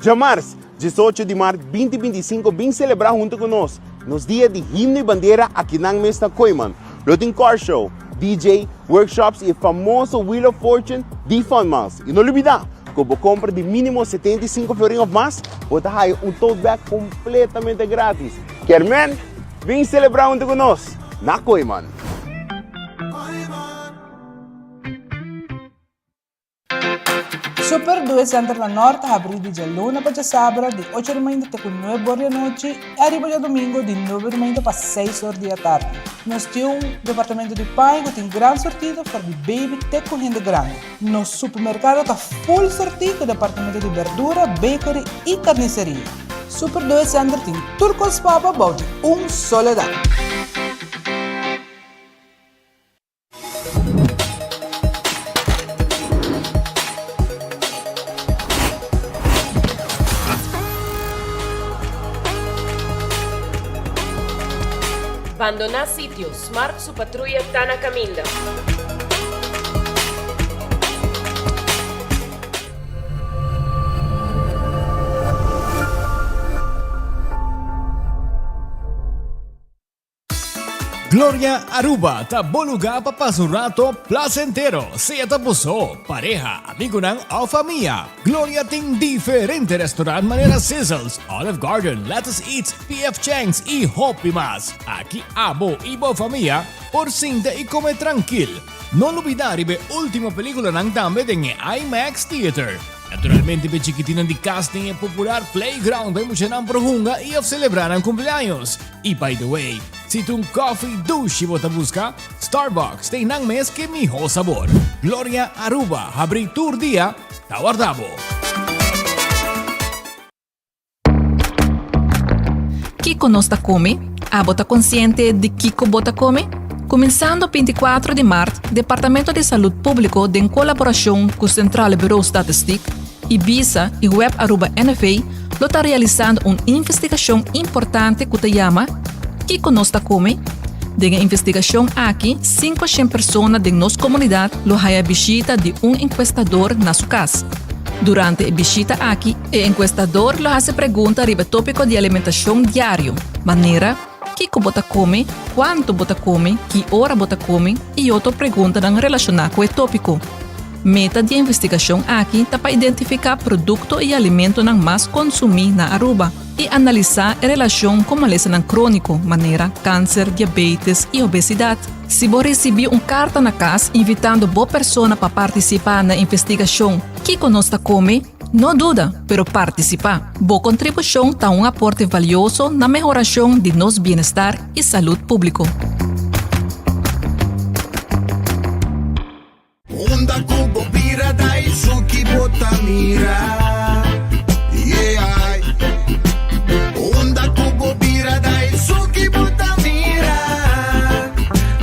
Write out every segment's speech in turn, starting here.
Djamars, 18 di mart 2025 bin selebrá huntu ku nos, nos dia di himno i bandera akinan mes na Kooyman. Lo tin car show, DJ, workshops i e famoso Wheel of Fortune di Fun Miles. I no lubidá ku bo kompra di mínimo 75 florin òf mas, bo ta haya un tote bag kompletamente grátis. Kermen, bin selebrá huntu ku nos na Kooyman! Super Due Center na Nort ta habrí di djaluna pa djasabra di ocho di mainta te ku nuebe or di anochi i ariba djadumingu di nuebe di mainta pa seis or di atardi. Nos tin un departamento di paña ku tin gran sortido for di baby te ku hende grandi. Nos supermerkado ta full sortí ku departamento di berdura, bakery i karniseria. Super Due Center tin tur kos pa bo bou di un solo dak. Bandoná sitio, Smart su patruya ta na kaminda. Gloria Aruba ta bo lugar pa pasa un rato placentero, sea ta bo so, pareha, amigonan of famia. Gloria tin diferente restaurant manera Sizzles, Olive Garden, Lettuce Eats, PF Chang's y hopi mas. Aki abo y bo famia por sinta y come trankil. No lubida riba e ultimo peliculanan tambe den e IMAX Theater. Naturalmente p'e chikitinnan di cas tin e popular playground pa e muchanan por hunga y of celebra nan cumpleaños. Y by the way, si ta un coffee dushi bo ta busca, Starbucks ta einan mes ke miho sabor. Gloria Aruba habri tur dia, ta warda bo. Kiko nos ta kome? Abo ta konsiente di kiko bo ta kome? Kuminsando 24 di mart, Departamento di Salud Públiko den kolaborashon ku Centrale Bureau Statistiek, Ibisa i Web Aruba NV lo ta realisando un investigashon importante ku ta yama Kiko nos ta kome? Den e investigashon aki, 500 persona den nos komunidat lo haya bishita di un enkuestador na su kas. Durante e bishita aki, e enkuestador lo hasi pregunta riba e tópiko di alimentashon diario, manera, Kiko bo ta kome, kuantu bo ta kome, ki ora bo ta kome i otro preguntanan relashoná ku e tópiko. Meta di e investigashon aki ta pa identifiká produkto i alimentonan mas konsumí na Aruba i analisá e relashon ku malesanan króniko manera kanser, diabetes i obesidat. Si bo risibí un karta na kas invitando bo persona pa partisipá na e investigashon Kiko nos ta kome? No duda, pero partisipá! Bo kontribushon ta un aporte valioso na mehorashon di nos bienestar i salud públiko. Unda ku bo bira da esun ki bo ta mira Yeah Unda ku bo bira da esun ki bo ta mira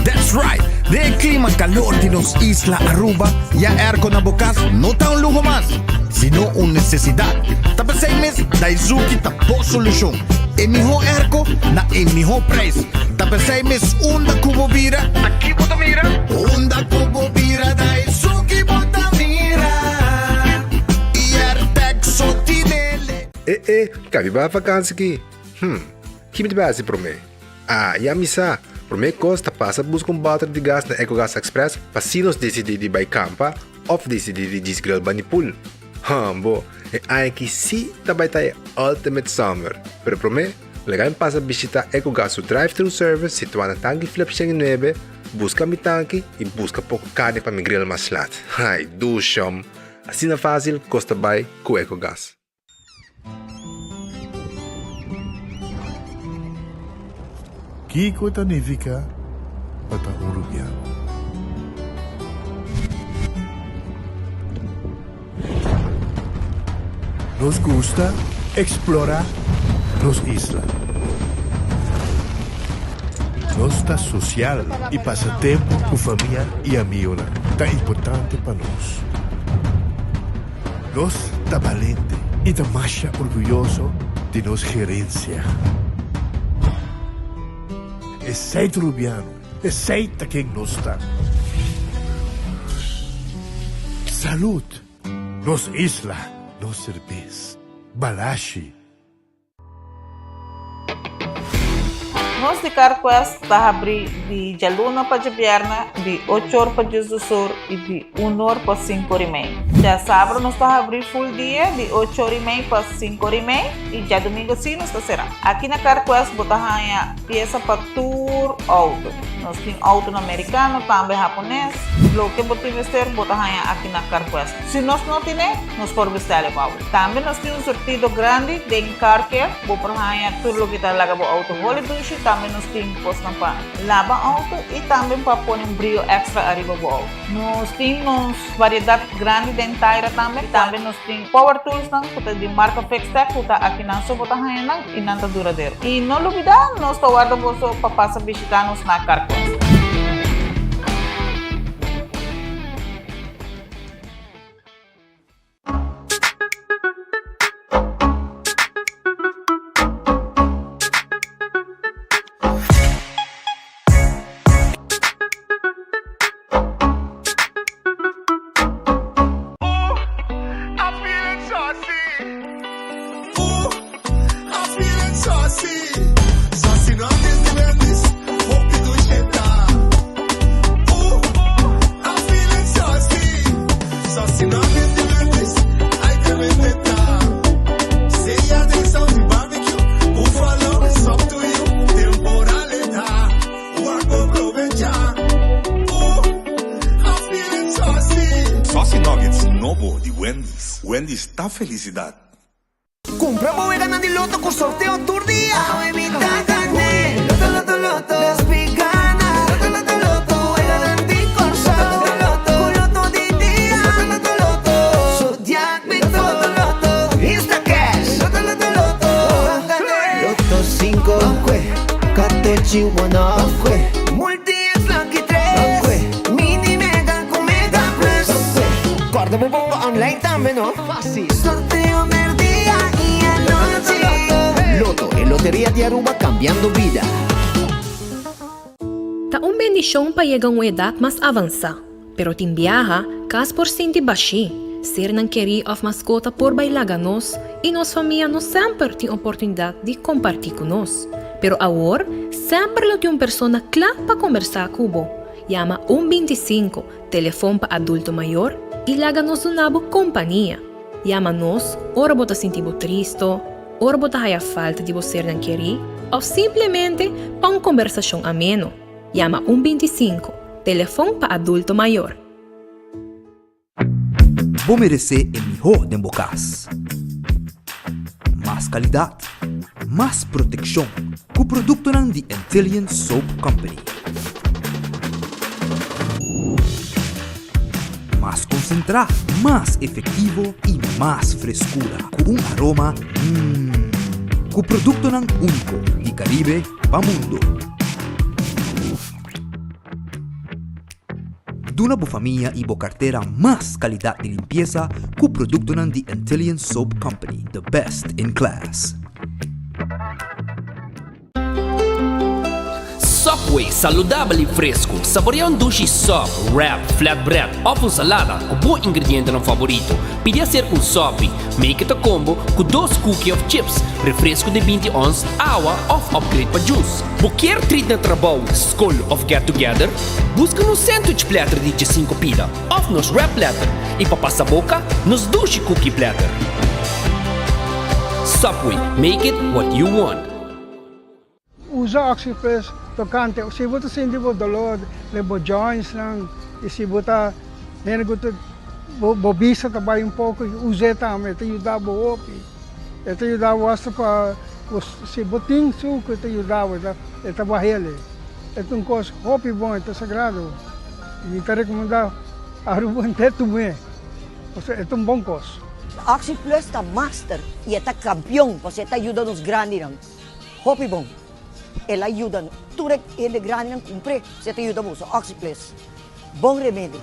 That's right! Den e klima kalor di nos isla Aruba, ya airco na bo kas no ta un luho mas, sino un nesesidat. Ta p'esei mes Daizuki ta bo solushon. E mihó airco na e mihó prijs. Ta p'esei mes unda ku bo bira, ta ki bo ta mira? Unda ku bo bira ta esun ki bo ta mira. I Airtag so tinele. E e, kabi bai vakansi ki? Hm, ki mi ta bai hasi promé? Ah, ya mi sa! Promé kos ta pasa buska un bòter di gas na Ecogas Express pa si nos disidí di bai kampa òf disidí di djis grill bani pool. Hambo, e aña aki sí ta bai ta e ultimate summer! Pero promé, laga mi pasa bishitá Ecogas su drive-thru service situá na Tanki Flip 109, buska mi tanki i buska poko karni pa mi grill mas lat. Ai, dushom! Asina fásil kos ta bai ku Ecogas. Kiko ta nifiká pa ta un rubiano? Nos gusta eksplorá nos isla. Nos ta sosial i pasa tempu ku famia i amigunan ta importante pa nos. Nos ta balente i ta masha orguyoso di nos gerensia. Esei ta Rubiano, esei ta ken nos ta. Salud! Nos isla, nos serbes. Balashi. Nos di CarQuest ta habri di djaluna pa djabièrnè di ocho or pa diesdos or i di un or pa sinku or i mei. Djasabra nos ta habri full dia di ocho or i mei pa sinku or i mei i djadumingu si nos ta será. Aki na CarQuest bo ta haña piesa pa tur outo. Nos tin outonan merikano, tambe hapones. Loke bo tin mester bo ta haña aki na CarQuest. Si nos no tine, nos por bestèl e pa bo. Tambe nos tin un surtido grandi den car care, bo por haña tur loke ta laga bo auto holi dushi, tambe nos tin kosnan pa laba auto y tambe pa pone un brio extra ariba bo auto. Nos tin nos variedad grandi den taira tambe, tambe nos tin power toolsnan ku ta di marka Fixtech ku ta akinan so bo ta haña nan y nan ta duradero. Y no lubida nos ta warda boso pa pasa bishita nos na Carquest. Saucy Nuggets nobo di Wendy's. Wendy's ta felicidad. Cumpra bo weganan di loto cu sorteo tur dia. Awe mi ta gane. Loto, loto, loto. Despi gana. Loto, loto, loto. Weganan di Corsou. Loto, loto, Cu loto di dia. Loto, loto, loto. Zodiac Victor. Loto, loto, loto. Insta Cash. Loto, loto, loto. Gane. Loto 5. Katochi 1. Multi X Lucky 3. Mini Mega cu Mega Plus. Corda bo bomba online tambe, no? Fácil. Sorteo merdia y anochi. Lotto, e loteria di Aruba cambiando bida. Ta un bendishon pa yega un edat mas avansá, pero tin biaha, kas por sinti bashí, sernan kerí òf maskota por bai laga nos i nos famia no semper tin oportunidat di kompartí ku nos. Pero awor, semper lo tin un persona kla pa kombersá ku bo. Yama un 25, telefon pa adulto mayor, i laga nos duna bo kompania. Yama nos ora bo ta sinti bo tristo, ora bo ta haya falta di bo sernan kerí òf simplemente pa un kombersashon ameno. Yama un 25, telefon pa adulto mayor. Bo meresé e mihó den bo kas. Mas kalidat, mas protekshon ku produktonan di Antillian Soap Company. Mas konsentrá, mas efektivo i mas freskura ku un aroma mmm. Ku produktonan úniko di Karibe pa mundu. Duna bo famia i bo kartera mas kalidat di limpiesa ku produktonan di Antillian Soap Company, the best in class. Subway, saludabel i fresku. Saborea un dushi sub, wrap, flatbread òf un salada ku bo ingredientenan faborito. Pidi aser un sopi. Make it a combo ku dos cookie òf chips, refresku di 20 ons, awa òf upgrade pa juice. Bo kier treat na trabou, skol òf get together? Buska nos sandwich platter di 15 pida òf nos wrap platter i pa pasa boka, nos dushi cookie platter. Subway, make it what you want. Usa Oxyplus tokante si bo ta sinti bo dolor den bo jointsnan i si bo ta hende ku ta bo bista ta bai un poko us'é tambe e ta yuda bo hopi. E ta yuda bo asta pa si bo tin suku e ta yuda bo e ta bah'el. E ta un kos hopi bon e ta sagrado mi ta rekomendá Aruba henter tum'é pasobra e ta un bon kos. Oxyplus ta master i e ta kampion pasobra e ta yuda nos grandinan. Hopi bon. El a yuda tur e hende grandinan kumpr'é, si e ta yuda boso. Oxyplus. Bon remedi.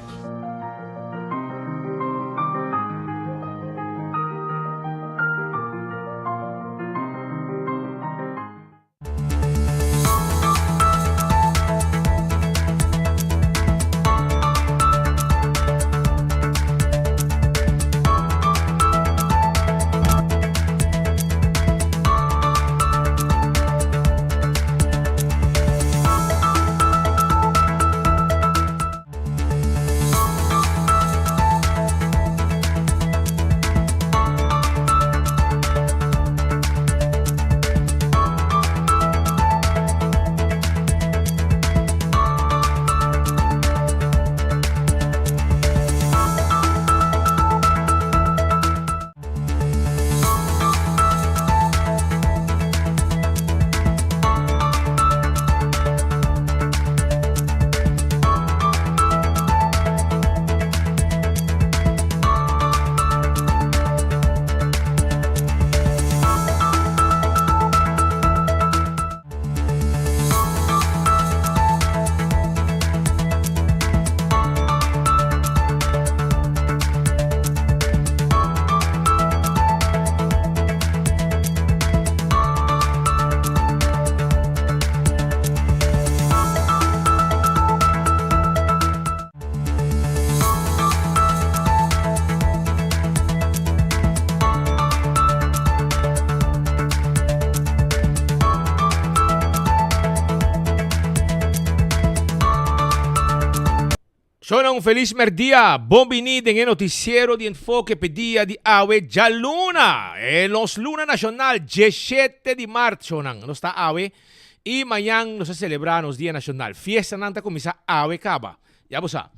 un felis merdia. Bon bini den e noticiero di Enfoke p'e dia di awe djaluna, e nos luna nashonal, diesshete di mart, shownan. Nos ta awe i mañan nos ta selebrá nos dia nashonal. Fiestanan ta kuminsá awe kaba. Ya bo sa.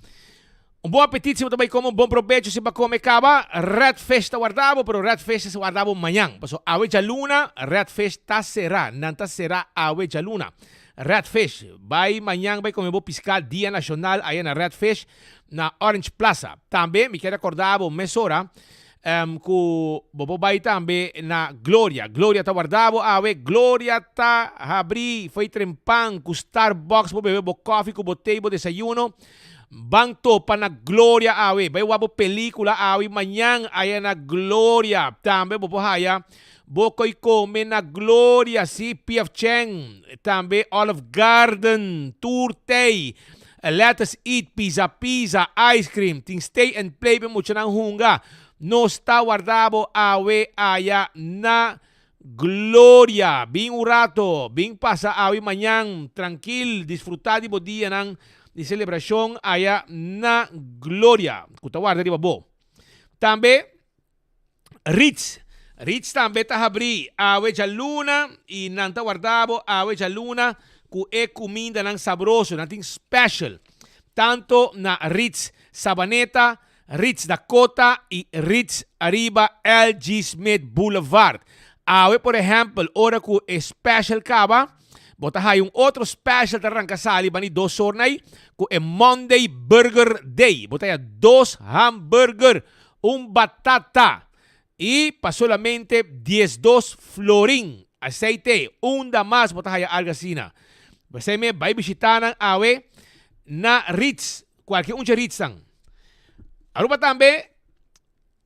Un bon apetit si bo ta bai kome, un bon probecho si bo a kome kaba. Red Fish ta warda bo, pero Red Fish ta warda bo mañan. Pasobra awe djaluna Red Fish ta será. Nan ta será awe djaluna. Red Fish, bai mañan bai kome bo piská Dia Nashonal aya na Red Fish na Orange Plaza. Tambe mi kier rekorda bo mesora ku bo por bai tambe na Gloria. Gloria ta warda bo awe. Gloria ta habri fo'i trempan ku Starbucks bo bebe bo kòfi ku bo te i bo desayuno. Ban topa na Gloria awe. Bai wak bo pelikula awe mañan aya na Gloria. Tambe bo por haya bo koi kome na Gloria, si, PF Chang, tambe Olive Garden, tur tei. Let us eat, pizza pizza, ice cream, tin stay and play pa e muchanan hunga. Nos ta warda bo awe aya na Gloria. Bin un rato, bin pasa awe mañan trankil, disfruta di bo dianan di celebracion aya na Gloria, cu ta warda riba bo. Tambe Ritz, Ritz tambe ta habri awe djaluna y nan ta warda bo awe djaluna cu e cumindanan sabroso. Nan tin special tanto na Ritz Sabaneta, Ritz Dakota y Ritz ariba LG. Smith Boulevard. Awe por ehempel ora cu e special caba bo ta haya un otro special ta ranca sali bani dos ornay cu e Monday Burger Day. Bo ta haya dos hamburger Un batata y pa solamente 12 florin. Aceite, unda mas bo ta haya algo asina? P'esei me bai bishita nan awe na Ritz, cualke un dje Ritznan. Aruba tambe,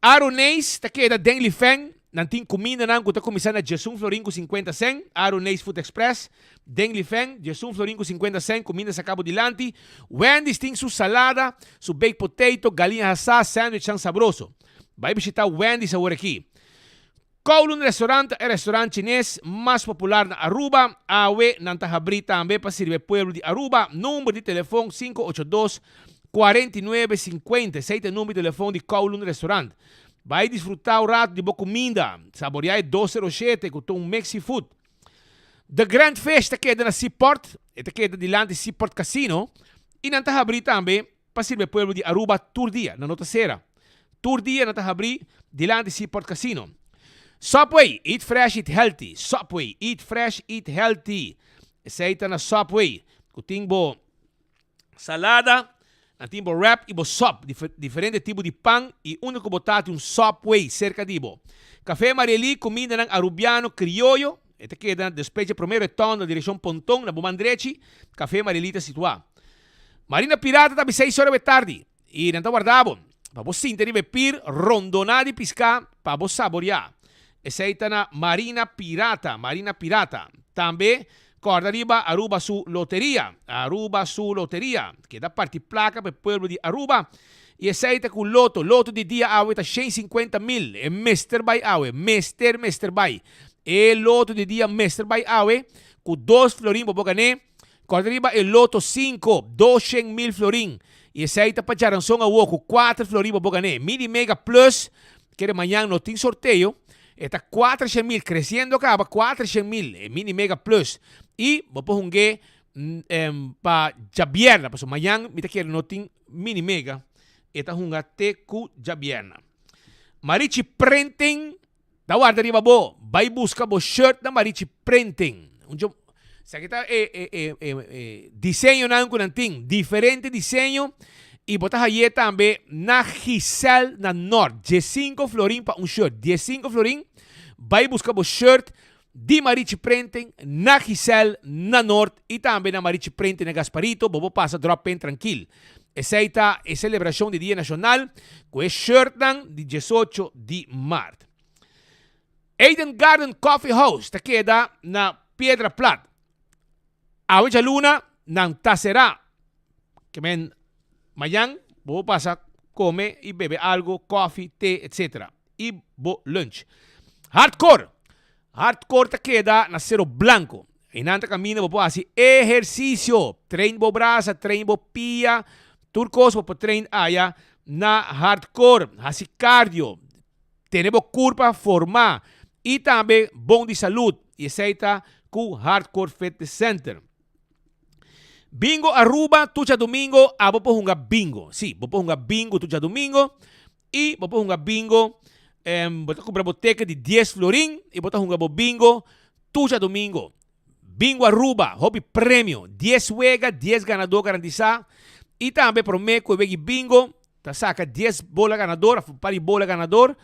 Aruneis ta keda den Lifeng, nan tin cumindanan cu ta cuminsa na 11 florin cu 50 cent, Aruneis Food Express, Den Lifeng, 11 florin cu 50 cent, cuminda saca bo dilanti. Wendy's tin su salada, su baked potato, galiña hasá, sandwichnan sabroso. Bai bishita Wendy's awor aki. Kowloon Restaurant ta e restaurant chines mas popular na Aruba. Awe nan ta habri tambe pa sirbi e pueblo di Aruba. Number di telefon 582 49 50. Esey ta e number di telefon di Kowloon Restaurant. Bai disfruta un rato di bo cuminda. Saborea e 207 cu ta un mexi food. The Grand Fish ta keda na Seaport, e ta keda dilanti Seaport Casino y nan ta habri tambe pa sirbi e pueblo di Aruba tur dia, nan no ta sera. Tur dia nan ta habri dilanti Seaport Casino. Subway, eat fresh, eat healthy. Subway, eat fresh, eat healthy. Esey ta na Subway cu tin bo Salada, nan tin bo wrap y bo sop, diferente tipo di pan y unda cu bo ta tin un Subway cerca di bo. Café Marielí, cumindanan Arubiano crioyo, e ta keda despues dje prome rotonda direccion Ponton na bo man drechi, Café Marielí ta situa. Marina Pirata ta abi seis ora be tardi y nan ta warda bo pa bo sinta riba e pir rondona di pisca pa bo saboria. Esey ta na Marina Pirata, Marina Pirata. Tambe Corda riba Aruba su loteria, Aruba su loteria, keda parti placa pa e pueblo di Aruba y esey ta cu loto, loto di dia awe ta 150 mil, e mester bay awe, mester mester bay, e loto di dia mester bay awe cu dos florin bo por gane, corda riba e loto cinco, 200 mil florin y esey ta pa djaranson awo cu cuater florin bo por gane, mini mega plus Kere mañan no tin sorteo, e ta 400 mil, creciendo caba 400 mil, e mini mega plus. Y bo por hungue pa djabierna, pasobra mañan mi ta kere no tin mini mega, e ta hunga te cu djabierna. Marichi Printing ta warda riba bo, bay busca bo shirt na Marichi Printing. Un djo, esaki ta e e e e e diseñonan cu nan tin, diferente diseño. Y bo ta haye tambe na Giselle na Noord. Diescinco florin pa un shirt. Diescinco florin. Bay busca bo shirt di Marichi Printing na Giselle na Noord y tambe na Marichi Printing na Gasparito. Bo por pasa drop in trankil. Esey ta e celebracion di Dia Nacional cu e shirtnan di diesocho di maart. Eden Garden Coffee House ta keda na Piedra Plat. Awe djaluna nan ta será. Ke men mañan bo por pasa kome i bebe algo, kòfi, te, etc. I bo lunch. Hardcore! Hardcore ta keda na Sero Blanco. Einan ta kaminda bo por hasi ehersisio. Train bo brasa, train bo pia. Tur kos bo por train aya na Hardcore. Hasi cardio, tene bo kurpa formá i tambe bon di salud. I esei ta ku Hardcore Fitness Center. Bingo Aruba tur djadumingo abo por hunga bingo. Sí, bo por hunga bingo tur djadumingo i bo por hunga bingo bo ta kumpra bo teken di dies florin i bo ta hunga bo bingo tur djadumingo. Bingo Aruba, hopi premio, dies wega, dies ganador garantisa i tambe prome ku e wega di bingo ta saka dies bola ganador of un par di bola ganador.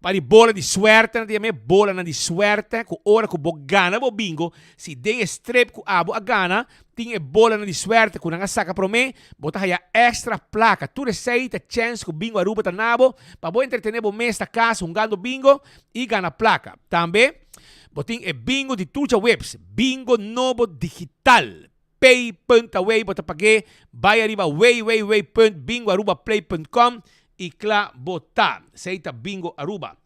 Pa di bola di suerte nan ta yama e bolanan di suerte ku ora ku bo gana bo bingo, si den e strip ku abo a gana tin e bolanan di suerte ku nan a saka promé, bo ta haya extra plaka. Tur esei ta chèns ku Bingo Aruba ta na bo pa bo entretené bo mes na kas hungando bingo i gana plaka. Tambe bo tin e bingo di tur djaweps, Bingo Nobo Digital. Pay punt away bo ta pag'é, bai ariba www punt bingo aruba play punt com i kla bo ta. Esei ta Bingo Aruba.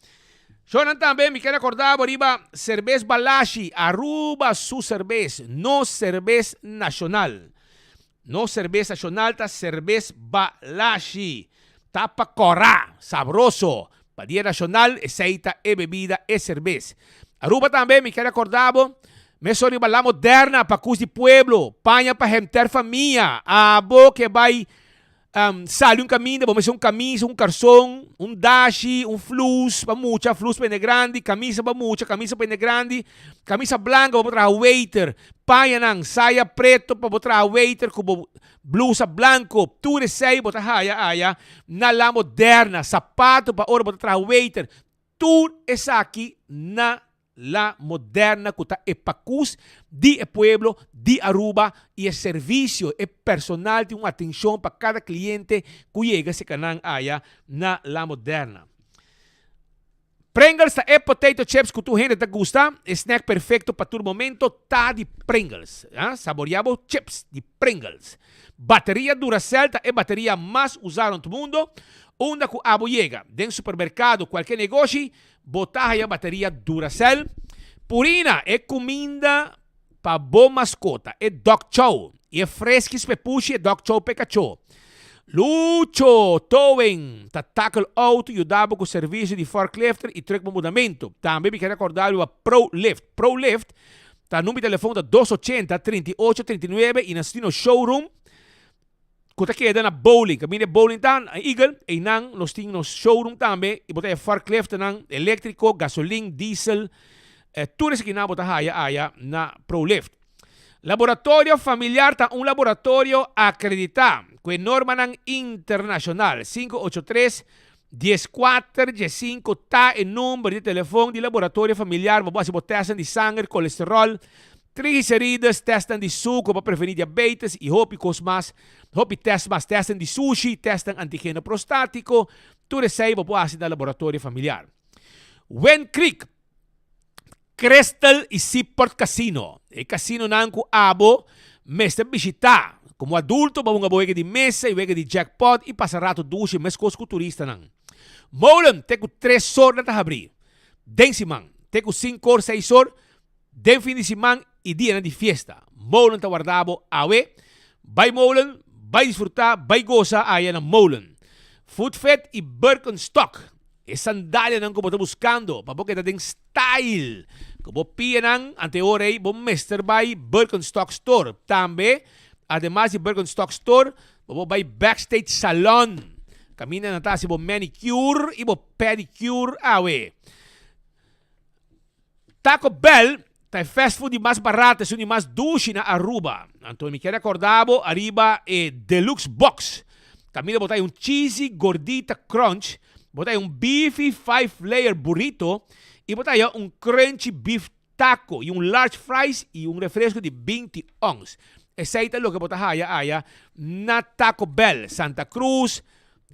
Shownan tambe mi ker akorda bo riba Serbes Balashi, Aruba su serbes, nos serbes nashonal. Nos serbes nashonal ta Serbes Balashi. Ta pa kòrá, sabroso. Pa dia nashonal esei ta e bebida, e serbes. Aruba tambe mi ker akorda bo Mesun riba La Moderna pa kus di pueblo, paña pa henter famia. Abo ke bai sali un kaminda, bo mester un kamisa, un karson, un dashi, un flus pa mucha, flus pa hende grandi, kamisa pa mucha, kamisa pa hende grandi, kamisa blanka pa bo traha waiter, pañanan, saya preto pa bo traha waiter ku bo blusa blanko, tur esei bo ta haya aya na La Moderna, sapato pa ora bo ta traha waiter, tur esaki na La Moderna cu ta e pacus di e pueblo di Aruba y e servicio, e personal tin un atencion pa cada cliente cu yega cerca nan aya na La Moderna. Pringles ta e potato chips cu tur hende ta gusta, e snack perfecto pa tur momento ta di Pringles. Saborea bo chips di Pringles. Bateria Duracell ta e bateria mas usa rond mundo, unda cu abo yega, den supermercado, cualke negoshi, Bo ta haya bateria Duracell. Purina, e kuminda pa bo maskota, e dog chow, i e freskis p'e pushi, e dog chow p'e kachó. Lucho Towing ta tackle auto yuda bo ku servisio di forklifter i truck pa mudamentu. Tambe mi ke rekorda riba Pro Lift. Pro Lift ta number di telefon ta dos ochenta, 38, 39 i nan stino showroom. Ku ta keda na bowling, kaminda e bowling ta, na Eagle, einan nos tin nos showroom tambe i bo ta haya forkliftnan eléktriko, gasolin, diesel, tur esakinan bo ta haya aya na ProLift. Laboratorio Familiar ta un laboratorio akreditá ku e normanan internashonal. 583 14 15 ta e number di telefon di Laboratorio Familiar pa bo hasi bo tèstnan di sanger, kolesteròl, triglicerides, tèstnan di suku pa prevení diabetes i hopi kos mas. Hopi tèst mas, tèstnan di sushi, tèstnan antigeno prostátiko, tur esei bo por hasi na Laboratorio Familiar. Wind Creek. Crystal y Seaport Casino, e casinonan cu abo mester bishita. Como adulto bo hunga bo wega di mesa y wega di jackpot y pasa rato dushi mescos cu turistanan. Molen te cu tres or nan ta habri den siman, te cu cinco or seis or den fin di siman y dianan di fiesta. Molen ta warda bo awe. Bay Molen, bay disfruta, bay gosa aya na Molen. Food Fit y Birkenstock. E sandalianan ku bo ta buskando pa bo keda den style ku bo pianan ante ora ei bo mester bai Birkenstock Store. Tambe, ademas di Birkenstock Store, bo por bai Backstage Salon kaminda nan ta hasi bo manicure i bo pedicure awe. Taco Bell ta e fast food di mas barato, esun di mas dushi na Aruba. Anto mi kier acorda bo ariba e Deluxe Box. Caminda bo ta hay un cheesy gordita crunch, bo ta hay un beefy five layer burrito y bo ta haya un crunchy beef taco y un large fries y un refresco di binti ons. Esey ta loke bo ta haya aya na Taco Bell, Santa Cruz,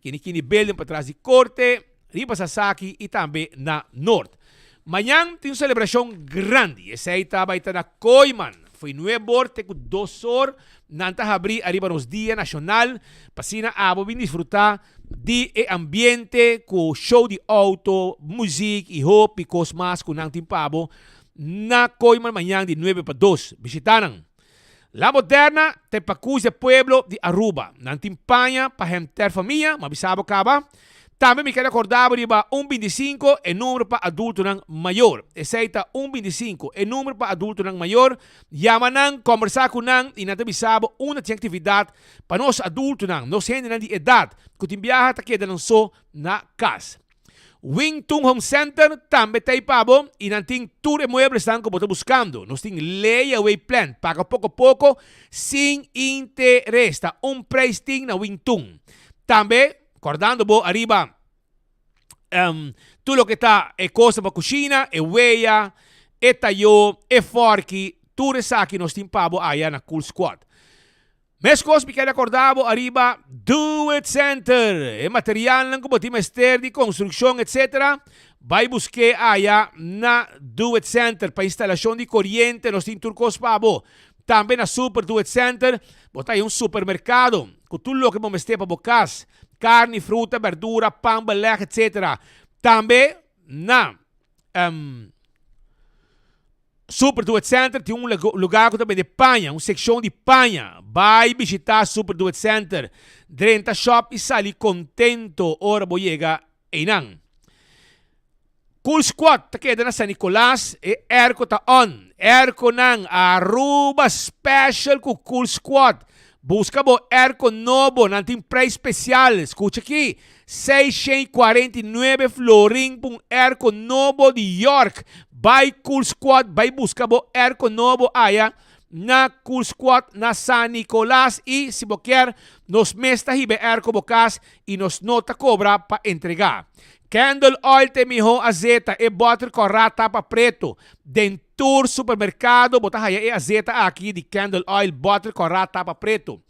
Kini Kini Building patras di Corte, riba Sasaki y tambe na Noord. Mañan tin un celebracion grandi, esey ta bay ta na Kooiman. Fo'i nuebe or te cu dos or nan ta habri ariba nos Dia Nacional pa asina abo bin disfruta di e ambiente cu show di auto, muziek y hopi cos mas cu nan tin pa bo na Kooiman mañan di nuebe pa dos. Bishita nan. La Moderna ta e pakus di e pueblo di Aruba. Nan tin paña pa henter famia, m'a bisa bo kaba. Tambe mi kere akorda bo riba un bintisinko, e numero pa adultonan mayor. Esei ta un bintisinko, e numero pa adultonan mayor. Yama nan, kombersá ku nan i nan ta bisa bo unda tin aktividat pa nos adultonan, nos hendenan di edat ku tin biaha ta keda nan so na kas. Wing Tun Home Center tambe ta ei pa bo i nan tin tur e mueblesnan ku bo ta buskando. Nos tin layaway plan, paga poko poko sin interes. Ta un preis tin na Wing Tun. Tambe, kòrdando bo ariba tur loke ta e kosnan pa kushina, e wea, e tayó, e fòrki, tur esaki nos tin pa bo aya na Cool Squad. Meskos mi keda korda bo ariba Do It Center. E materialnan ku bo tin mester di konstrukshon etc. Bai busk'é aya na Do It Center. Pa instalashon di koriente nos tin tur kos pa bo. Tambe na Super Do It Center bo ta haña un supermerkado ku tur loke bo mester pa bo kas, karni, fruta, berdura, pan, belèg etc. Tambe na. Super Do It Center tin un lugar ku ta bende paña, un sekshon di paña. Bai bishitá Super Do It Center, drenta shop i sali kontento ora bo yega einan. Cool Squad ta keda na San Nicolas, e airco ta on. Airconan Aruba special ku Cool Squad. Buska bo airco nobo, nan tin prijs special. Skucha aki, 649 florin pa un airco nobo di York. Bai Cool Squad, bai buska bo airco nobo aya na Cool Squad na San Nicolas y si bo kier nos mes ta hiba e airco bo cas y nos no ta cobra pa entrega. Candle oil ta e miho azeta, e boter cora tapa preto. Den tur supermercado bo ta haya e azeta aki di candle oil boter cora tapa preto.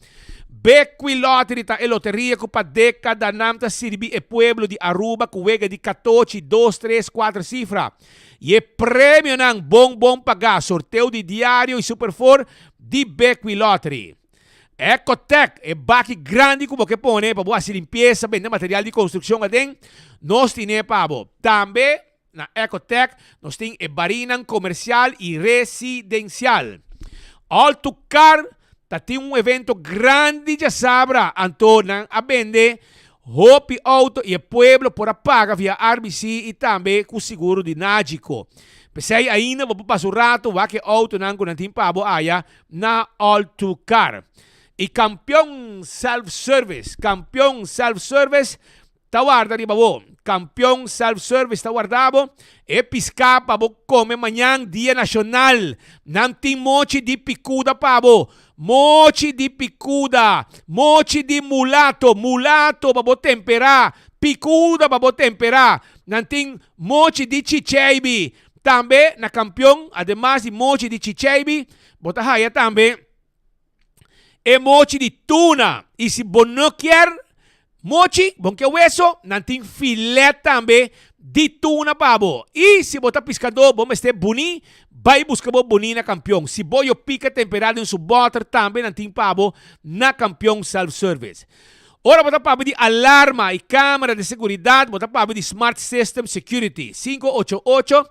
Bequi Lottery ta e loteria cu pa decadanan ta sirbi e pueblo di Aruba cu wega di catochi, dos, tres, cuater cifra. Y e premionan bon bon paga, sorteo di diario y super four di Bequi Lottery. Ecotec, e baki grandi cu bo ke pone pa bo haci limpieza, bende material di construccion aden, nos tine pa bo. Tambe na Ecotec nos tin e barinan comercial y residencial. All to Car ta tin un evento grandi djasabra, anto nan a bende hopi auto y e pueblo por a paga via RBC y tambe cu seguro di Nagico. P'esey ainda bo por pasa un rato wak e autonan cu nan tin pa bo aya na All To Car. Y Campeon Self Service, Campeon Self Service ta warda riba bo. Campeon Self Service ta warda bo. E pisca pa bo come mañan, Dia Nacional. Nan tin mochi di picuda pa bo. Mochi di picuda, mochi di mulato, mulato pa bo tempera, picuda pa bo tempera. Nan tin mochi di chicheibi. Tambe na Campeon, ademas di mochi di chicheibi, bo ta haya tambe e mochi di tuna. Y si bo no kier mochi, bo no kier weso, nan tin filet tambe di tuna pa bo. Y si bo ta piscador, bo mester buni, bay busca bo buni na Campeon. Si bo yo pica tempera den su boter tambe nan tin pa bo na Campeon Self Service. Ora bo ta papia di alarma y camera di seguridad, bo ta papia di Smart System Security. 588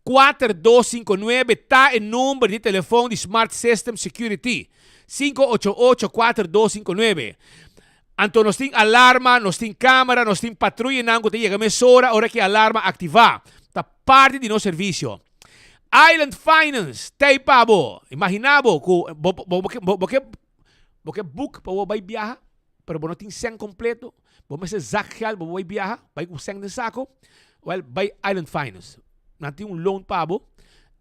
4259 ta e number di telefon di Smart System Security. 588 4259. Anto nos tin alarma, nos tin camera, nos tin patruyenan cu ta yega mesora ora cu e alarma activa. Ta parti di nos servicio. Island Finance ta ey pa bo. Imagina bo cu bo bo bo ke Bo ke boek pa bo bai biaha, pero bo no tin sèn kompleto, bo mester zakgeld pa bo bai biaha, bai ku sèn den sako, wèl bai Island Finance. Nan tin un loan pa bo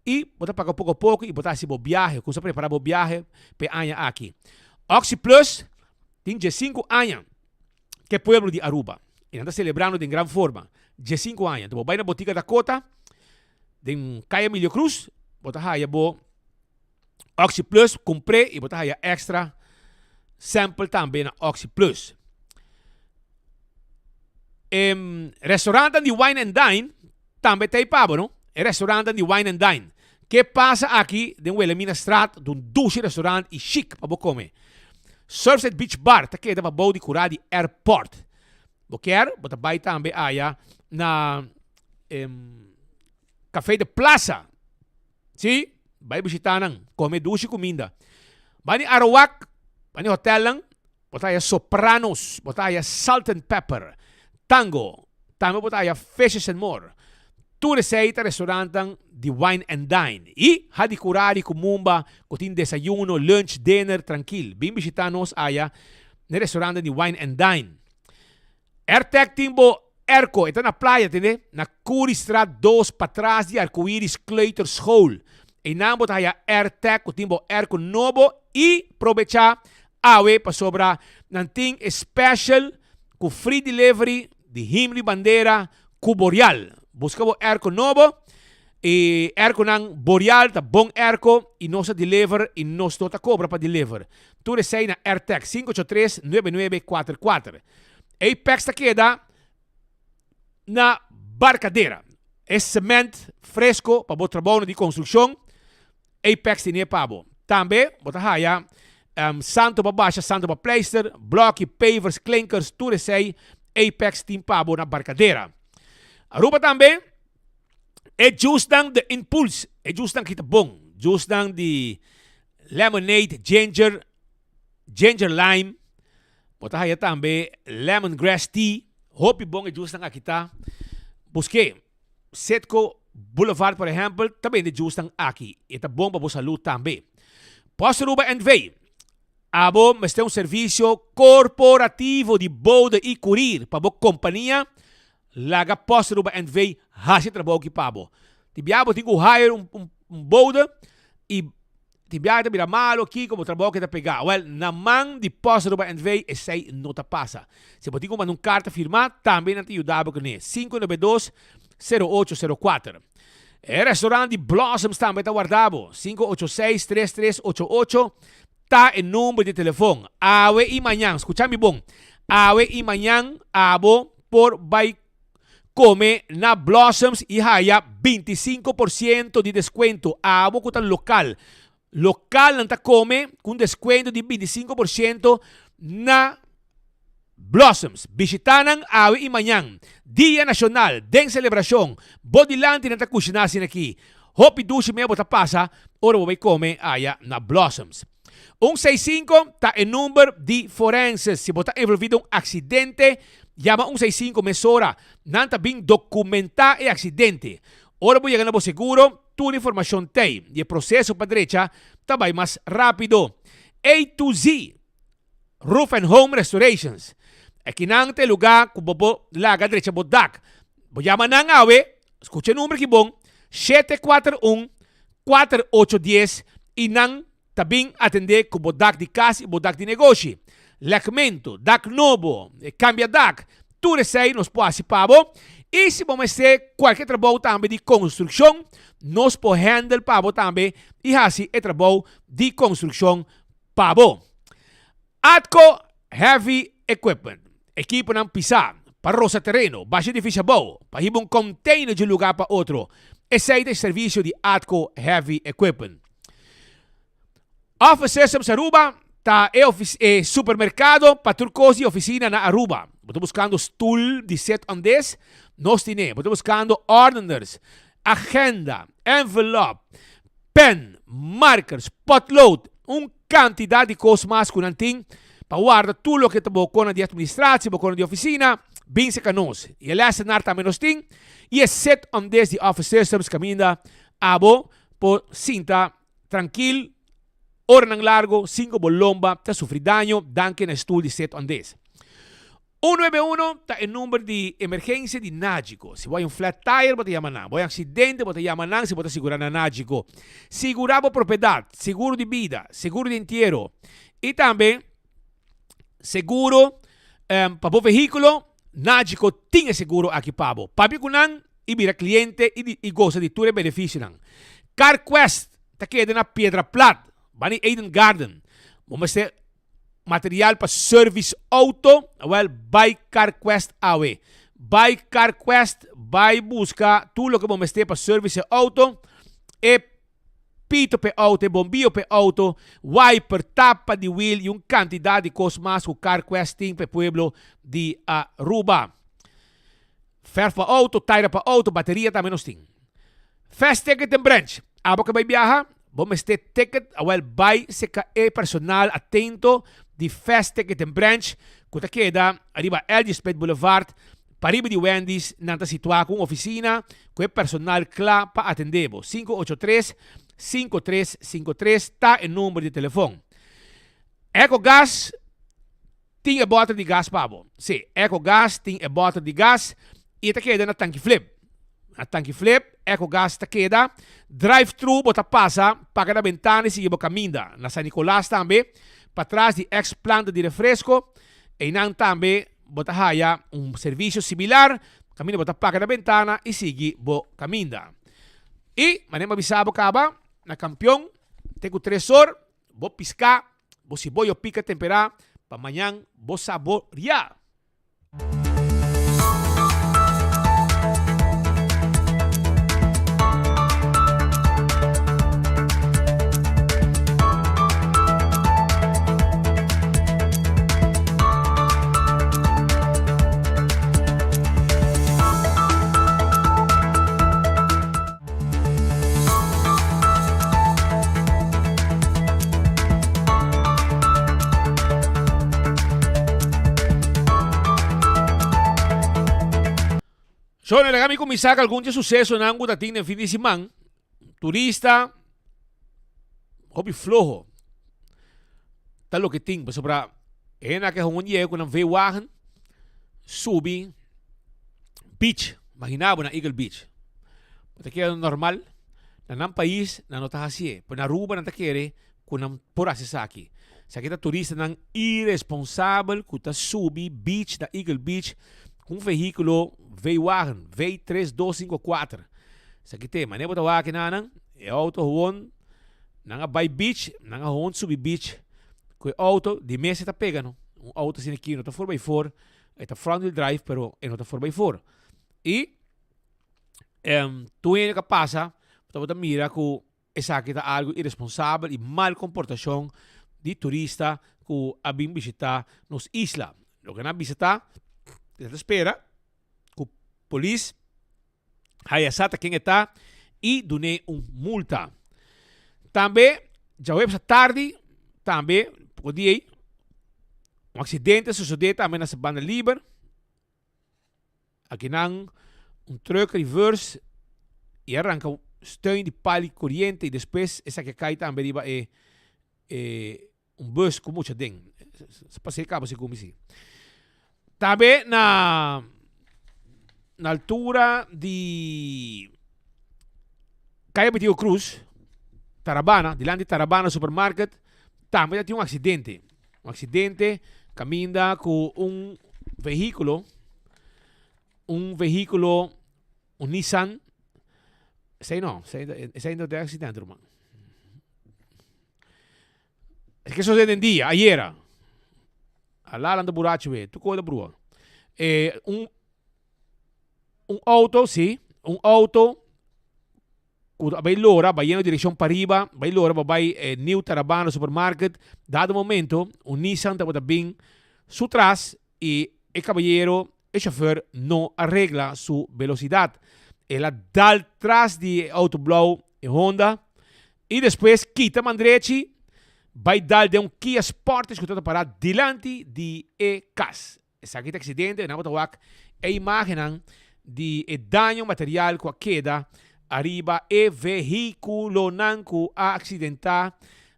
i bo ta paga poko poko i bo ta hasi bo biahe, kusa prepara bo biahe pa e aña aki. Oxi Plus tin diesinku aña ku e pueblo di Aruba i nan ta selebrando den gran forma diesinku aña. Anto bo bai na Botica Dakota den Kaya Emilio Cruz bo ta haya bo Oxi Plus kumpr'é i bo ta haya extra sample tambe na Oxi Plus. E restaurantan di Wine and Dine tambe ta ei pa bo, no? E restaurantan di Wine and Dine. Ke pasa aki den Wilhelminastraat, ta un dushi restaurant i chic pa bo kome. Surfside Beach Bar ta keda pa bou di kurá di airport. Bo kier, bo ta bai tambe aya na Café de Plaza. Sí, bai bishitá nan, kome dushi kuminda. Bani Arawak, bani hotelnan, bo ta haya Sopranos, bo ta haya Salt and Pepper, Tango, tambe bo ta haya Fishes and More. Tur esei ta restaurantnan di wine and dine. I ha di Curari ku Mumba ku tin desayuno, lunch, dinner trankil. Bin bishita nos aya na e restaurantnan di wine and dine. Airtec tin bo airco, e ta na playa tende, na Curiestraat dos patras di Arcoiris Kleuterschool. Einan bo ta haya Airtec ku tin bo airco nobo i probecha awe pasobra nan tin e special ku free delivery di Himno i Bandera ku Boreal. Buska bo airco nobo e airconan Boreal ta bon airco i nos ta deliver i nos no ta kobra pa deliver. Tur esei na Airtec 583 9944. Apex ta keda na Barcadera. E cement fresco pa bo trabounan di construccion, Apex tene pa bo. Tambe bo ta haya santo pa basha, santo pa pleister, bloki, pavers, klinkers, tur esey Apex tin pa bo na Barcadera. Aruba tambe e juicenan de Impulse, e juicenan aki ta bon, juicenan di lemonade, ginger, ginger lime, Bo ta haya tambe lemon grass tea. Hopi bon e juicenan aki ta. Busk'é. Citgo Boulevard por ehempel ta bende juicenan aki. E ta bon pa bo salud tambe. Post Aruba NV. Abo mester un servicio corporativo di bode y curir pa bo compania? Laga Post Aruba NV haci e trabou aki pa bo. Di bia bo tin cu hire un bode y Tin biaha ta bira malo, kiko bo trabou ke ta pegá? Wèl, na man di Post Aruba NV esei no ta pasa. Si bo tin ku manda un karta firmá, tambe nan ta yuda bo kuné. 592 0804. E restaurant di Blossoms tambe ta warda bo. 586 3388 ta e number di telefon. Awe i mañan, skucha mi bon, awe i mañan abo por bai Come na Blossoms y haya 25% di descuento. Abo cu ta local. Localnan ta come cu un descuento di 25% na Blossoms. Bishita nan awe y mañan. Dia Nacional den celebracion. Bo dilanti nan ta cushina asina aki. Hopi dushi mea bo ta pasa ora bo bay come aya na Blossoms. Un seis sinku ta e number di forenses. Si bo ta envolvi den un accidente, yama un seis sinku mesora. Nan ta bin documenta e accidente. Ora bo yega na bo seguro, tur informacion t'ey y e proceso pa drecha ta bay mas rapido. A to Z Roof and Home Restorations. Akinan ta e luga cu bo por laga drecha bo dak. Bo yama nan awe, scucha e number aki bon, 741 4810 y nan ta bin atende cu bo dak di cas y bo dak di negoshi. Lekmento, dak nobo, cambia dak, tur esey nos por haci pa bo. Y si bo mester cualkier trabou tambe di construccion, nos por handle pa bo tambe y haci e trabou di construccion pa bo. Atco Heavy Equipment, ekiponan pisá pa rosa tereno, basha edificio abou, pa hiba un container di un lugar pa otro. Esei ta e servicio di Atco Heavy Equipment. Office Systems Aruba ta e e supermercado pa tur cos di oficina na Aruba. Bo ta buscando stoel di sit on this? Nos tine. Bo ta buscando ordeners, agenda, envelop, pen, markers, potlood, un kantidat di kos mas ku nan tin pa warda tur loke ta bo kona di administratie, bo kona di ofisina, bin serka nos. I e lèsenar tambe nos tin i e sit on this di Office Systems kaminda abo por sinta trankil oranan largo sin ku bo lomba ta sufri daño danki na e stul di sit on this. Un nuebe uno ta e number di emergensia di Nagico. Si bo hay un flat tire bo ta yama nan, bo hay accidente bo ta yama nan si bo ta sigura na Nagico. Sigura bo propiedad, seguro di bida, seguro di entiero y tambe seguro pa bo vehiculo, Nagico tin e seguro aki pa bo. Papia cu nan y bira cliente y goza di tur e beneficionan. CarQuest ta keda na Piedra Plat, bani Eden Garden. Bo mester Material pa service auto, awel bai CarQuest awe. Bai CarQuest, bai busca tur loke bo mester pa service e auto, e pito p'e auto, e bombio p'e auto, wiper, tapa di wiel y un cantidad di cos mas cu CarQuest tin p'e pueblo di Aruba. Verf pa auto, taira pa auto, bateria tambe nos tin. Fast Ticket en Branch, abo ke bai biaha? Bo mester ticket, awel bai serka e personal atento di Fast Ticket and Branch ku ta keda ariba LG Smith Boulevard, pariba di Wendy's. Nan ta situá ku un ofisina ku e personal kla pa atendé bo. 583 5353 ta e number di telefon. Ecogas tin e bòter di gas pa bo. Sí, Ecogas tin e bòter di gas i e ta keda na Tanki Flip. Na Tanki Flip, Ecogas ta keda. Drive thru bo ta pasa, paga na bentana i sigui bo kaminda. Na San Nicolas tambe, patras di ex planta di refresco, einan tambe bo ta haya un servisio similar, kaminda bo ta paga na bentana i sigui bo kaminda. I, manera mi a bisa bo kaba, na Kampion te ku tres or. Bo piská, bo siboyo pika temperá, pa mañan bo saboriá. Shone, laga mi kuminsá ku algun di e susesonan ku ta tin den fin di siman. Turista hopi floho ta loke tin pasobra hende a ke hongo yega ku nan V-wagen subi beach, imagina bo na Eagle Beach. Bo ta kere normal? Na nan pais nan no ta hasié, pero na Aruba nan ta kere ku nan por hasi esaki. Esaki ta turistanan iresponsabel ku ta subi beach na Eagle Beach ku un vehíkulo V-wagen, V tres dos sinku kuater. Esaki te, manera bo ta wak akinan, e outo howon nan a bai beach, nan a howon subi beach ku e outo, di mes e ta pega no. Un outo asina aki no ta for bai for, e ta front wheel drive pero e no ta for bai for. I tur hende ku a pasa tabata mira ku esaki ta algu iresponsabel i mal komportashon di turista ku a bin bishita nos isla. Loke nan a bisa ta, nan ta spera ku polis haya sa ta ken e ta i dun'é un multa. Tambe djaweps atardi tambe poko di ei un aksidente a sosodé tambe na Sabana Liber. Akinan un truck reverse y a ranca steun di pal di coriente y despues esaki a cay tambe riba e e un bus cu mucha den. Sa pas'e caba segun mi si. Tambe na na altura di Calle Betico Cruz, Tarabana, dilanti Tarabana Supermarket, tambe ta tin un accidente. Un accidente caminda cu un vehiculo, un vehiculo, un Nissan, esey no, esey no ta accidente ruman. Es que sucede den dia, ayera. Ala nan ta burachi we, tur cosa ta brua. Eh, un, un auto, si, un auto Ku a bai lora, bayendo direkshon pariba, bai lora pa bai e New Tarabana Supermarket, dado momento un Nissan tabata bin su tras i e kabayero, e shofer, no a regla su belosidat. El a dal tras di e outo blou, e Honda, i despues kita mandrechi bai dal den un Kia Sportage ku tabata pará dilanti di e kas. Esaki ta accidente, nan bo ta wak e imagennan di e daño material cu a keda ariba e vehiculonan cu a accidenta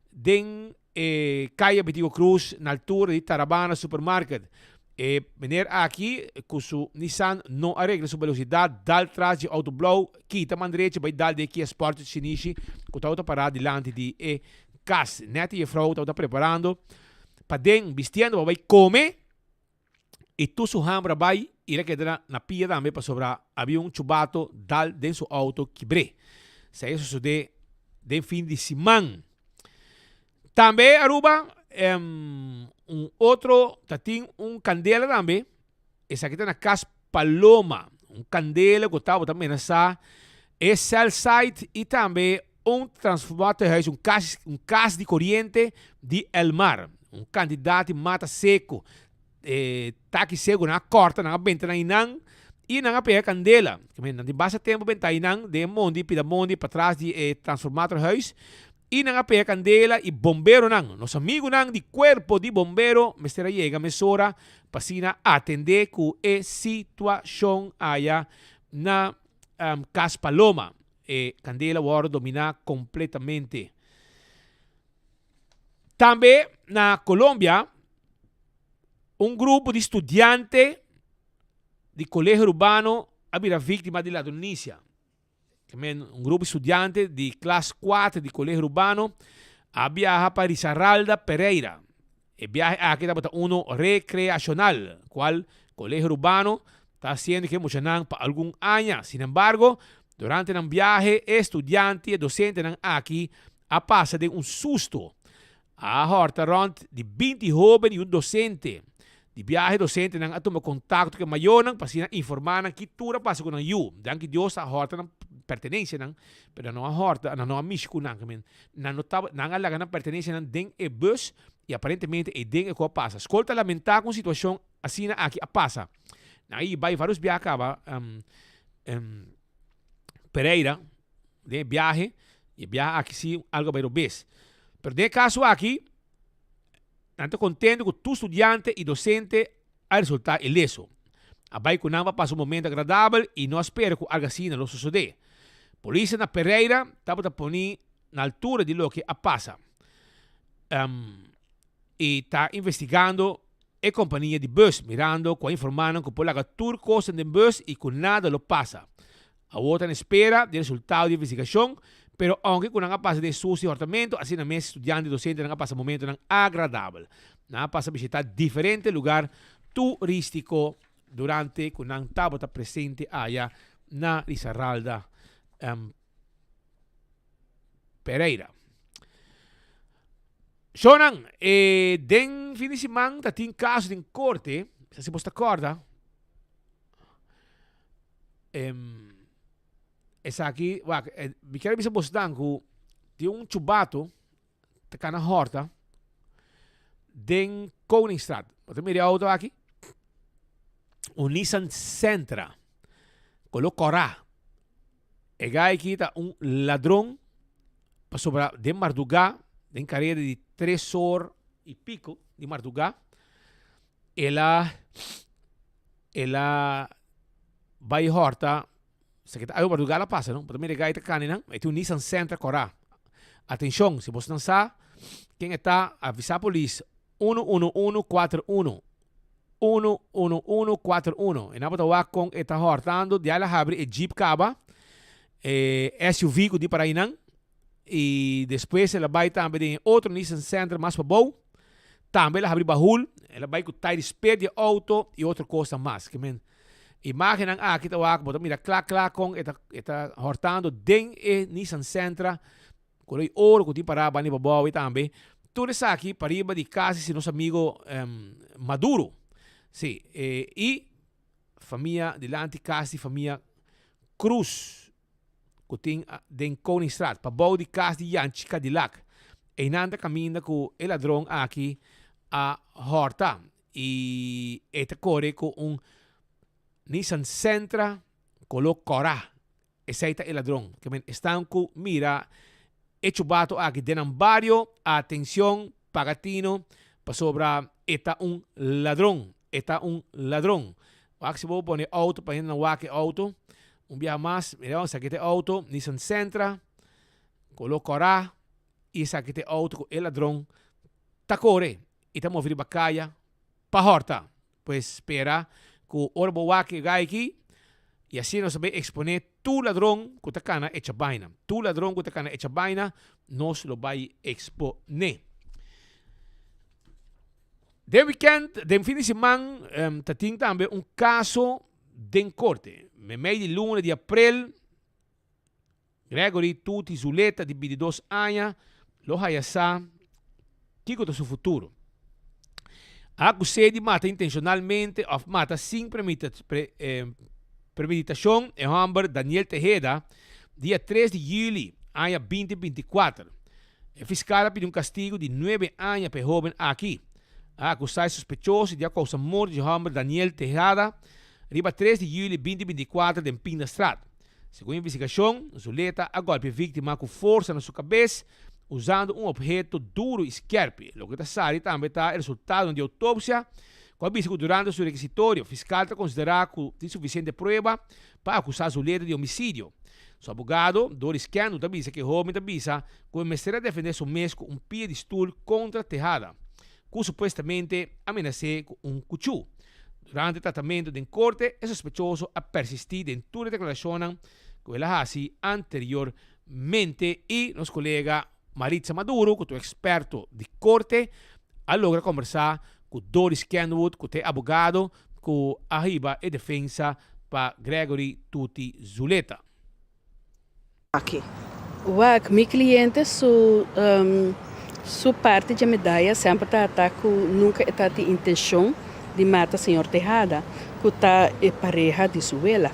den e Caya Betico Cruz na altura di Tarabana Supermarket. E meneer aki cu su Nissan no a regla su velocidad, dal tras dje auto blauw, kita man drechi bay dal den e Kia Sportage shinishi cu tabata para dilanti di e cas. Net e juffrouw tabata preparando paden bistiendo pa bay come. I tur su hamber a bai i el a keda na pia tambe pasobra habia un chubato dal den su auto kibr'é. Esei a sosodé den fin di siman. Tambe Aruba un otro ta tin un kandela tambe, esaki ta na Cas Paloma, un kandela ku tabata menasá e cell site i tambe un transformatorhuis, un kas, un kas di koriente di Elmar. Un kantidat di mata seku, e taki seku nan a kòrta, nan a benta nan einan i nan a pega kandela. Nan tin basta tempu benta einan den e mondi, pida mondi patras di e transformatorhuis. I nan a pega kandela i bomberonan, nos amigunan di kuerpo di bombero mester a yega mesora pa asina atendé ku e situashon aya na Cas Paloma. E kandela wòrdu dominá kompletamente. Tambe na Colombia un grupo di studiante di Colegio Urbano a bira víktima di ladronisia. Un grupo di studiante di klas kuater di Colegio Urbano a biaha pa Risaralda, Pereira. E biahe aki tabata uno recreacional, cual Colegio Urbano ta haciendo cu e muchanan pa algun aña. Sinembargo, durante nan biahe e studiante y e docentenan aki a pasa den un susto. A hòrta rònt di binti hóben i un dosente. Di biahe dosentenan a tuma kontakto ku e mayornan pa asina informá nan ki tur a pasa ku nan yu. Danki Dios a hòrta nan pertenensianan, pero nan no a hòrta, nan no a mishi ku nan. Nan no tabata, nan a laga nan pertenensianan den e bus i aparentemente ei den e ku a pasa. Skol ta lamentá ku un situashon asina aki a pasa. Nan a bai vários biaha kaba Pereira den e biahe y e biahe aki si algo a bay robes. Pero den e caso aki nan ta contento cu tur studiante y docente a resulta ileso. A bay cu nan pa pasa un momento agradabel y no a spera cu algo asina lo sosode. Polisnan na Pereira tabata poni na altura di loke a pasa y ta investigando E kompania di bus mirando ku a informá nan ku por laga tur kosnan den bus i ku nada lo pasa. Awor ta na espera di resultado di investigashon, pero ounke ku nan a pasa den susi hortamentu, asina mes studiante i dosentenan a pasa momentunan agradabel. Nan a pasa bishitá diferente lugar turístiko durante ku nan tabata presente aya na Risaralda. Pereira. Shownan, e den fin di siman ta tin caso den corte, sa si bos ta corda, em, esaki, wak, eh, mi kier bisa bosnan cu tin un chubato ta cana horta den Koningstraat. Bo ta mira e auto aki? Un Nissan Sentra, color cora. E gai aki ta un ladron pasobra den mardugá, den kareda di tres or i piko di mardugá, el a el a bai hòrta, esaki ta awe mardugá el a pasa no, bo ta mira e gai ta kani nan, e tin un Nissan Sentra kòrá. Atenshon, si bosnan sa ken e ta, avisá polis 11141. 11141. E nan bo ta wak kon e ta hòrtando. Di al a habri e jeep kaba, e SUV ku di para einan. I despues el a bai tambe den e otro Nissan Sentra mas pabou. Tambe el a habri bahul. El a bai ku tai di sper di e outo i otro kosnan mas. Ke men imágennan aki ta wak, bo ta mira kla kla kon e ta e ta hòrtando den e Nissan Sentra. Color di oro cu tin pará banda di Babawi tambe. Tur esaki pariba di casi si nos amigo Maduro. Si, y famia dilanti cas di famia Cruz cu tin den Koningstraat, pabou di cas di Janchi Cadillac. Eynan ta caminda cu e ladron aki a horta y e ta core cu un Nissan Sentra color cora. Esei ta e ladron. Ke men esnan ku mira e chubato aki den nan bario, atencion, paga tino, pasobra e ta un ladron. E ta un ladron. Wak si bo pone auto pa hendenan wak e auto. Un biaha mas, mira esaki ta e auto, Nissan Sentra, kolor kòrá, i esaki ta e auto ku e ladron ta kore i ta move riba kaya pa hòrta. Pues spera cu ora bo wak e gai aki, y asina nos ta bay expone tur ladron cu ta cana echa baina. Tur ladron cu ta cana echa baina, nos lo bay expone. Den weekend, den fin di siman, ta tin tambe un caso den corte. Memey di luna di april, Gregory Tuti Zuleta di bintidos aña lo haya sa kiko ta su futuro. A akus'é di mata intenshonalmente òf mata sin premeditashon e hòmber Daniel Tejeda dia tres di yüli aña binti 24. E fiskal a pidi un kastigu di nuebe aña pa e hóben aki. A akusá e sospechoso di a kousa morto di e hòmber Daniel Tejada riba tres di yüli binti 24 den Pindastraat. Segun investigashon, Zuleta a gòlpia e víktima ku forsa na su kabes. usando un obheto duro y skerpi. Loke ta sali tambe ta e resultadonan di autopsia cu a bisa cu durante su rekisitorio fiscal ta considera cu tin suficiente prueba pa acusa Zuleta di homicidio. Su abogado, Doris Kendall ta bisa cu e hoben ta bisa cu e mester a defende su mes cu un pia di stoel contra Tejada, cu supuestamente a menas'é cu un cuchú. Durante tratamento den corte, e sospechoso a persisti den tur e declaracionnan cu el a haci anteriormente y nos colega Maritza Maduro, cu ta un experto di corte, a logra combersa cu Doris Kenwood, cu ta e abogado cu a hiba e defensa pa Gregory Tuti Zuleta. Aki. Wak, mi cliente su su parti dje medaya semper ta ta cu nunca e ta tin intencion di mata señor Tejada, cu ta e pareha di su wela.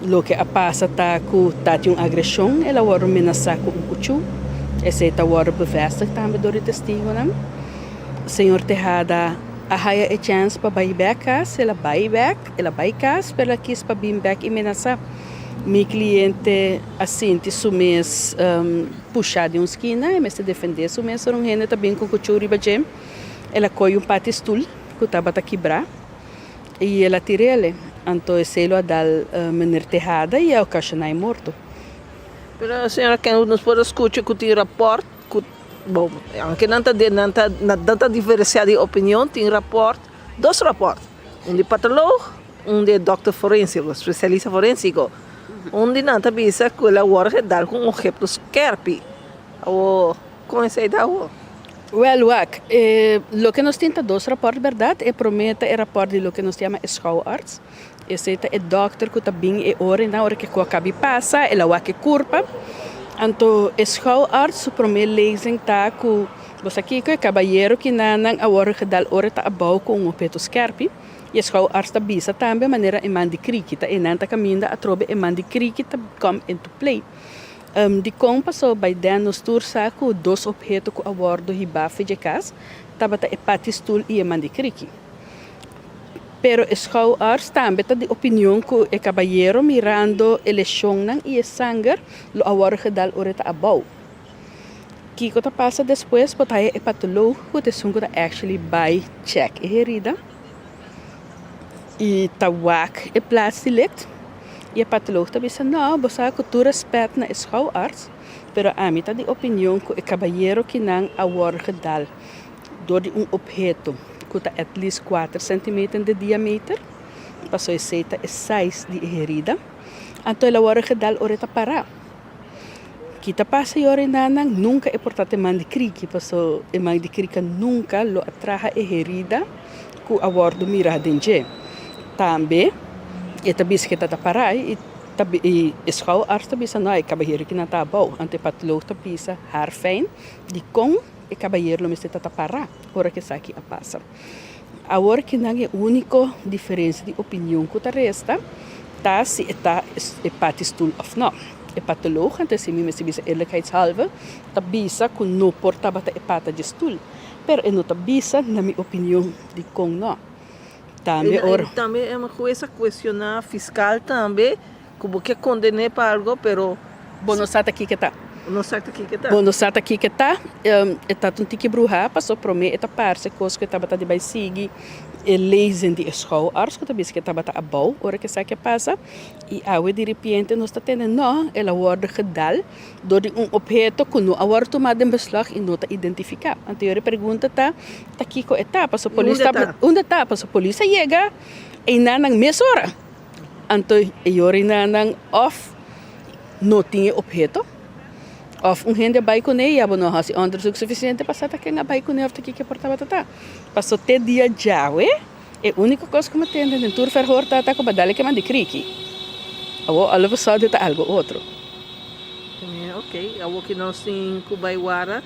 Loke a pasa ta cu ta tin un agresion, el a wordo menasa cu un cuchu, esey ta wordo bevestig tambe door di testigonan. Señor Tejada a haya e chens pa bay bek cas, el a bay bek, el a bay cas, pero el a kies pa bin bek y menasa. Mi cliente a sinti su mes pusha den un skina, e mester defende su mes ora un hende ta bin cu cuchu riba dje. El a coy un pati stul cu tabata kibra y el a tir'ele. Anto esey lo a dal meneer Tejada y a ocasiona e morto. Pero señora Kenwood nos por a scucha cu tin rapport cu, bon, aunke nan ta nan ta nan ta diferencia di opinion, tin rapport, dos rapport, un di patoloog, un di e dokter forensico, specialista forensico, un di nan ta bisa cu el a worde gedal cu un obheto skerpi. Awo, con esey ta awo? Wel, wak, e loke nos tin ta dos raport berdad. E prome ta e raport di loke nos ta yama e schouwarts. Esey ta e dokter cu ta bin e ora einan, ora cu a cabi pasa, el a wak e curpa. Anto e schouwarts su prome lezing ta cu bo sa kico, e cabayero kinanan a worde gedal ora e ta abao cu un obheto skerpi. I e schouwarts ta bisa tambe manera e man di kriki ta einan ta caminda atrobe e man di kriki ta come into play. Dikon paso bai den nos tur sa ku dos opheto ku a wòrdu hibá fe dje kas tabata e pati stul i e man di kriki. Pero e schouwarts tambe ta di opinion ku e kabayero mirando e leshonnan i e sanger lo a wòrdu gedal ora e ta abou. Kiko ta pasa despues bo ta haña e patoloog ku ta esun ku ta actually bai check e herida i ta wak e plaats di licht i e patoloog ta bisa no bo sa ku tur respet na e schouwarts pero ami ta di opinion ku e kabayero kinan a wòrdu gedal dor di un opheto ku ta at least kuater centimeter den diameter pasobra esei ta e size di e herida anto el a wòrdu gedal ora e ta para. Ki ta pasa y ora nan nunca e por ta te man di kriki paso e man di krika nunca lo a traha e herida cu a wordo mira den dje. Tambe e ta bisa cu e ta ta para y ta y e schouwarts ta bisa no e caballero ki nan ta abou anto e patoloog ta bisa haar fijn dicon e caballero lo mester ta ta para ora cu esaki a pasa. Awor ki nan e úniko diferensia di opinion ku ta resta ta si e ta e parti stul òf nò. E patoloog, anto esei mi mester bisa eerlijkheidshalve, ta bisa ku no por tabata e pata dje stul, pero e no ta bisa na mi opinion dikon nò. Tambe ora. I tambe e hues a kuestioná fiskal tambe ku bo ke konden'é pa algo pero. Bo no sa ta kiko ta. Bo no sa ta kiko ta. Bo no sa ta kiko ta. E ta un tiki bruhá paso promé e ta parse kos ku e tabata di bai sigui e lezen di e schouwarts ku ta bisa ku e tabata abou ora ku esaki a pasa i awe diripiente nos ta tende no el a wòrdu gedal dor di un opheto ku no a wòrdu tumá den beslag i no ta identifiká. Anto e pregunta ta ta kiko e ta paso polis ta unda ta paso polis a yega einan nan mesora. Anto e yorinanan òf no tin e opheto, òf un hende a bai kuné i abo no a hasi òndersuk sufisiente pa sa ta ken a bai kuné òf ta kiko por tabata ta. Paso te dia djawe e úniko kos ku mi a tende den tur verhoor ta ku Badal e ke manda kriki. Awor all of a sudden ta algo otro. Ok, awor ki nos tin ku bai wara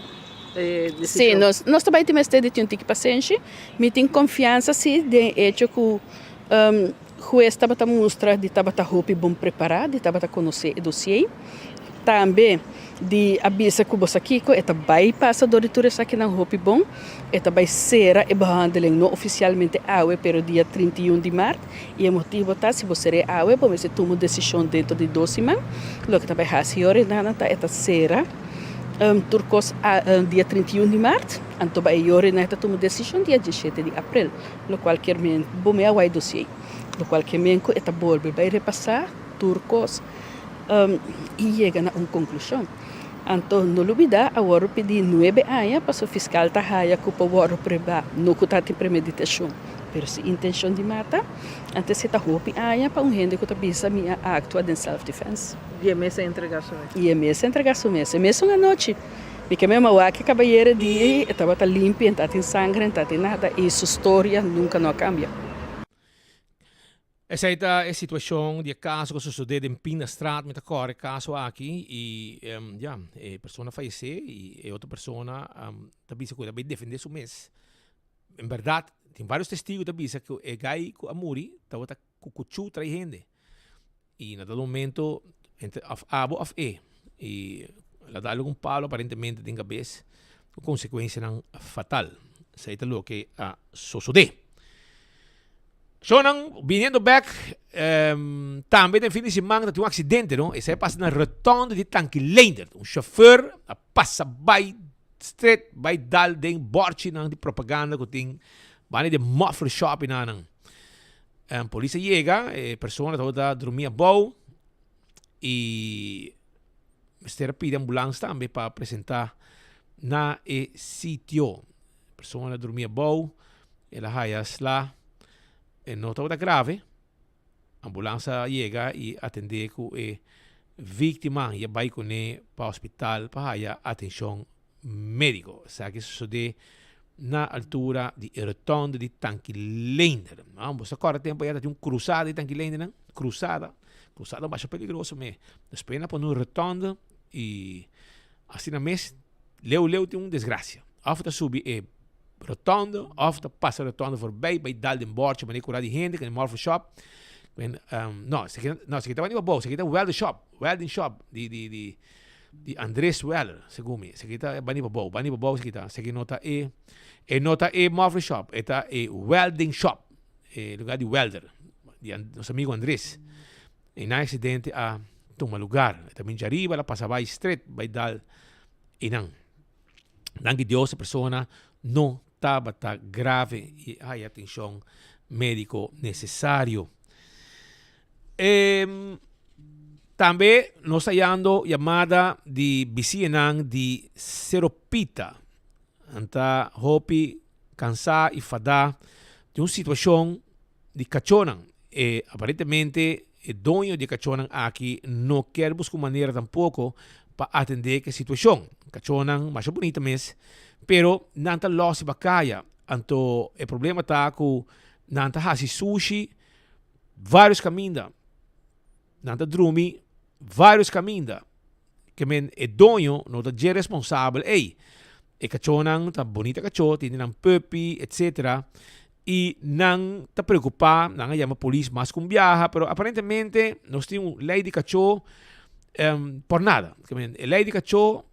e Sí, desishon. nos nos ta bai tin mester di tin un tiki pasenshi. Mi tin konfiansa sí den e echo ku Hues tabata mustra di tabata hopi bon prepará, di tabata konosé e dosié. Tambe di a bisa ku bo sa kiko, e ta bai pasa dor di tur esakinan hopi bon. E ta bai sera e behandeling, no ofisialmente awe, pero dia 31 di mart. I e motibu ta, si bo ser'é awe, bo mester tuma un desishon dentro di dos siman. Loke ta bai hasi yora i nana ta e ta sera. Tur kos a dia 31 di mart, anto ba e yori nan ta tuma desishon dia 17 di aprel, lokual kier men bo me a wai dosiei, lokual kier men ku e ta bolbe bai repasá tur kos i yega na un konklushon. Anto no lubidá a wòrdu pidí nuebe aña pasobra fiskal ta haya ku por wòrdu pruebá no ku ta tin premeditashon pero si intenshon di mata. Antes e ta hopi aña pa un hende ku ta bisa mi a aktua den self defense. I e mes a entregá su mes. I e mes a entregá su mes. E mesun anochi. Mi ke mema wak e kabayero di ei, e tabata limpi, e ta tin sangre, e ta tin nada i su storia nunka no a kambia. Esei ta e situashon di e kaso ku a sosodé den Pinastraat. Mi ta kòrda e kaso aki i ya, e persona a fayesé i e otro persona ta bisa ku el a bai defendé su mes. En bèrdat tin vários testigu ta bisa ku e gai ku a muri tabata ku kuchú trai hende i na dado momento entre òf abo òf e i el a dal un palo aparentemente den kabes ku konsekuensianan fatal. Esei ta loke a sosodé. Shownan biniendo bek tambe den fin di siman ta tin un aksidente no, esei a pasa na rotonde di Tanki Leendert. Un shofèr a pasa bai stret bai dal den bòrchinan di propaganda ku tin banda di muffler shop i nan. Polis a yega, e persona tabata drumí abou i mester a pidi ambulans tambe pa presentá na e sitio. Persona drumí abou, el a haya sla, e no tabata grave. Ambulans a yega i atendé ku e víktima i a bai kuné pa hospital pa haya atenshon médiko. Esaki a sosodé na altura di e rotonde di Tanki Leender. Bo sa kòrda tempu ayá ta tin un krusada di Tanki Leendernan? Krusada. Krusada masha peligroso me. Despues nan a pone un rotonde i asina mes leu leu tin un desgrasia. Òf ta subi e rotonde òf ta pasa rotonde voorbij bai dal den bòrchi manera kura di hende ku den Morpho Shop. No, esaki no esaki ta bani pabou, esaki ta welder shop, welding shop di di di di Andres Weller segun mi. Esaki ta bani pabou, bani pabou esaki ta. Esaki no ta e e no ta e Morpho Shop, e ta e welding shop, e lugar di welder di nos amigo Andres. E nan accidente a tuma lugar. E ta bin djariba, el a pasa bai stret bai dal einan. Danki Dios e persona no tabata grave y a haya atencion medico necesario. E, tambe nos ta hayando yamada di bisiñanan di Cerro Pita. Nan ta hopi cansa y fada di un situacion di cachonan. E aparentemente e doño di e cachonan aki no kier busca un manera tampoco pa atende cu e situacion. Cachonan masha bunita mes, pero nan ta los riba caya. Anto e problema ta cu nan ta haci sushi varios caminda. Nan ta drumi varios caminda. Ke men e doño no ta dje responsabel ey. E cachonan ta bonita cacho, tin di nan puppy etc. Y nan ta preocupa, nan a yama polis mas cu un biaha, pero aparentemente nos tin un ley di cacho por nada. Ke men e ley di cacho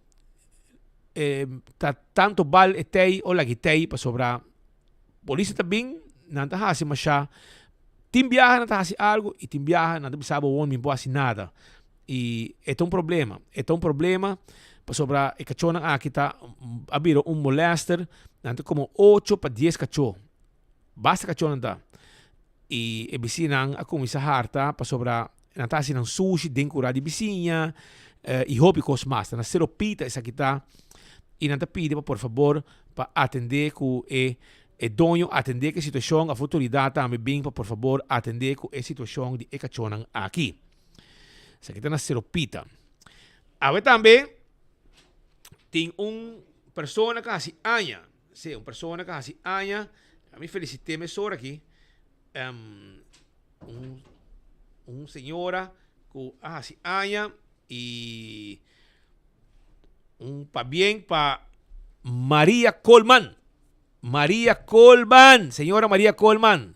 ta tanto bal e tey o lagi tey pasobra Polis ta bin, nan ta hasi masha. Tin biaha nan ta hasi algo y tin biaha nan ta bisa bo won mi por hasi nada. Y e ta un problema. E ta un problema pasobra e cachonan aki ta a bira un molester. Nan ta como ocho pa dies cacho. Basta cachonan ta. Y e bisinan a cuminsa harta pasobra nan ta hasi nan sushi den cura di bisiña y hopi cos mas. Ta na Cerro Pita esaki ta y nan ta pidi pa por fabor pa atende cu e e doño atende cu e situacion of autoridad tambe bin pa por fabor atende cu e situacion di e cachonan aki. Esaki ta na Cerro Pita. Awe tambe tin un persona cu a haci aña. Sí, un persona ku hasi aña, a mi felisité mesora aki, um, un, un señora ku a hasi aña i un pabien pa Maria Coleman. Maria Coleman, señora Maria Coleman.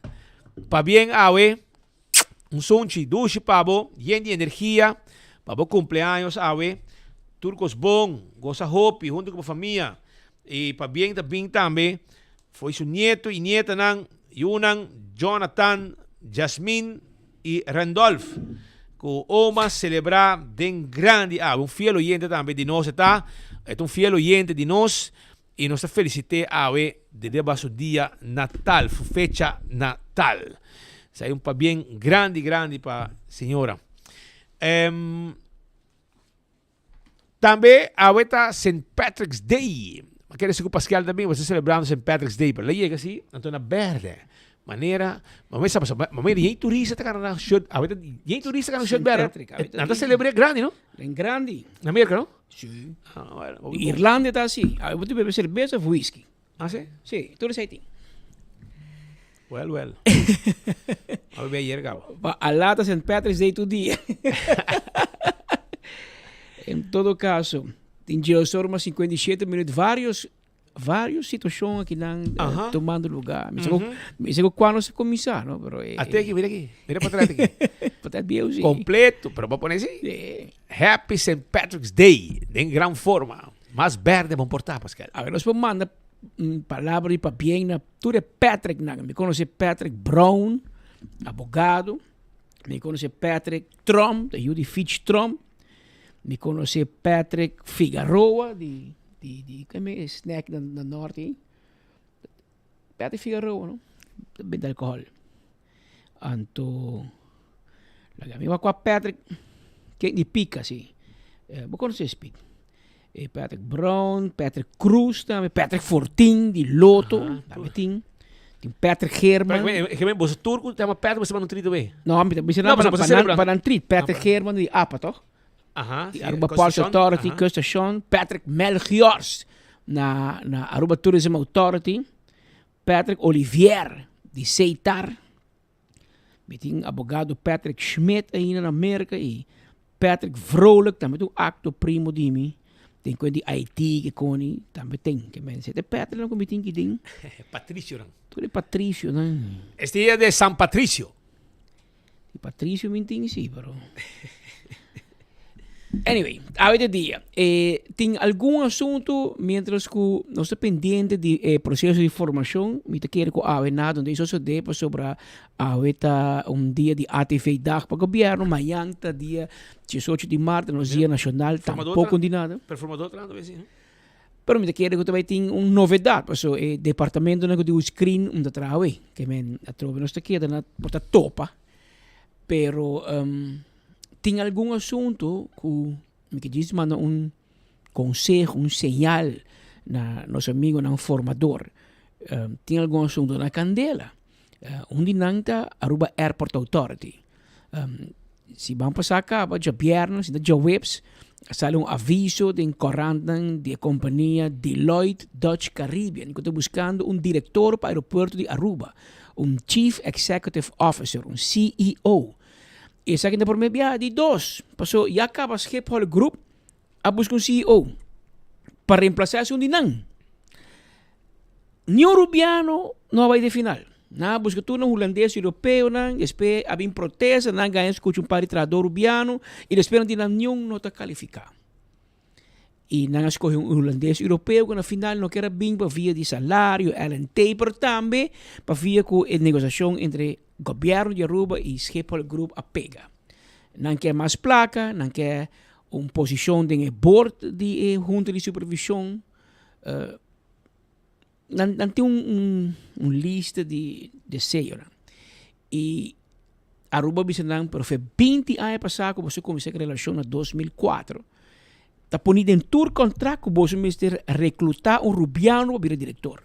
Pabien awe, Un sunchi dushi pa bo, yen di energia pa bo cumpleaños awe. Tur cos bon, gosa hopi hunto cu bo famia. Y pabien ta bin tambe fo'i su nieto y nietanan, yunan Jonathan, Jasmine y Randolph cu oma celebra den grandi awe. Un fiel oyente tambe di nos e ta. E ta un fiel oyente di nos y nos ta felicit'é awe di riba su dia natal, su fecha natal. Esei un pabien grandi grandi pa señora. Em, tambe awe ta St. Patrick's Day. Ma kere si ku Pascal tambe bo ta celebrando St. Patrick's Day, pero la yega si, anto na berde. Manera, mama sa pasobra, mama yen turista ta gana nan shirt, awe ta yen turista gana shirt St. berde. Patrick, awe ta Nan ta yen. celebr'é grandi, no? En grandi. Na Merca, no? Sí. Ah, bueno, hopi Di bon. Irlanda ta así. Awe bo ta bebe serbesa of whisky. Ah, sí? Sí, tur esei tin. Well, well. A bebe ayer cabo. Pa alá ta St. Patrick's Day tur dia. En todo caso, tin djeosor mas 57 minuut varios varios situacion akinan eh, tomando lugar. Mi sa cu mi sa cu cuando se cuminsa, no? Pero eh, Ate aki, mira aki. Mira pa atrás aki. Pa atrás bieu, sí. Completo, pero bo pone así. Sí. Happy St. Patrick's Day, den gran forma. Mas berde bon por ta, Pascal. A ver, nos por manda un palabra di pabien na tur e Patricknan. Mi conoce Patrick Brown, abogado. Mi conoce Patrick Trump, de yu di Fitch Trump. Mi conoce Patrick Figaroa, di, di, di, keme e snack na, na norte ei? Patrick Figaroa, no? Ta bende alcohol. Anto, laga mi wak kua Patrick, ken di Pika, si. Eh, bo conoce Speed. Eh, Patrick Brown, Patrick Cruz tambe, Patrick Fortin di Lotto, tambe tin. Tin Patrick Geerman. Pero, eh, Geerman, boso tur ku ta yama Patrick, boso manda un trito be? No, mi ta bisa No, nan boso pa celebra. nan pa nan trit. Patrick Geerman di APA, toch? Aha, Di sí, Aruba Ports Construction, Authority, aha. Construction. Patrick Melchiors na na Aruba Tourism Authority. Patrick Olivier di Seitar. Mi tin abogado Patrick Schmidt ainda na Merca y Patrick Vrolijk tambe ta un acto primo di mi. Tin cu di IT ke coni tambe tin. Ke men sete Patrick nan cu mi tin ki den. Patricio nan. Tur e Patricio nan. Es dia de San Patricio. Di Patricio mi tin si pero. Anyway, awe de dia. Eh, tin algun asunto mientras cu nos ta pendiente di e proceso di formacion, mi ta kere cu awe na donde e sosode pasobra awe ta un dia di ATV dag pa gobierno, mañan ta dia 18 di maart, nos dia nacional, tampoco di nada. Pero formador trahando besi, no? Pero mi ta kere cu ta bay tin un novedad, paso e departamentonan cu tin un screen un ta traha awe, ke men atrobe nos ta keda na por ta topa, pero um, tin algun asunto cu mi ke djis manda un conseho, un señal na nos amigonan formador. Um, tin algun asunto na candela. Uh, un di nan ta Aruba Airport Authority. Um, si ban pasá caba, djabièrnè, si ta djaweps, a sali un aviso den corantnan di e compania Deloitte Dutch Caribbean cu ta buscando un director pa aeropuerto di Aruba, un Chief Executive Officer, un CEO. Esaki ta prome biaha di dos, paso ya caba Schiphol Group a busca un CEO pa reemplaza esun di nan. Ni un Rubiano no a bay den final. Nan a busca tur nan Hulandes, Europeonan, despues a bin protesta, nan a gana scucha un par di trahador Rubiano y despues nan di nan niun no ta califica. Y nan a scoge un Hulandes Europeo cu na final no kier a bin pa via di salario, LNT, pero tambe pa via cu e negociacion entre Gobierno di Aruba y Schiphol Group a pega. Nan kier mas placa, nan kier un posicion den e board di e Junta di Supervision. Nan, nan tin un, un, un lista di deseonan. Y Aruba bisa nan, pero fe 20 aña pasá ku boso kuminsá ku relashon na 2004, ta poni den tur kontrakt ku boso mester reklutá un rubiano pa bira direktor.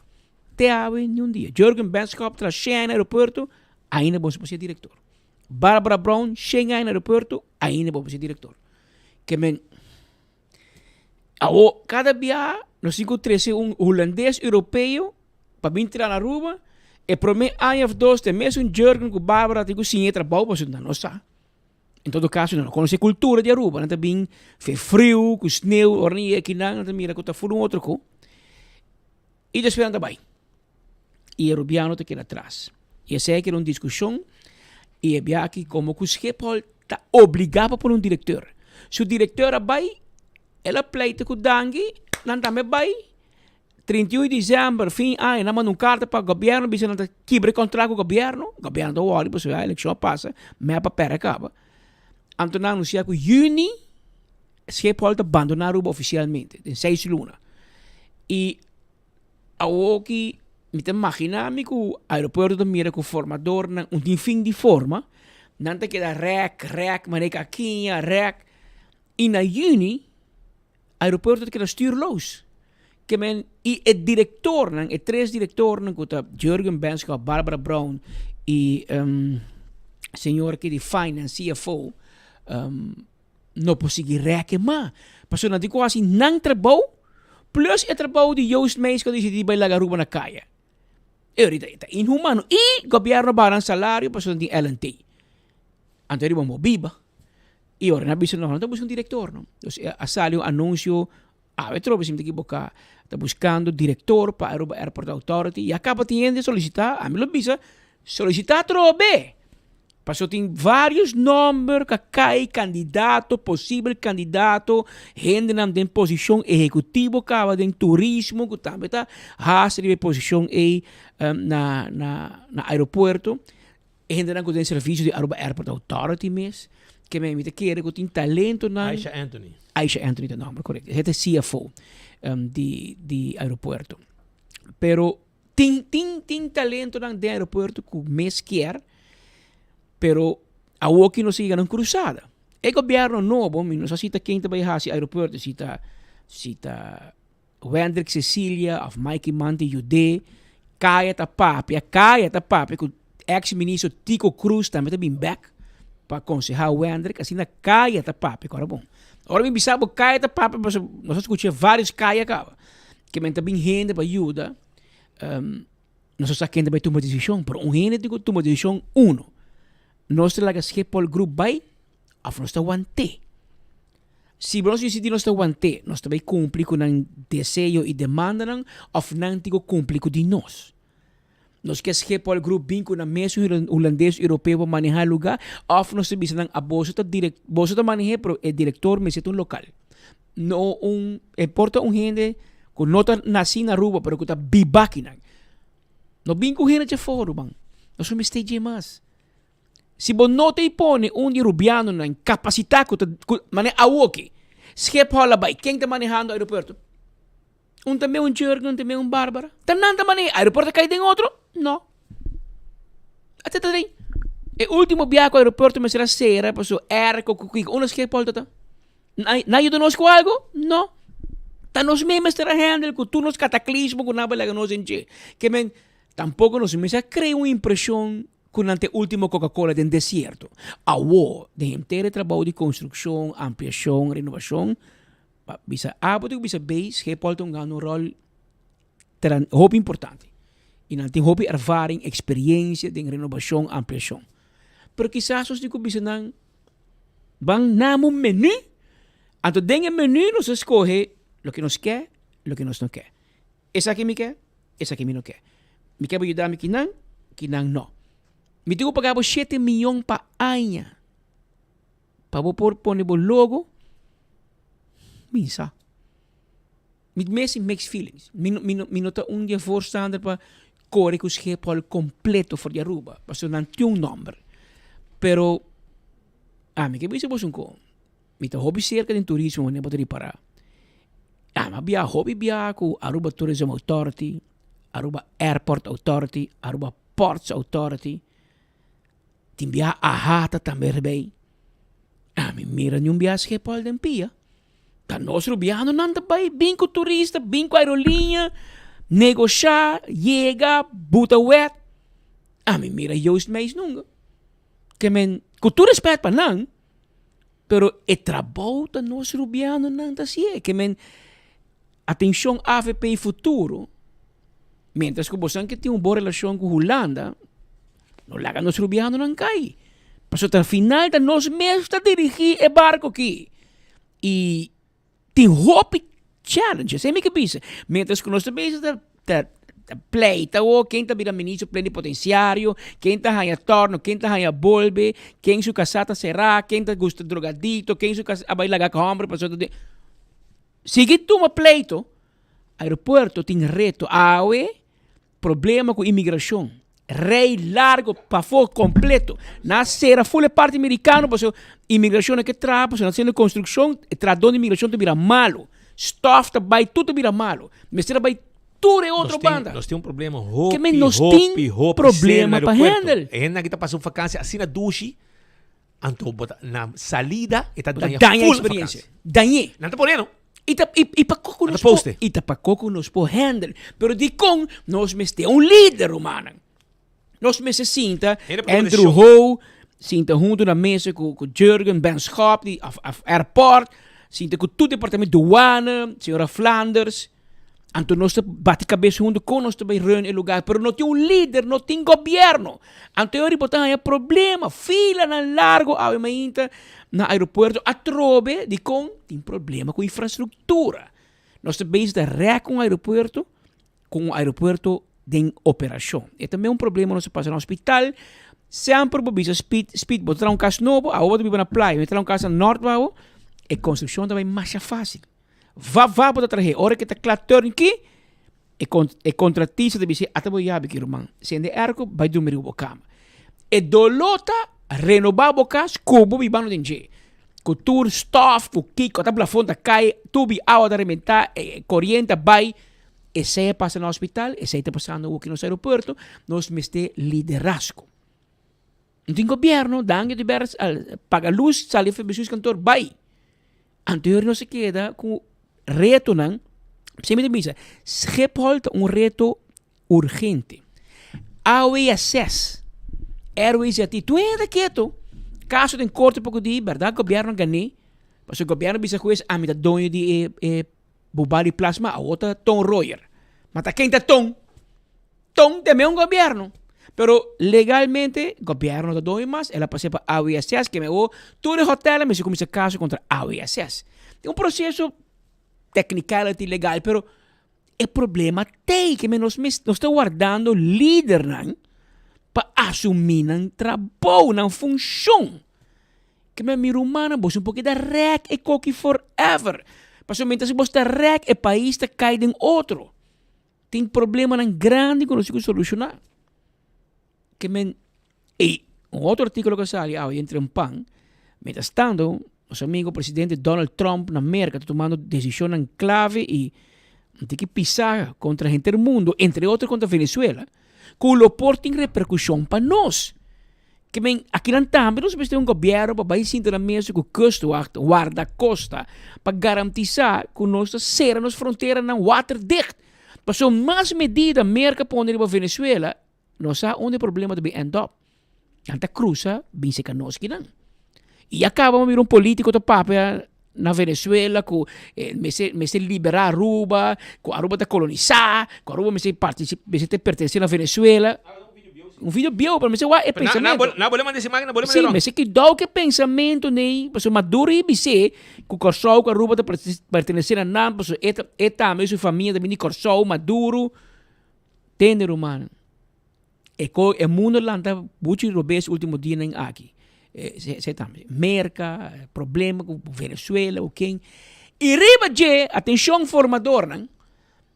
Te awe ni un dia. Jurgen Benschop tras shen aña na aeropuerto, ainda boso por ser direktor. Barbara Brown, shen aña na aeropuerto, ainda bo por ser direktor. Ke men, Awo kada bia nos tin ku trese un hulandes europeo pa bin traha na Aruba, e prome aña of dos te mesun Jurgen ku Barbara tin ku siña e trabou pasobra nan no sa. En todo kaso nan no konosé kultura di Aruba, nan ta bin fe friu ku sneu ora nan yega akinan nan ta mira ku ta ful un otro ko i despues nan ta bai i e rubiano ta keda atras. I esei a keda un diskushon i e bia aki komo ku Schiphol ta obligá pa pone un direkteur. Su direkteur a bai, el a pleita ku Dangui, nan tambe bai. 31 di desèmber, fin aña, nan manda un karta pa gobièrnu bisa nan ta kibra e kontrakt ku gobièrnu. Gobièrnu ta wòri pasobra ya elekshon a pasa, mep a pèrdè kaba. Anto nan anunsiá ku yüni. Schiphol ta bandoná Aruba ofisialmente den seis luna. I awoki mi ta imaginá mi ku aeropuerto ta mira ku formadornan un tin fin di forma, nan ta keda rèk rèk manera kakiña rèk i na yüni aeropuerto ta keda stuurloos. Ke men i e direktornan, e tres direktornan ku ta Jurgen Benschop, Barbara Brown i señor aki di finance, CFO, no por sigui rèk e mas. Pasobra nan tin ku hasi nan trabou plus e trabou di Joost Meijs ku a disidí bai laga Aruba na kaya. E orita e ta inhumano. I gobièrnu a baha nan salario pasobra nan tin LNT. Anto riba bo biba. I ora nan a bisa no, nan ta buska un direktor no. Dus a sali un anunsio awe trobe si mi ta ekiboká, ta buskando direktor pa Aruba Airport Authority. Ya kaba tin hende solisitá, ami lo bisa solisitá atrobe. Paso tin varios nomber ka kai kandidato, posibel kandidato, hendenan den posishon ehekutivo kaba den turismo ku tambe ta hasi riba e posishon ei na na na aeropuerto. E hendenan ku den servisio di Aruba Airport Authority mes, ke men mi ta kere ku tin talentonan. Aisha Anthony. Aisha Anthony ta nomber korekto. E ta CFO di di aeropuerto. Pero Tin tin tin talentonan den aeropuerto ku mes kier, pero awoki nos a yega na un krusada. E gobierno nobo, mi no sa si ta ken ta bai hasi aeropuerto, si ta si ta Wendrick Cecilia of Mike Eman ta yud'é, kaya ta papia, kaya ta papia ku ex ministro Tico Croes tambe ta bin bek pa konsehá Wendrick, asina kaya ta papia, kòrda bon. Ora mi bisa bo kaya ta papia pasobra nos a skucha vários kaya kaba. Ke men ta bin hende pa yuda, nos no sa ken ta bai tuma desishon, pero un hende tin ku tuma desishon uno, nos ta laga Schiphol Group bai òf nos ta want'é. Si nos disidí nos ta want'é, nos ta bai kumpli ku nan deseo i demandanan òf nan tin ku kumpli ku di nos. Nos ke Schiphol Group bin ku nan mesun hulandes europeo pa manehá e lugá òf nos ta bisa nan a boso ta direk boso ta maneh'é pero e direktor mester ta un lokal. No un e por ta un hende ku no ta nasí na Aruba pero ku ta biba akinan. No bin ku hende djafó ruman. Nos no mester dje mas. Si bo no ta i pone un di rubianonan kapasitá ku ta ku manera awoki Schiphol a bai ken ta manehando aeropuerto? Un ta me un Jurgen, un ta me un Barbara. Ta nan ta maneha. Aeropuerto a kai den otro? No. Ate ta den. E ultimo biaha ku aeropuerto mester a sera paso airco ku kiko. Unda Schiphol ta ta? Nan nan yuda nos ku algo? No. Ta nos mes mester a handle ku tur nos kataklismo ku nan a laga nos den dje. Ke men tampoko nos mester a krea un impreshon ku nan ta e ultimo Coca-Cola den desierto. Awo, den henter e trabou di konstrukshon, ampliashon, renovashon, Pa bisa A bo tin ku bisa B, Schiphol ta hungando un ròl tran hopi importante. I nan tin hopi ervaring, eksperiensia den renobashon, ampliashon. Pero kisas nos tin ku bisa nan, ban nam un menú, anto den e menú nos a skohe loke nos ke, loke nos no ke. Esaki mi ke, esaki mi no ke. Mi ke bo yuda mi kinan, kinan no. Mi tin ku paga bo shete miyon pa aña. Pa bo por pone bo logo, mi sa. Mi mes tin mixed feelings. Mi no, mi no, mi no ta un di e voorstander pa kore ku Schiphol kompleto for di Aruba, pasobra nan tin un nòmber. Pero ami ke bisa boso un ko, mi ta hopi serka den turismo manera bo ta ripará. Ami a biaha hopi biaha ku Aruba Tourism Authority, Aruba Airport Authority, Aruba Ports Authority. Tin bia ahata tambe rebey. Ami mira niun bia Schiphol den pia. Ta nos rubianonan ta bay bin ku turista, bin ku aeroliña, negosha, yega, buta wet. Ami mira Joost Meijs nunca. Ke men, ku tur respet pa nan, pero e trabou ta nos rubianonan ta hacié. Ke men, atencion avp futuro, mientras ku bosan ke tin un bon relashon ku Hulanda, No laga nos rubianonan kai. Pasobra ta final ta nos mes ta dirigí e barko aki. I tin hopi challenges, esei mi ke bisa. Mientras ku nos ta bisa ta ta ta pleita awor ken ta bira ministro plenipotenciario, ken ta haña torno, ken ta haña bolbe, ken su kasá ta será, ken ta gusta drogadicto, ken su kasá a bai laga ku hòmber pasobra ta Sigui tuma pleito, aeropuerto tin reto awe. Problema ku imigrashon. Rei largo pafó completo. Nan a cera full e parti mericano pasobra inmigracion a ke traha pasobra nan ta haciendo construccion e trahador di inmigracion ta bira malo. Stof ta bay tur ta bira malo. Mester a bay tur e otro Nos tin, banda. nos tin un problema hopi, Ke men nos hopi, tin hopi serio na problema pa aeropuerto. handle. E hendenan ki ta pasa un vakantie asina dushi, anto bo ta na salida e ta Bo ta daña daña full experiencia. vakantie. Dañ'é. Nan ta pone no. I ta i i pa koko Nan nos ta por poste. i ta pa koko nos por handle. Pero dikon nos mester un lider, rumannan? Nos mester sinta Hende por tuma Andrew desishon. Ho, sinta huntu na mesa ku ku Jurgen Benschop di af af airport, sinta ku tur departamento douane, señora Flanders. Anto nos ta bati kabes huntu kon nos ta bai run e lugar, pero no tin un lider, no tin gobierno. Anto e ora bo ta haña problema, filanan largo awe mainta na aeropuerto atrobe dikon tin problema ku infrastruktura. Nos ta bezig ta rèk un aeropuerto ku un aeropuerto den operashon. E ta un problema nos ta pasa na hospital, semper bo bisa speed, speed, bo ta traha un kas nobo, awo bo ta biba na playa, bo ta traha un kas na Noord e konstrukshon ta bai masha fásil. Va va bo ta trahe. Ora ke ta kla turnkey, e kon e kontratista ta bisa, ata bo yabi ki ruman. Sende airco, bai durmi riba bo kama. E doló ta renobá bo kas ku bo bibando den dje. Ku tur stof, ku kiko, ata plafon ta kai, tubi awa ta rementá, e koriente a bai. Esei a pasa na hospital, esei ta pasando awoki nos aeropuerto. Nos mester liderazgo. No tin gobierno, danki di bèrs, paga lus, sali for bestuurskantoor, bai. Anterior nos a keda ku retonan, p'esei mi ta bisa, Schiphol ta un reto urgente. AWSS, Airways ya tin, tur hende ta keto. Kaso den korte poko di, bèrdat gobièrnu a gané, pasobra gobièrnu a bisa hues ami ta doño di e e Bubali Plasma, awor ta Ton Royer. Ma ta ken ta Ton? Ton ta un gobierno. Pero legalmente gobierno no ta doño mas, el a pas'é pa AWSS, ke mehor tur e hotelnan mester kuminsá kaso kontra AWSS. Tin un proseso technicality legal, pero e problema t'ei ke nos mes nos ta wardando lidernan pa asumí nan trabou, nan funshon. Ke men mi rumannan, boso no por keda rèk e koki forever. Pasobra mientras ku boso ta rèk e pais ta kai den otro. Tin problemanan grandi ku nos tin ku solushoná. Ke men, ey, un otro artíkulo ku a sali awe entre un pan, mientras tanto, nos amigo presidente Donald Trump na Merka ta tumando desishonnan klave i tin ki pisa kontra henter mundu, entre otro kontra Venezuela, ku lo por tin reperkushon pa nos. Ke men, akinan tambe nos mester un gobièrnu pa bai sinta na mesa ku kustwacht, wardakosta, pa garantisá ku nos ta sera nos fronteranan waterdicht. Pasobra mas medida Merka pone riba Venezuela, nos sa unda e problema ta bin end up. Nan ta krusa bin seka nos kinan. I a kaba mira un politiko ta papia na Venezuela ku mester mester liberá Aruba, ku Aruba ta kolonisá, ku Aruba mester partisip mester ta pertenesé na Venezuela. Un video bieu, pero mester wak e pensamentu. Na bole manda ese imagen, na bole Sí, manda mester kidou ku e pensamentu nei, pasobra Maduro i bis'é ku Kòrsou ku Aruba ta pertenesé na nan, pasobra e ta e tambe su famia ta bini di Kòrsou, Maduro. Tende rumannan. E ko e mundo lanta buchi robes ultimo dianan aki. E se tambe Merca, problema ku Venezuela ku ken. I riba dje, atencion formadornan,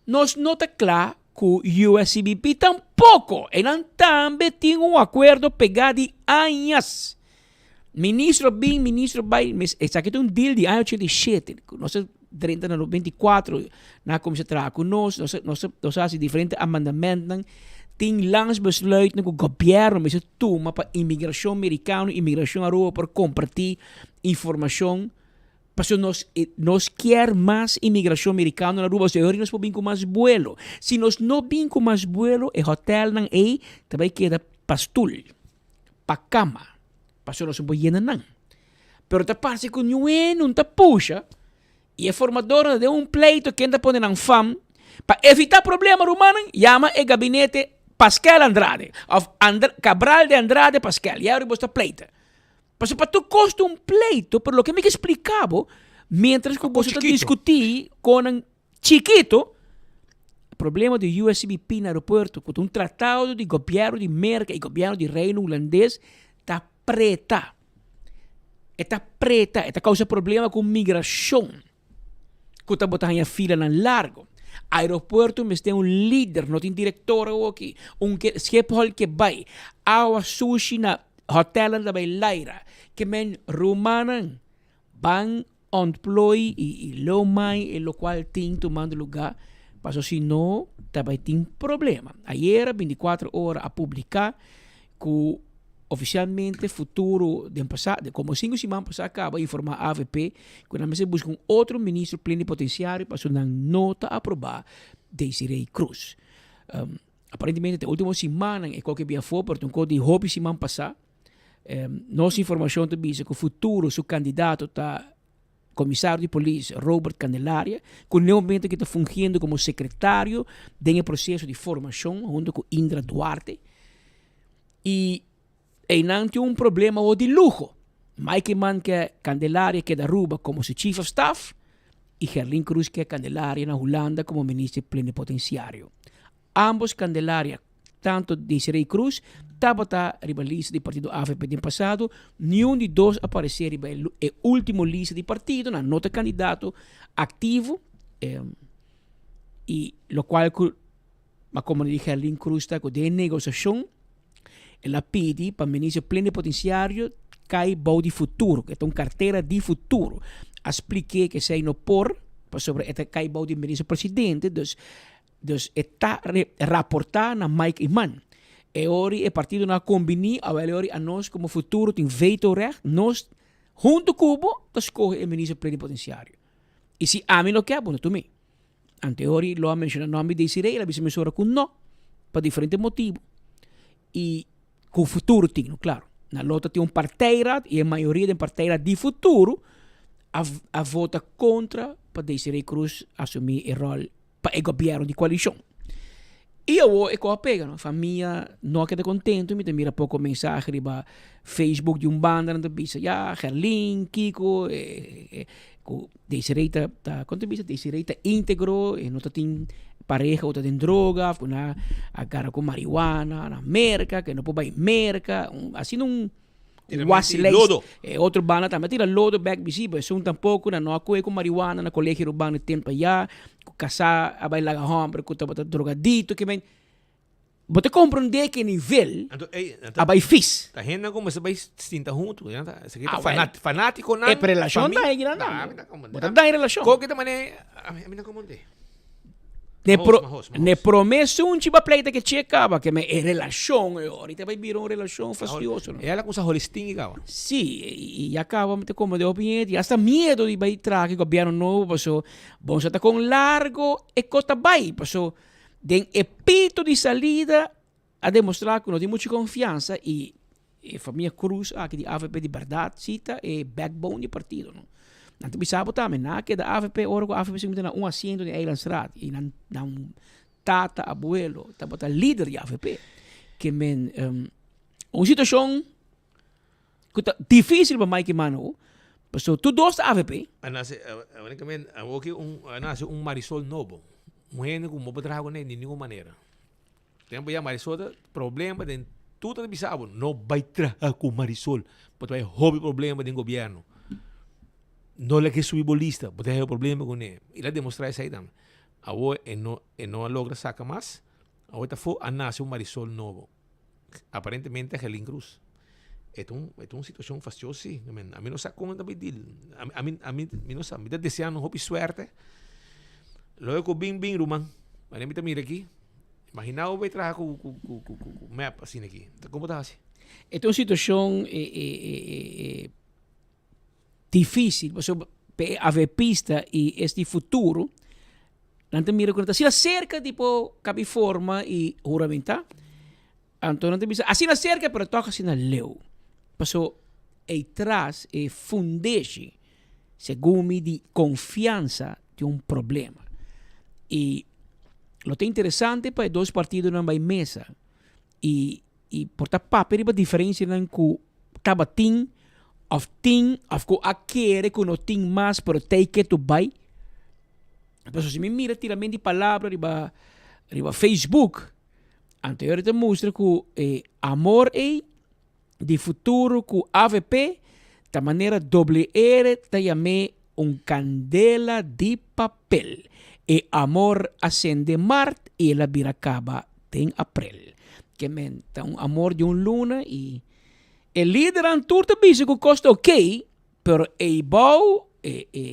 nos no ta kla ku USCBP tampoko. Enan tambe tin un akuerdo pegá di añas. Ministro bin, ministro bai, mes esaki ta un deal di aña 87, ku nos a drenta na 94, nan a kuminsá traha ku nos, nos a nos a nos a hasi diferente amandamentnan, tin landsbesluitnan ku gobièrnu mester tuma pa imigrashon merikano, imigrashon Aruba por kompartí informashon, pasobra nos nos kier mas imigrashon merikano na Aruba, pasobra e ora nos por bin ku mas buelo, si nos no bin ku mas buelo e hotèlnan ei ta bai keda pa stul. pa kama, pasobra nos no por yena nan. Pero ta parse ku niun hende no ta pusha i e formadornan ta den un pleito ken ta pone nan fam pa evitá problema rumannan yama e gabinete Paskel Andrade òf Cabral de Andrade Paskel ya ora boso ta pleita. Pasobra pa tur kos ta un pleito pero loke mi ke splika bo mientras ku boso ta diskutí kon nan Chikito, problema di USCBP na aeropuerto ku ta un tratado di gobièrnu di Merka i gobièrnu di Reino Hulandes ta preta. E ta preta, e ta kousa problema ku migrashon ku ta bota haña filanan largo. Aeropuerto mester un lider, no tin director awoki. Un ke Schiphol ke bai. Awa sushi na hotelnan ta bai laira. Ke men rumannan ban ontplooi y y loonmai e locual tin tumando lugar paso si no ta bai tin problema. Ayera 24 ora a publica cu oficialmente futuro den pasa como cinco siman pasa caba a informa avp cu nan mester busca un otro ministro plenipotenciario paso nan no ta aproba Desiree Croes. Aparentemente te ultimo simannan e koke bia afo pero ta un kos di hopi siman pasa. Nos informacion ta bisa cu futuro su candidato ta comisario di polis Robert Candelaria, cu n'e momento aki ta fungiendo como secretario den e proceso di formacion hunto cu Indra Duarte. Y eynan tin un problema awor di luho. Mike Eman ke Candelaria keda Aruba como su chief of staff y Gerlin Croes ke Candelaria na Hulanda como minister plenipotenciario. Ambos Candelaria, tanto Desiree Croes, tabata riba lista di partido avp den pasado, niun di dos a parece riba e ultimo lista di partido, nan no ta candidato activo, y locual cu ma como di Gerlin Croes ta cu den negociacion el a pidi pa minister plenipotenciario cay bou di futuro, cu e ta un cartera di futuro. A spliké cu esey no por, pasobra e ta cay bou di minister presidente, dus Dus e ta raporta na Mike Eman. E ori e partidonan a kombini, awel e ori anos komo futuro tin vetorecht, nos hunto ku bo ta skohe e minister plenipotenciario. I si ami no ke, bo no tumi. Anto e ori lo a menshona nomber di Desiree, el a bisa mesora ku no, pa diferente motibu. I ku futuro tin, no klaro. Nan lo ta tin un partijraad i e mayoria den partijraad di futuro a a vota kontra pa Desiree Croes asumi e ròl pa e gobièrnu di koalishon. I awor e kos a pega no, famia no a keda kontentu, mi ta mira poko mensahe riba Facebook di un banda nan ta bisa ya Gerlin, Kiko, ku Desiree ta ta kon ta bisa Desiree ta integro e no ta tin pareha ku ta den droga of ku nan a gara ku marihuana na Merka ku e no por bai Merka asina un waslijst. E otro banda tambe a tira lodo bek bisi pero esun tampoco nan no a kohe ku marihuana na colegio urbano e tempo aya ku kasá a bai laga homber ku tabata drogadito ke men bo ta comprende ke nivel a bai fis. Ta hende ku mester bai sinta huntu esaki ta fanatikonan. E relashon ta hei nan tambe bo ta daña relashon. Koke ta mane ami no comprende. Ne pro, ne prome sunchi ba pleita ke che kaba ke me e relashon e ora ita bai bira un relashon fastioso no. E ala kusa holistingi kaba. Si, i ya kaba mi ta komprende hopi hende ya sta miedo di bai traha ki gobièrnu nobo paso bon sa ta kon largo e kos ta bai paso den e pito di salida a demostrá ku no tin muchu konfiansa i e famia Cruz aki di avp di bèrdat si ta e backbone di partido no. Nan ta bisa bo tambe nan a keda avp ora ku avp simplemente na un asiento den Eilandsraad i nan nan tata abuelo tabata lider di avp ke men un situashon ku ta dificil pa Mike Mano pasobra tur dos ta avp. A nase unicamente awoki un a nase un Marisol nobo un hende ku no por traha kuné di ningun manera. Tempo ya Marisol ta problema den tur ta bisa bo no bai traha ku Marisol bo ta bai hopi problema den gobierno no leke subi bo lista bo ta haya problema kuné i la demostra esei tambe awor e no e no a logra saka mas awor ta afo a nase un Marisol nobo aparentemente Angelin Cruz e ta un e ta un situacion fastioso si ami no sa kon ta bai deal ami ami mi no sa mi ta desea nan hopi suerte loke ku bin bin ruman manera mi ta mira aki. Imagina bo bay traha cu cu cu cu cu mep asina aki. Ta como ta haci? E ta un situacion e e e e e dificil pasobra pa e avepista y es di futuro nan ta mira cu nan ta asina cerca di por cabi forma y huramenta anto nan ta bisa asina cerca pero toch asina leu pasobra eytras e fundeshi Segun mi di confiansa tin un problema. Y lo ta interesante pa e dos partidonan bay mesa y y por ta papia riba diferencianan cu tabatin of tin of cu a kere cu no tin mas pero tey ke tu bay. Pasobra si mi mira tirament di palabra riba riba Facebook anto ta mustra cu e amor ey di futuro ku avp ta manera doble R ta yam'é un kandela di papel. E amor a sende mart i el a bira kaba den aprel. Ke men ta un amor di un luna i e lidernan tur ta bisa ku kos ta okey, pero eibou e e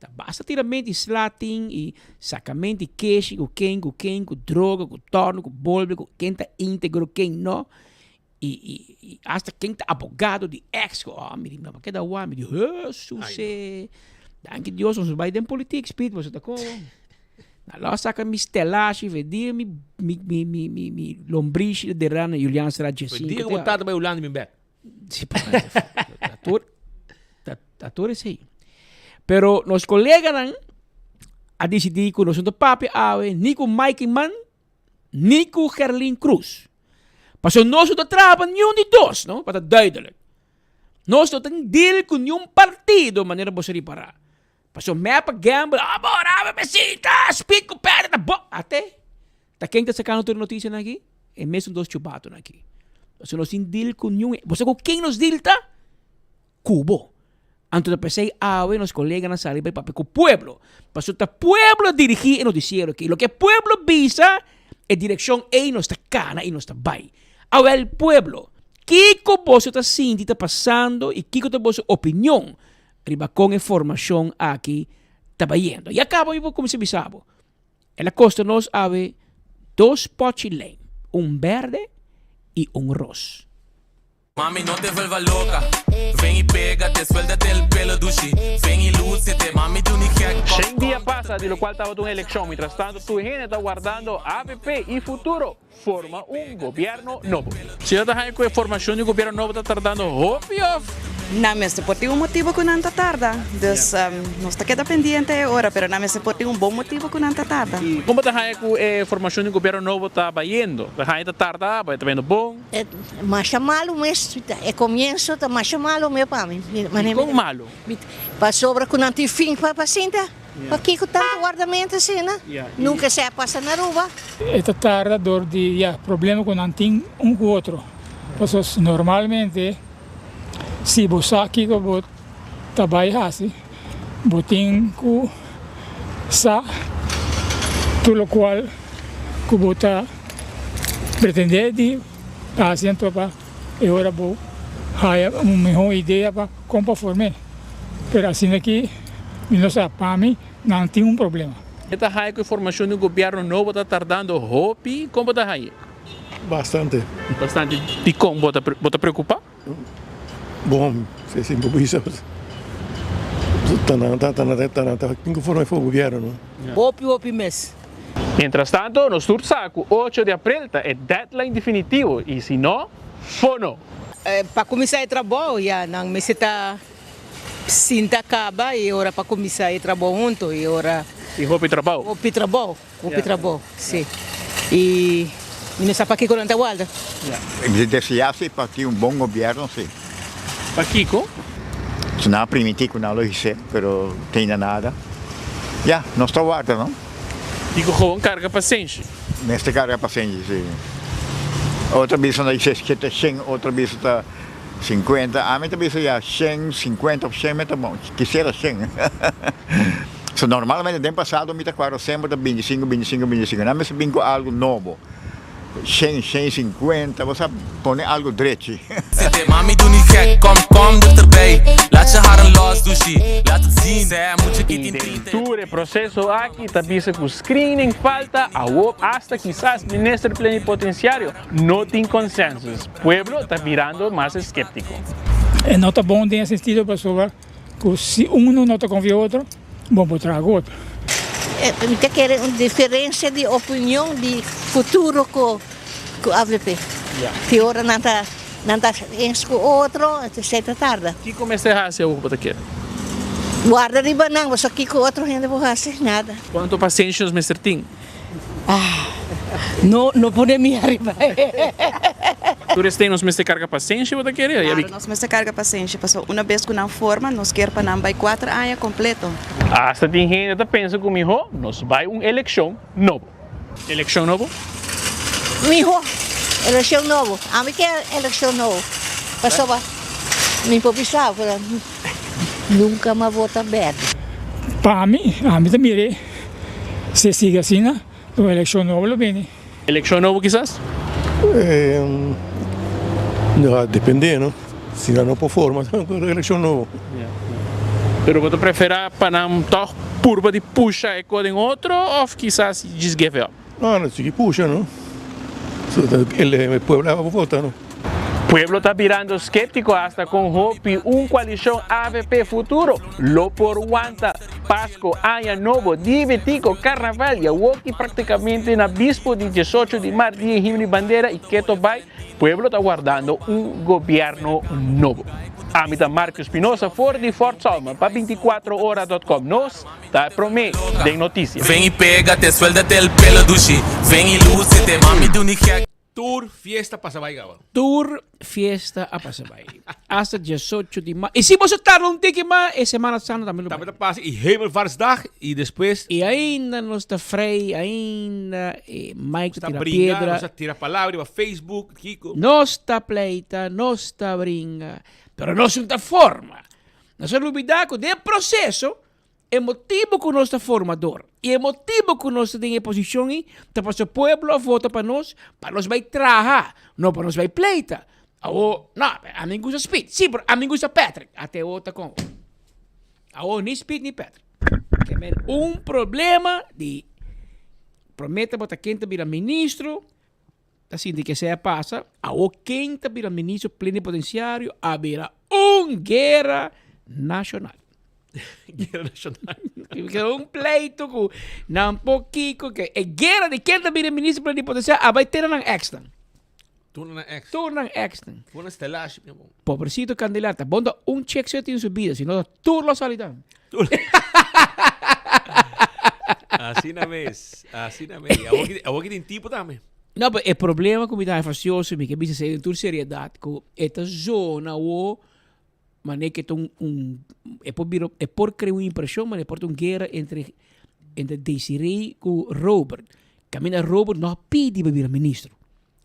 ta basta tiramento i slating i sakamento i keshi ku ken ku ken ku droga ku tòrno ku bolbe ku ken ta íntegro ken no i i i asta ken ta abogado di ex ku oh mi di mi a keda wak mi di Hesus danki Dios nos no bai den politiek Speed boso ta komo na lo saka mi stelashi vendir mi mi mi mi mi mi lombrishi dera na Julianstraat Pues dia ku bo tata bai Hulanda bin bek. Si pa ta tur ta ta tur esei. Pero nos koleganan a disidí ku nos no ta papia awe ni ku Mike Eman ni ku Gerlin Cruz. Pasobra nos no ta traha pa niun di dos, no? Pa ta duidelijk. Nos no tin deal ku niun partido manera boso ripará. Pasobra mep a gamble, ah bo raba besita, speed ku pèrdè ta bo. Ate, ta ken ta sakando tur e notisianan aki? E mesun dos chubatonan aki. Pasobra nos tin deal ku niun, bo sa ku ken nos deal ta? Ku bo. Anto ta p'esei awe nos koleganan sali bai papia ku pueblo. Pasobra ta pueblo a dirigí e notisiero aki. Loke pueblo bisa, e direkshon ei nos ta kana i nos ta bai. Awèl pueblo, kiko boso ta sinti ta pasando i kiko ta boso opinion riba kon e formashon aki ta bayendo? Ya kaba mi por kuminsá bisa bo. El a kosta nos awe dos pòchi lèim, un bèrdè i un ros. Mami no te vuelva loca Ven y pégate, suéltate el pelo dushi Ven y lúcete, mami doe niet gek Kom, Shen dia pasa di locual tabata un eleccion, mientras tanto tur hende ta wardando avp y Futuro forma un gobierno nobo. Señor ta haña cu e formacion di gobierno nobo ta tardando hopi of? Nan mester por tin un motibo cu nan ta tarda. Dus nos ta keda pendiente e ora, pero nan mester por tin un bon motibo cu nan ta tarda. Con bo ta haña cu e formacion di gobierno nobo ta bayendo? Ta haña ta tarda, ta bayendo bon? E masha malu mes, e comienso ta masha malu mes pa mi. Dikon malu? Pasobra cu nan tin fin pa sinta. Pakico tanto wardamento asina? Nunca esey a pasa na Aruba. E ta tarda door di ya problema cu nan tin un cu otro. Pasobra normalmente si bo sa kico bo ta bay haci, bo tin cu sa tur locual cu bo ta pretende di haci anto pa e ora bo haya un miho idea pa con pa form'e. Pero asina ki mi no sa, pa mi nan tin un problema. E ta haya cu e formacion di un gobierno nobo ta tardando hopi? Con bo ta haya? Bastante. Bastante. Dicon bo ta preocupa? Bon, si si bo bisa ta nan ta ta nan ta tin ku forma for gobierno no. Hopi hopi mes. Mientras tanto nos tur sa ku ocho di aprel ta e deadline definitivo y si no, fono. Pa kuminsá e trabou ya nan mester ta sinta kaba y ora pa kuminsá e trabou hunto y ora. Tin hopi trabou. Hopi trabou. Hopi trabou, si. Y mi no sa pakico nan ta warda. Mi ta desea si pa tin un bon gobierno si. Pakico? Si nan a primiti cu nan lo hise, pero te ainda nada. Ya, nos ta warda no. Kico gewoon carga pasenshi? Mester carga pasenshi si. Otro bisa nan hise shete shen, otro bisa ta cincuenta. Ami ta bisa ya shen, cincuenta of shen mi ta bon. Kisiera shen. So normalmente den pasado mi ta cuadra semper ta binticinco, binticinco, binticinco. Nan mester bin cu algo nobo. Shen, shen cincuenta, bo sa pone algo drechi. Mami doe niet gek, kom, kom dichterbij Laat je haren los, douchie, laat het zien Zij moet je I den tur e proceso aki ta bisa cu screening falta, awor hasta kisas minister plenipotenciario no tin consensus. Pueblo ta birando mas esceptico. E no ta bon den e sentido pasobra Ku si unu no ta konfia otro, bo por traha ku otro. Mi ta kere un diferensia di opinion di futuro ku avp. Ki ora nan ta nan ta eens ku otro, esei ta tarda. Kiko mester hasi awor ku bo ta kere? Warda riba nan, pasobra kiko otro hende por hasi? Nada. Kuantu pasenshi nos mester tin? Ah, no, no pone mi ariba. Tur esei nos mester karga pasenshi, bo ta kere? Claro, nos mester karga pasenshi, pasobra una bes ku nan forma, nos kier pa nan bai kuater aña kompleto. Asta tin hende ta pensa ku mihó nos bai un elekshon nobo. Elekshon nobo? Mihó elekshon nobo. Ami kier elekshon nobo, pasobra mi por bisa ku nunka mi a vota bèrdè. Pa ami, ami ta mir'é. Si e sigui asina, un elekshon nobo lo bini. Elekshon nobo kisas? No, depende no. Si nan no por forma un elekshon nobo. Pero bo ta prefera pa nan tog purba di pusha e ko den otro of kisas just give up? No, nan sigui pusha no. E pueblo a vota no. Pueblo ta birando skeptiko hasta kon hopi un koalishon avp Futuro lo por wanta Pasko, Aña Nobo, Dia Betico, Karnaval y awoki praktikamente na bispo di diesocho di mart Dia Himno y Bandera y keto bai pueblo ta wardando un gobierno nobo. Ami ta Marco Espinosa for di Fort Salma pa 24 ora dot com nos ta e prome den noticia. Ven y pégate, suéltate el pelo dushi Ven y lúcete, mami duni gek. Tur fiesta pasa bai gaba. Tur fiesta a pasa bai. Hasta diesocho di ma. Y si boso tarda un tiki mas, e Semana Santa tambe lo bai. Tambe ta pasa y Hemelvaartsdag y despues. Y ainda nos ta frei, ainda e Mike ta tira bringa, piedra. Nos ta tira palabra riba Facebook, kiko. Nos ta pleita, nos ta bringa, pero nos no ta forma. Nos a lubida cu den e proceso E motibu ku nos ta formador i e motibu ku nos ta den e posishon ei ta pasobra pueblo a vota pa nos pa nos bai traha, no pa nos bai pleita. Awor, no, ami gusta Speed. Sí, pero ami gusta Patrick. Ate awor ta kon. Awor ni Speed ni Patrick. Ke men un problema di promé tabata ken ta bira ministro, ta sinti ke esei a pasa. Awor ken ta bira ministro plenipotenciario a bira un guera nashonal. Guera nashonal. Ke un pleito ku nan por kiko ke e guera di ken ta bira ministro plenipotenciario a bai tera nan exnan. Tur nan ex. Tur nan exnan. Por nan stelashi mi bon. Pobrecito Candelaria ta bon ta un check so tin su bida si no ta tur lo sali dan. Tur. Asina mes, asina mes. Awor ki awor ki tin tipo tambe. No, pero e problema ku mi ta fastioso mi ke bisa esei den tur seriedad ku e ta zona awo Mane ke ta un un e por bira e por krea un impreshon mane por ta un guera entre entre Desiree ku Robert. Kaminda Robert no a pidi pa bira ministro.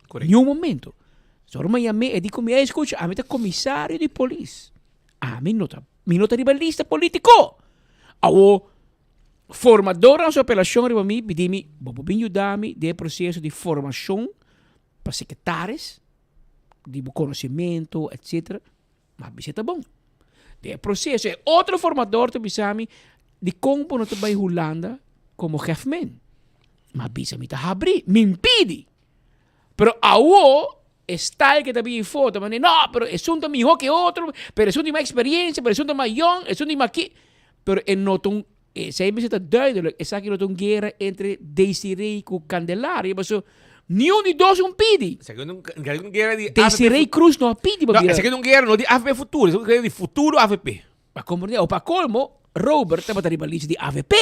Korekto. Niun momento. So ora mi a yam'é e di ku mi, ey skucha ami ta komisario di polis. Ami no ta mi no ta riba lista politiko. Awor formadornan su apelashon riba mi pidi mi bo por bin yuda mi den e proseso di formashon pa sekretaris di bo konosementu etsetera. Ma bisa ta bon. Den e proceso e otro formador ta bisa mi, dikon bo no ta bai Hulanda komo gefmen? Ma bisa mi ta habri, mi mpidi. Pero awo e style ke ta bin afó ta manda, no, pero esun ta mihó ke otro, pero esun tin mas eksperiencia, pero esun ta mas yòn, esun tin mas ki. Pero e no ta un, esei mester ta duidelijk, esaki no ta un guera entre Desiree ku Candelaria, pasobra niun di dos un pidi. Esaki no ta un guera di Desiree Cruz no a pidi pa No, bira. esaki no un guera no di avp Futuro, esaki un guera di Futuro avp. Pa komprende, o pa kolmo, Robert tabata riba lista di avp.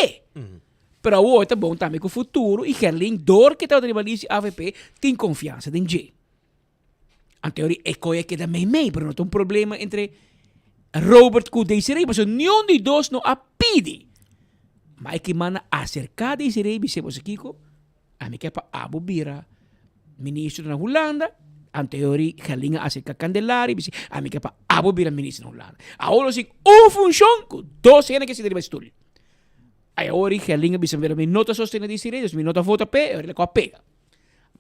Pero awor ta bon tambe ku Futuro i Gerlin dor ke tabata riba lista di avp tin konfiansa den dje. Anto e koe a keda meimei, pero no ta un problema entre Robert ku Desiree, pasobra niun di dos no a pidi. Ma e ke manda aserká Desiree bis'é, Boso kiko? Ami ke pa abo bira ministro na Hulanda. Anto e ori Gerlin a aserká Candelaria bis'é, Ami ke pa abo bira ministro na Hulanda. Awor nos tin un funshon ku dos hende ke sinta riba e stul. Ai awor Gerlin a bisa, Pero mi no ta sostené Desiree, dus mi no ta vota p'e, e ori el a pega.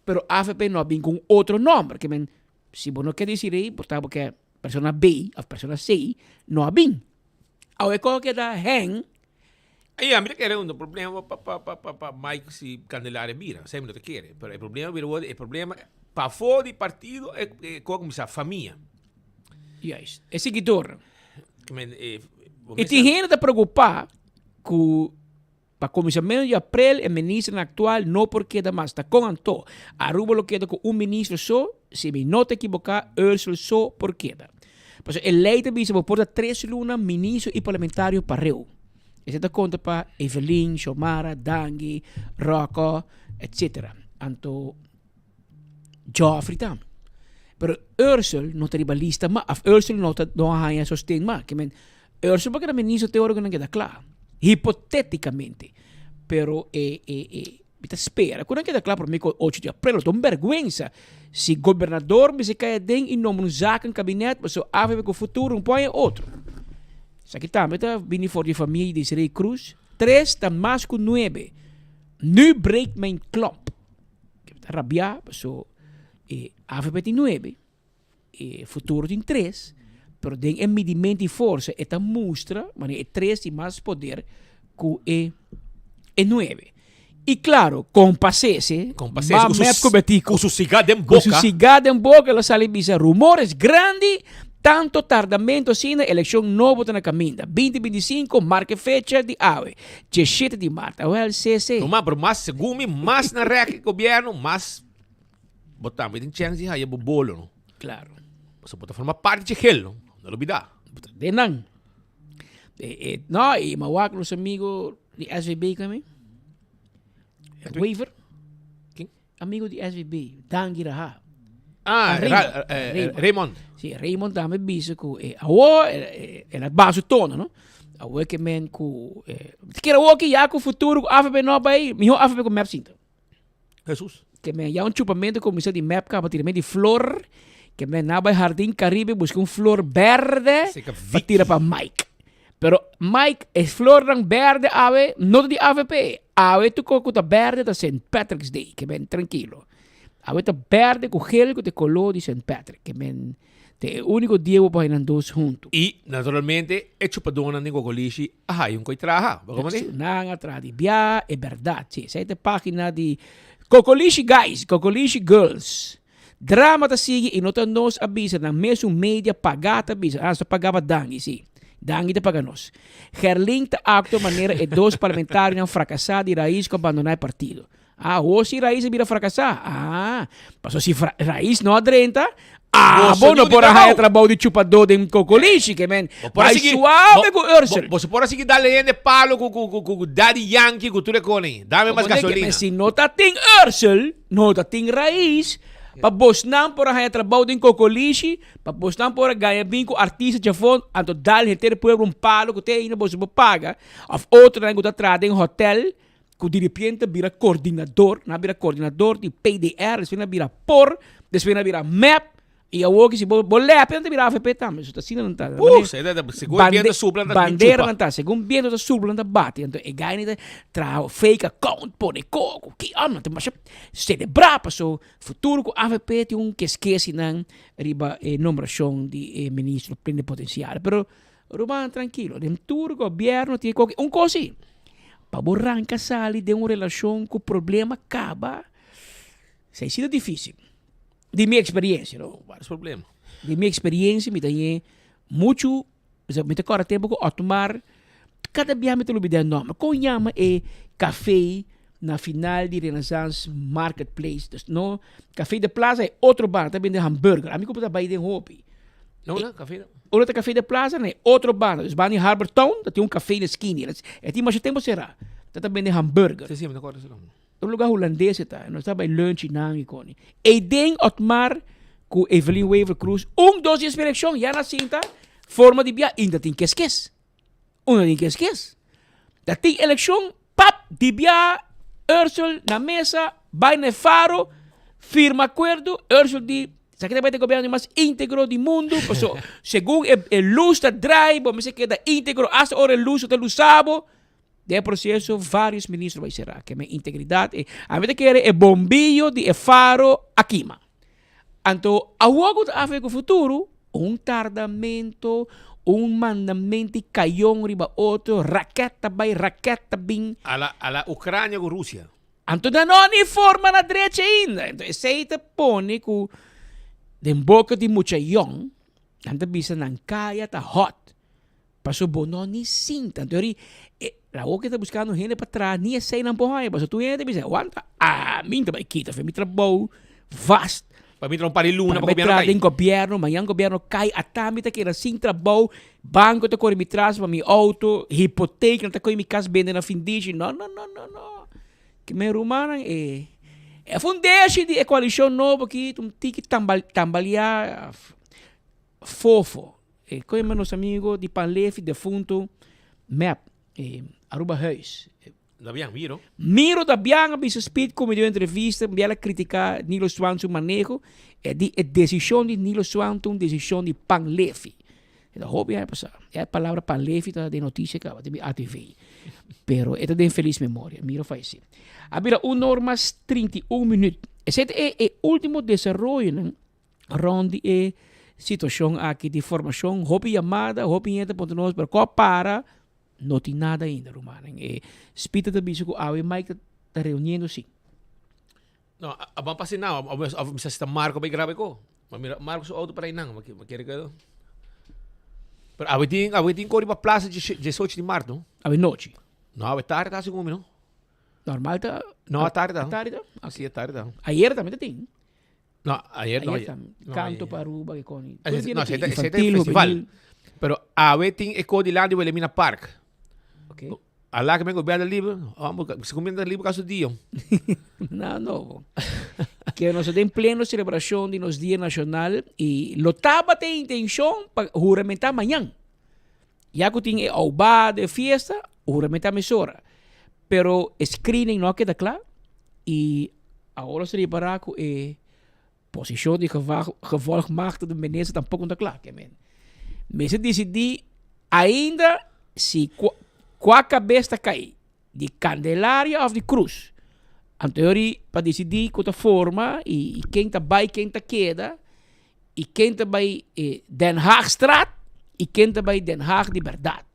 Pero avp no a bin ku un otro nòmber, ke men si bo no ke Desiree, bo ta bo ke persona B òf persona C, no a bin. Awe kon a keda hèn. Ay, ami ta kere un problema pa pa pa pa pa Mike si Candelaria bira, esei mi no ta kere, pero e problema bira word e problema pafó di partido e e kon a kuminsá famia. Juist, e siguidornan. Ke men e bo E mester. tin hende ta preokupá ku Pa kuminsamentu di aprel e ministernan aktual no por keda mas. Ta kon anto? Aruba lo keda ku un minister so, si mi no ta ekiboká Ursel so por keda. Pasobra e lei ta bisa bo por ta tres luna minister i parlamentario pareu. Esei ta konta pa Evelyn, Xiomara, Dangui, Rocco, etc. Anto Geoffrey tambe. Pero Ursel no ta riba lista mas, of Ursel no ta no a haña sosten mas. Ke men Ursel por keda ministro te ora ku nan keda kla. Hipoteticamente. Pero e e e mi ta spera ku nan keda kla prome ku ocho di aprel. Lo ta un bèrgwensa si gobernador mester kai aden i nombra un zakenkabinet pasobra avp ku futuro un por haña otro. Esaki tambe ta bini for di famia di Desiree Croes. Tres ta mas ku nuebe. Nu breekt mijn klomp. Mi ta rabia paso e avp tin nuebe, e Futuro tin tres, pero den e midimento di forsa e ta mustra manera e tres tin mas poder ku e e nuebe. I klaro, Kompasese, Kompasese, ma ku su mep ku Betico. Ku su sigá den Ku su boka. sigá den boka el a sali bisa rumores grandi, tanto tardamento asina, elekshon nobo ta na kaminda. 2025, marka e fecha di awe, 17 di mart. Awel, CC. No, pero mas, segun mi, mas na rèk e gobièrnu, mas Bo tambe tin chèns di haya bo bolo, no? Claro. Pasobra bo ta forma parti dje gel, no? No lubidá. Bo ta den nan. E, e, no, i mi a wak nos amigo di SVB kami. Wever. Ken? Amigo di SVB, Dangi Raha. Ah, Raymond. Ra, eh, Raymond. Si, Raymond tambe bisa ku eh, awo eh, el a baha su tono, no? Awo ke men ku eh, kere awo ki ya ku futuro ku AVB no bai, miho AVB ku mep sinta. Jesus. Ke men ya un chupamento kuminsá di mep kaba tira men di flor. Ke men na bai Hardin Caribe buska un flor berde pa tira pa Mike. Pero Mike, e flornan berde awe no ta di avp. Awe tu ku ta berde ta Saint Patrick's Day. Ke men trankilo. Awe ta berde ku gel ku ta e koló di Saint Patrick. Ke men ta e úniko dia ku bo por haña nan dos huntu. I naturalmente e chupadónan den Gogolishi a haya un koi traha. Bo komo di? Nan a traha di bia e bèrdat. Si, esei ta e página di Kokolishi Guys, Kokolishi Girls. Drama ta sigui i no ta nos a bisa, nan mesun media pagá ta bisa. Ah, nos ta pagá pa Dangui, si. Dangui ta paga nos. Gerlin ta aktua manera e dos parlamentarionan frakasá di Raiz ku a bandoná e partido. Ah, ho si Raiz a bira fracasá. Ah, paso si Raiz no a drenta, abo no por a haya trabou di chupadó den Cocolishi, ke men bai suave ku Ursel. Boso por a sigui dal hende palo ku ku ku Daddy Yankee ku tur e kone. Dame mas gasolina. Si no ta tin Ursel, no ta tin Raiz, pa bosnan por a haya trabou den Cocolishi, pa bosnan por a gaya bin ku artista djafon, anto dal henter pueblo un palo ku te ainda boso por paga, of otronan ku ta traha den hotel, Ku diripiente bira kordinador, nan a bira kordinador di PDR, despues nan a bira por, despues nan a bira mep, i awor ki si bo bo lèpi nan ta bira avp tambe, so ta asina nan ta. Uh, se ta segun e biento supla nan ta bin chupa. Bandera nan ta, segun biento ta supla nan ta bati, anto e gai nan ta traha fake account, pone koko, ki anda, ta masha selebrá paso futuro ku avp tin un keskesi nan riba e nombrashon di e ministro plenipotenciario, pero Ruman trankilo, den tur gobierno tin e koki. Un kos si, pa bo ranka sali den un relashon ku problema kaba, esei si ta difisil. Di mi eksperiencia, no? Varios problema. Di mi eksperiencia mi ta haña muchu, mi ta kòrda tempu ku Otmar, kada bia mi ta lubida e nòmber. Kon yama e kafé na final di Renaissance Marketplace? Dus no, Café de Plaza e otro banda ta bende hamburger. Ami ku por ta bai den hopi. No, no, café no. Ora ta Café de Plaza na e otro banda. Dus banda di Harbor Town, ta tin un café na esquina. E tin masha tempo será. Ta ta bende hamburger. Sí, sí, mi ta acorda ese nombre. Un lugar hulandes e ta. Nos ta bai lunch y nan y coni. Eyden Otmar cu Evelyn Wever Croes, un dos dies pa eleccion, ya na sinta forma di bia, inda tin keskes. Unda tin keskes. Ta tin eleccion, pap, di bia Ursel na mesa, bai na e faro, firma acuerdo, Ursel di, esaki ta bai ta e gobierno di mas integro di mundo, paso segun e e luz ta draai, bo mester keda integro hasta ora e luz no ta lusa bo. Den e proceso varios ministro bai sera, ke men integridad e, ami ta kere e bombillo di e faro a kima. Anto awor ku ta afia ku futuro, un tardamento, un mandamento di kayon riba otro, raket ta bai, raket ta bin. A la, a la Ucrania ku Rusia. Anto nan no ni forma na drecha ainda. Anto esei ta pone ku den boka di mucha yòn, nan ta bisa nan kaya ta hòt. Paso bo no ni sinta. Anto eri e awor ke ta buskando hende pa traha ni esei nan por haña paso tur hende ta bisa wanta ami ta bai kita fe mi trabou vast. Pa mi traha un par di luna pa gobièrnu kai. Den gobièrnu mañan gobièrnu kai ata mi ta keda sin trabou banko ta kore mi tras pa mi outo hipotek nan ta kohe mi kas bende na findishi no no no no no ke mi rumannan e e fundeshi di e koalishon nobo aki ta un tiki tambaliá fofo. E koe nos amigo di Pan Lefi defunto mep e Aruba Huis. Dabian, Miro. Miro Dabian a bisa Speed ku mi dio entrevista, mi a kritika Nilo Swan su maneho. E di e desishon di Nilo Swan ta un desishon di Pan Lefi. E ta hopi aña pasá. E palabra Pan Lefi ta den noticia kaba, den mi ATV. Pero e ta den feliz memoria. Miro fallecí. A bira un or mas 31 minuut. Esei ta e e ultimo desaroyonan rond di e situacion aki di formacion. Hopi yamada, hopi hende ta puntra nos, pero ko a para? No tin nada ainda, rumannan. E Spita ta bisa ku awe Mike ta reuniendo si. No, a ban pasa nau, of mi sa si ta Marco bai graba e ko. Ma mira Marco su auto para einan, ma kere ke. Pero awe tin, awe tin ko riba plaza 18 di maart, no? Awe nochi. No, awe tarde ta segun mi, no? Normal ta. No, a tarde ta. A tarde ta? Si, a tarde ta. Ayer tambe ta tin. No, ayer no. Ayer tambe. Canto pa Aruba ke kon. No, esei ta festival. Pero awe tin e ko dilanti Wilhelmina Park. Okay. Ala ke men gobierno libre, hombre, si gobierno libre kaso dia. No, no. Ke nos ta den pleno celebracion di nos Dia Nacional y lo tabata e intencion pa huramenta mañan. Ya ku tin e aubada, e fiesta, huramenta mesora. Pero e screening no a keda kla y awor nos ta ripara ku e posicion di gevolgmachtigde minister tampoco no ta kla. Ke men mester disidí ainda si kua kabes ta kai, di Candelaria of di Cruz. Anto yori pa disidí ku ta forma y ken ta bai, ken ta keda y ken ta bai Den Haagstraat y ken ta bai Den Haag di berdad.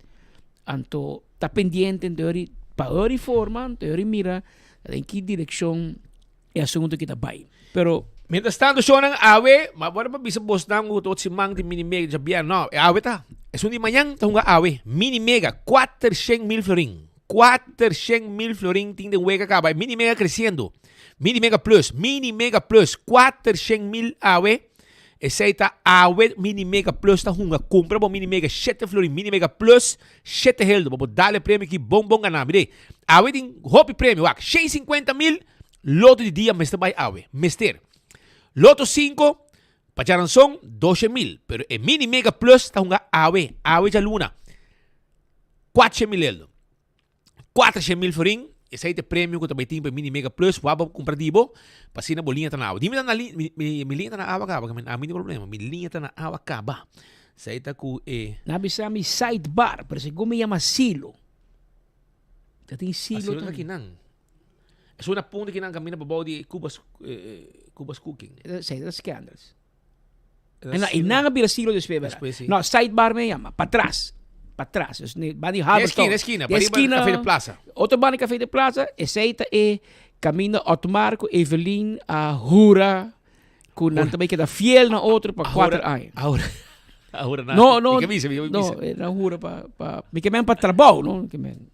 Anto ta pendiente anto yori pa yori forma, anto yori mira den ki direccion e asunto aki ta bai. Pero. Mientras tanto shownan awe, ma bo pa bisa bosnan ku tot siman di mini mega djabièrnè, no, e awe ta, esun di mañan ta hunga awe, mini mega, 400.000 florin, 400.000 florin tin den wega kaba, e mini mega kresiendo. Mini Mega Plus, Mini Mega Plus, 400 mil awe. Esei ta awe Mini Mega Plus ta hunga. Kumpra bo Mini Mega shete florin, Mini Mega Plus shete heldo. Bo por dal e premio aki bon bon ganá. Mire, awe tin hopi premio. Wak, 650 mil loto di dia mester bai awe. Mester. Loto 5 pa djaranson 12 mil. Pero e Mini Mega Plus ta hunga awe, awe djaluna. 400 mil heldo. 400 mil florin, esei ta e premio ku ta bai tin pa e Mini Mega Plus, wak bo kumpra di bo, pa asina bo liña ta na awa. Di mi ta na li, mi, mi, mi liña ta na awa kaba, mi tin problema, mi liña ta na awa kaba. Esei ta ku e. Nan bisa mi side bar, pero segun mi yama silo. Ta tin silo Asilo ta kinan. Esun na punta kinan kaminda pa bou di Cuba's, Cuba's Cooking. Esei ta Scandals. En nan a bira siglo despues, ¿verdad? Despues, sí. No, sidebar me llama, pa atrás. Pa atrás. Dus ne, bani Haverstown. Esquina, esquina, pa riba Café de Plaza. Otro bani Café de Plaza, esei ta e caminda Otmar cu Evelyn a hura cu nan ta bay keda fiel na otro pa cuater aña. A hura, a hura na. No, no. Mi ke bisa, mi ke bisa. No, nan hura pa, pa, mi ke men pa trabou, no? Mi ke men.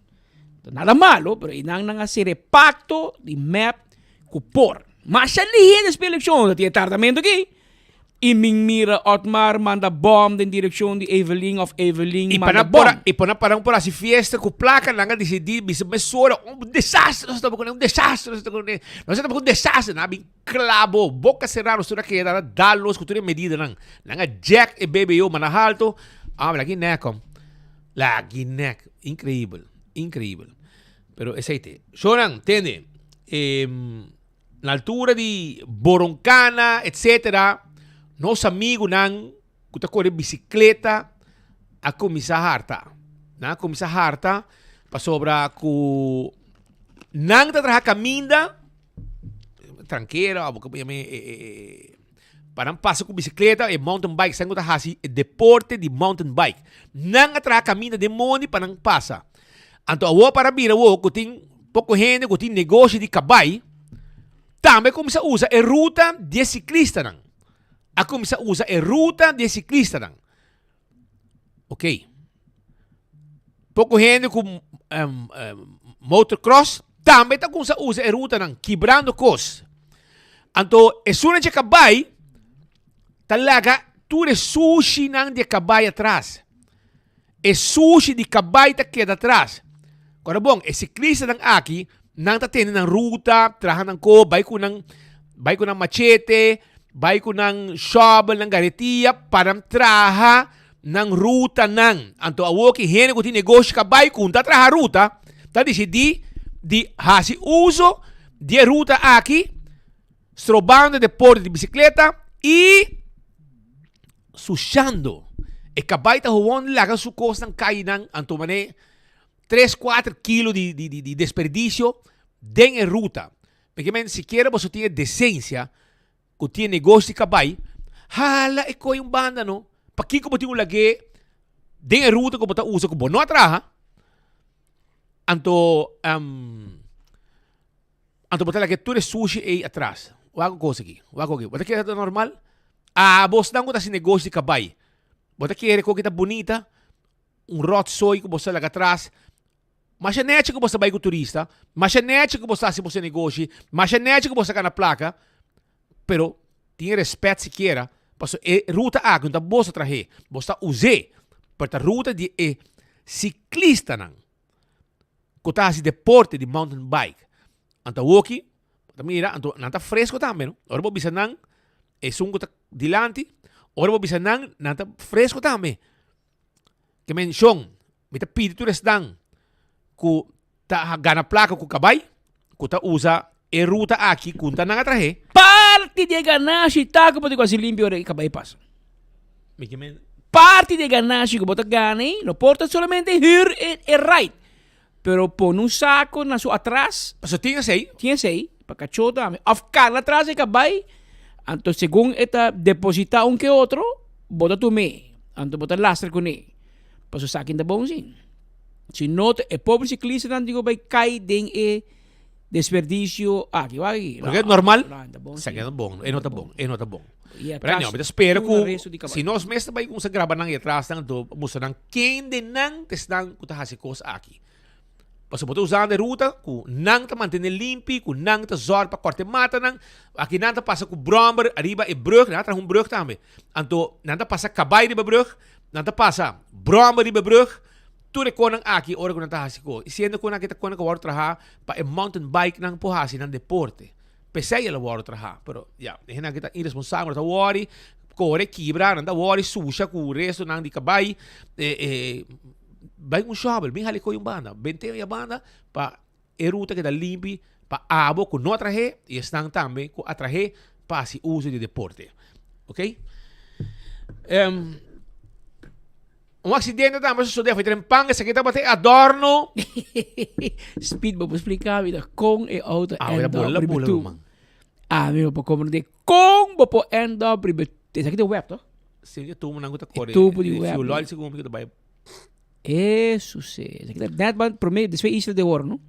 Nada malo, pero nan nan a hacer e pacto di mep cu por. Masha lihe despues eleccion, ta tin e tardamento aki. Y min mira Otmar manda bom den direccion di Evelyn of Evelyn Y manda pa por, bom. y pa nan para por haci fiesta cu placa nan a dicidi bisa mesora un desastre nos ta cu ne, un desastre nos ta cu ne. Nos ta cu un desastre, nan a bin clabo, boca cera nos tur a keda, nan a dal nos cu tur e medidanan. Nan a jack e BBO manda halto, ah, laki nek hom. Laki nek, increibel, increibel. Pero esey te. Shonan, tende, na altura di Boroncana, etcetera, nos amigunan ku ta kore bisikleta a kuminsá harta. Nan a kuminsá harta pasobra ku nan ta traha kaminda, trankera, òf komo yama e, pa nan pasa ku bisikleta, e mountain bike, esnan ku ta hasi e deporte di mountain bike. Nan a traha kaminda den mondi pa nan pasa. Anto awor para bira awor ku tin poko hende ku tin negoshi di kabai, tambe a kuminsá usa e ruta di e siklistanan. A kuminsá usa e ruta di e siklistanan. Ok. Poko hende ku motocross tambe ta kuminsá usa e rutanan, kibrando kos. Anto esun dje kabai ta laga tur e sushinan di e kabai atras. E sushi di kabai ta keda atras. Kora bon, e siklistanan aki, nan ta tene nan ruta, traha nan ko, bai ku nan, bai ku nan machete, bai ku nan shovel, nan garetia, pa nan traha nan rutanan. Anto awor ki hende ku tin negoshi kabai ku ta traha ruta, ta disidí di hasi uso di e ruta aki, strobando e deporte di bisikleta i. Sushando. E kabai ta gewoon laga su kosnan kai nan anto mane tres kuater kilo di di di di desperdisio den e ruta. P'e men sikiera boso tin e desensia ku tin e negoshi di kabai, hala e koi un banda no. Pakiko bo tin ku lag'é den e ruta ku bo ta usa ku bo no a traha? Anto anto bo ta laga tur e sushi ei atras. Wak un kos aki, wak aki. Bo ta kere ta normal? Abosnan ku ta hasi negoshi di kabai, bo ta kere ku ta bunita? Un rotzooi ku bo ta laga atras. Masha nechi ku bo ta bai ku turista, masha nechi ku bo ta hasi bo negoshi, masha nechi ku bo ta gana plaka, pero tin e respet sikiera pasobra e ruta aki no ta bo sa trah'é, bo sa us'é, pero ta ruta di e siklistanan ku ta hasi deporte di mountain bike. Anto awoki bo ta mira, anto nan ta fresco tambe no, ora bo bisa nan esun ku ta dilanti, ora bo bisa nan, nan ta fresco tambe. Ke menshon, mi ta pidi tur esnan ku ta gana plaka ku kabai, ku ta usa e ruta aki ku ta nan a trahe. Parti di e ganashi ta ku bo ta kuasi limpia ora e kabai pasa. Mi ke men. Parti di e ganashi ku bo ta gana ei no por ta solamente hür e ride, pero pone un sako na su atras. Pasobra tin esei. Tin esei, pa kachó tambe. Òf kana atras e kabai, anto segun e ta depositá un ke otro, bo ta tum'é. Anto bo ta lastra kuné. Pasobra esaki ta bon si. Si no ta e pobre siklistanan tin ku bai kai den e desperdisio aki. Wak aki. Porque es normal. Esaki no ta bon. E no ta bon. E no ta bon. Pero anyway, mi ta spera ku si nos mes ta bai kumsa graba nan i atras nan anto mustra nan kende nan ta esnan ku ta hasi kos aki. Pasobra bo ta usando e ruta ku nan ta mantene limpi, ku nan ta zòrg pa kòrta e matanan. Aki nan ta pasa ku bròmber ariba e brùg, nan a traha un brùg tambe. Anto nan ta pasa kabai riba e brùg, nan ta pasa bròmber riba e brùg. Tur e konan aki ora ku nan ta hasi kos. I siendo ku nan aki ta konan ku a wòrdu traha pa e mountain bike nan por hasi nan deporte. P'esei el a wòrdu traha. Pero ya, e hendenan aki ta iresponsabel, nan ta wòri kore kibra, nan ta wòri susha ku restonan di kabai. Bai un shovel, bin hali koe un banda, bent'é e banda pa e ruta keda limpi pa abo ku no a trah'é i esnan tambe ku a trah'é pa hasi uso di deporte. Ok? Un aksidente tambe a sosodé afo tren pan, esaki tabata e adorno. Speed, bo por splika mi ta kon e auto Ah, end up bola riba bola tu. ruman. Ami no por komprendé kon bo por end up riba, esaki ta web toch? Sí, e tubonan ku ta kore. E tubo di web. Fuel oil segun mi ku ta bai. Eso sí. Esaki ta net ban prome despues Isla de Oro, no?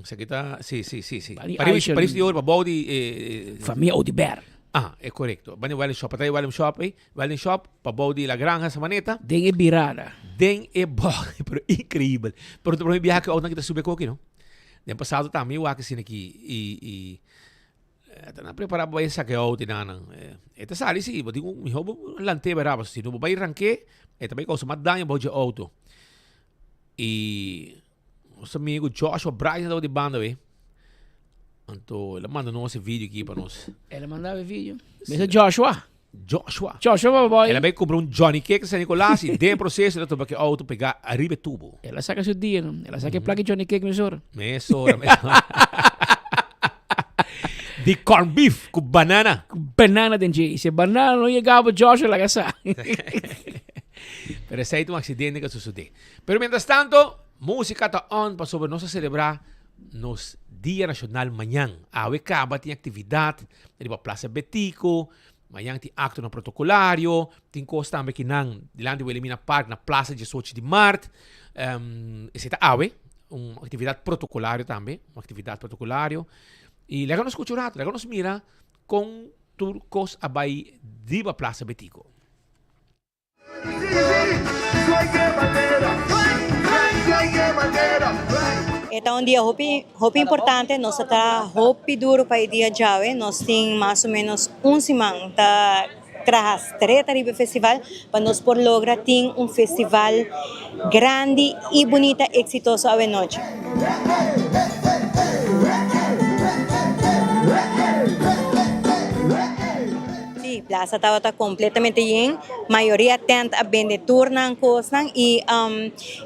Esaki ta, sí, sí, sí, sí. Bani Paris, Aisha, Paris de Oro, pabou di eh, Familia Oduber. Ah, é correcto. Bani Welding Shop, patay Welding Shop, eh. Welding Shop, pabou di La Granja Sabaneta. Den e birada. Den e bocht, pero increíbel. Pero ta prome biaha ku auto nan kita sube koki, no? Den pasado tambe mi wak asina aki i i Ta nan prepara pa bai saka e auto i nan nan. E ta sali si, bo tin ku miho bo lant'é bera, pasobra si no bo bai rank'é e ta bai kousa mas daño bou dje auto. I nos amigu Joshua Bryson tabata di banda awe, anto el a manda nos e video aki pa nos. El a manda e video? Mester Joshua? Joshua. Joshua pa boy. El a bai kumpra un Johnny Cake na San Nicolas i den e proseso el a topa ku e auto pegá ariba e tubo. El a saka su dia, no? El a saka e plaka di Johnny Cake mesora. Mesora, mesora. Di corn beef ku banana. Ku banana den dje. Si e banana no yega pa Joshua laga sa. Pero esei ta un aksidente ku a sosodé. Pero mientras tanto, músika ta on pasobra nos a selebrá nos Dia Nashonal mañan. Awe kaba tin aktividat riba Plaza Betico. Mañan tin actonan protocolario, tin cos tambe ki nan dilanti Wilhelmina Park na Plaza 18 di Maart. Esey ta awe, un actividad protocolario tambe, un actividad protocolario. Y laga nos scucha un rato, laga nos mira con tur cos a bay riba Plaza Betico. E ta un dia hopi hopi importante, nos ta traha hopi duro pa e dia djawe, nos tin mas o menos un siman ta traha stret ariba e festival pa nos por logra tin un festival grandi y bunita exitoso awenochi. Sí, plaza tabata completamente yen, mayoria tent a bende tur nan cosnan y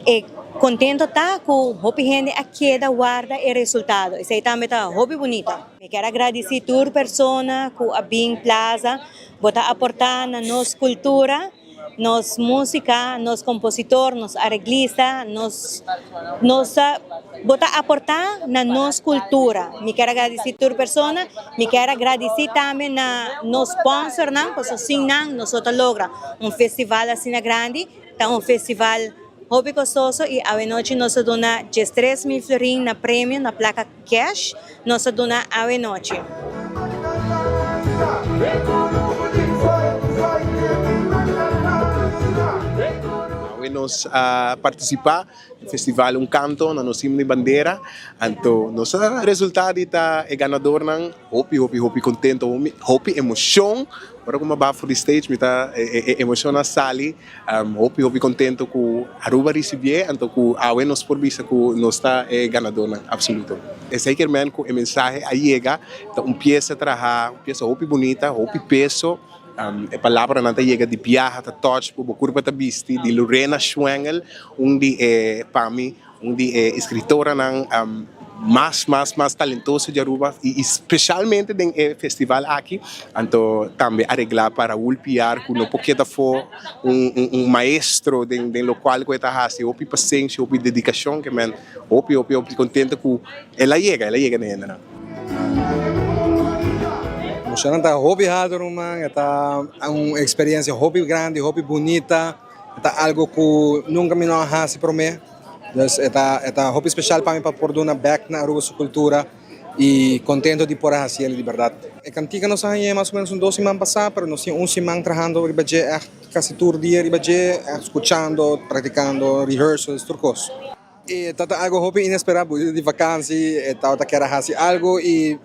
e contento ta cu hopi hende a keda warda e resultado, esey tambe ta hopi bunita. Mi kier a gradici tur persona cu a bin plaza, bo ta aporta na nos cultura. Nos músika, nos kompositor, nos areglista, nos nos ta bo ta aportá na nos kultura. Mi kier a gradisí tur persona, mi kier a gradisí tambe na nos sponsornan, pasobra sin nan nos no ta logra un festival asina grandi. Ta un festival hopi kostoso i awenochi nos ta duna 13,000 florin na premio, na plaka cash, nos ta duna awenochi. Awe nos a participa den festival Un Canto na nos himno y bandera, anto nos a resulta di ta e ganadornan. Hopi hopi hopi contento, hopi emocion. Ora cu mi a baha for di stage mi ta e emocion a sali. Hopi hopi contento cu Aruba ricibié anto cu awe nos por bisa cu nos ta e ganadornan absoluto. Esey kier men cu e mensahe a yega, ta un pieza traha, un pieza hopi bunita, hopi peso. E palabranan ta yega di biaha, ta touch bo, bo curpa ta bisti di Lorena Schwengel, un di e pa mi Un di e escritoranan mas mas mas talentoso di Aruba y specialmente den e festival aki, anto tambe aregla pa Raul Piar cu no por keda for un un maestro den den locual cu e ta haci, hopi pasenshi, hopi dedicacion ke men hopi hopi hopi contento cu el a yega, el a yega na e hendenan. Emocionnan ta hopi halto ruman, e ta un experiencia hopi grandi, hopi bunita. E ta algo ku nunka mi no a hasi promé. Dus e ta e ta hopi speshal pa mi pa por duna bèk na Aruba su kultura i kontento di por a hasi el di bèrdat. E kantika nos a hañ'é mas o ménos un dos siman pasá, pero nos tin un siman trahando riba dje ègt kasi tur dia riba dje, ègt skuchando, praktikando, rehearsals, tur kos. E ta ta algo hopi inesperá, bo di vakansi, e tabata kier a hasi algo i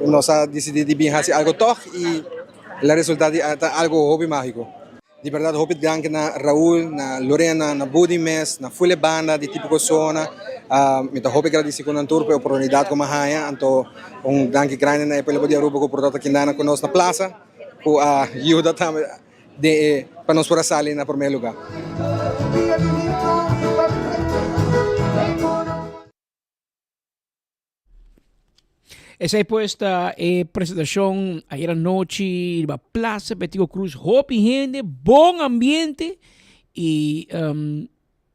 nos a disidí di bin hasi algo tòg i el a resultá di ta algo hopi mágiko. Di berdad hopi danki na Raul, na Lorena, na Budi mes, na ful e banda di Tipico Zona. Mi ta hopi gradisi ku nan tur pa e oportunidat ku mi a haña. Anto un danki grandi na e pueblo di Aruba ku por ta kinda ku nos na plaza ku a yuda tambe den e pa nos por a sali na prome luga. Esei pues ta e presentacion ayer anochi riba Plaza Betico Cruz. Hopi hende, bon ambiente y um,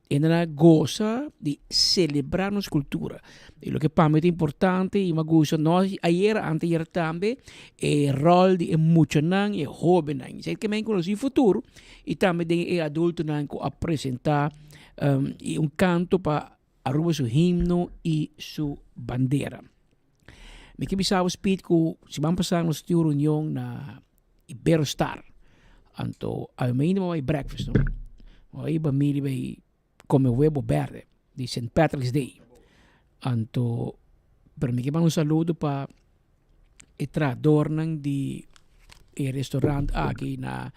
hende a goza di celebra nos cultura. Y loke pa mi ta importante y mi a gusta no ayer, anteayer tambe, e rol di e muchanan y e hobennan. Esei ke men conoci futuro y tambe den e adultonan cu a presenta um, y un canto pa Aruba su himno y su bandera. Mi ke bisa bo Speed ku siman pasá nos tin un reunion na Iberostar. Anto awe mainta bo bai breakfast no. Bo bai bamiri bai come webo berde di Saint Patrick's Day. Anto pero mi ke manda un saludo pa e trahadornan di e restaurant aki na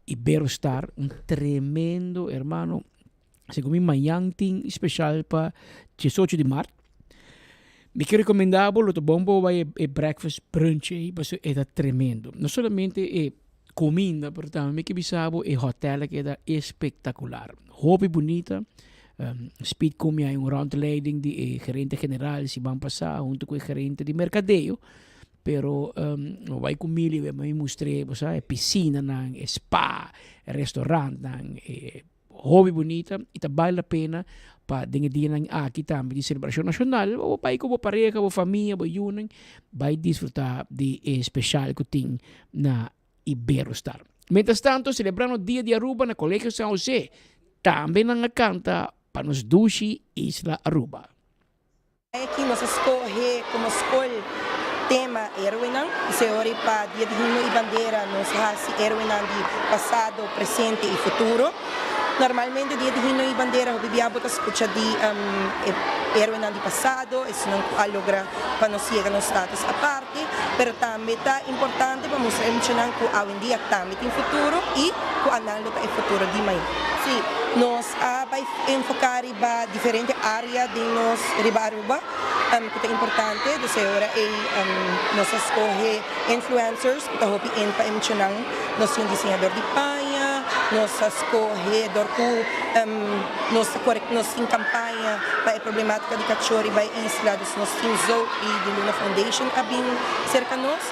Iberostar. Un tremendo hermano. Segun mi mañan tin special pa 18 di maart. Mi ke recomenda bo lo ta bon bo bai e breakfast brunch ei pasobra e ta tremendo. No solamente e cuminda pero tambe mi ke bisa bo e hotel a keda espectacular. Hopi bunita. Speed cu mi hay un rondleiding di e gerente general siman pasa hunto cu e gerente di mercadeo. Pero bo bai cu Milly mi mustr'e bo sa e piscinanan, e spa, e restaurantnan, e. Hopi bunita y ta bal la pena pa den e dianan aki tambe di celebracion nacional bo bai cu bo pareha, bo famia, bo yunan bai disfruta di e special cu tin na Iberostar. Mientras tanto celebrando dia di Aruba na Colegio San Jose tambe nan a canta pa nos dushi isla Aruba. Aki nos a skohe komo skol tema héroenan. P'esei ora pa Dia di Himno i Bandera nos hasi héroenan di pasado, presente i futuro. Normalmente Dia di Himno i Bandera hopi bia bo ta skucha di e héroenan di pasado, esunnan ku a logra pa nos yega nos status aparte, pero tambe ta importante pa mustra e muchanan ku awendia tambe tin futuro i ku anan lo ta e futuro di mañana. Sí, nos a bai enfoká riba diferente área den nos riba Aruba ku ta importante. Dus e ora ei nos a skohe influencers ku ta hopi in pa e muchanan. Nos tin un diseñador di paña, nos a skohe dor ku nos ta kore nos tin kampaña pa e problemátika di kachó riba e isla. Dus nos tin Zoe di Luna Foundation a bin serka nos.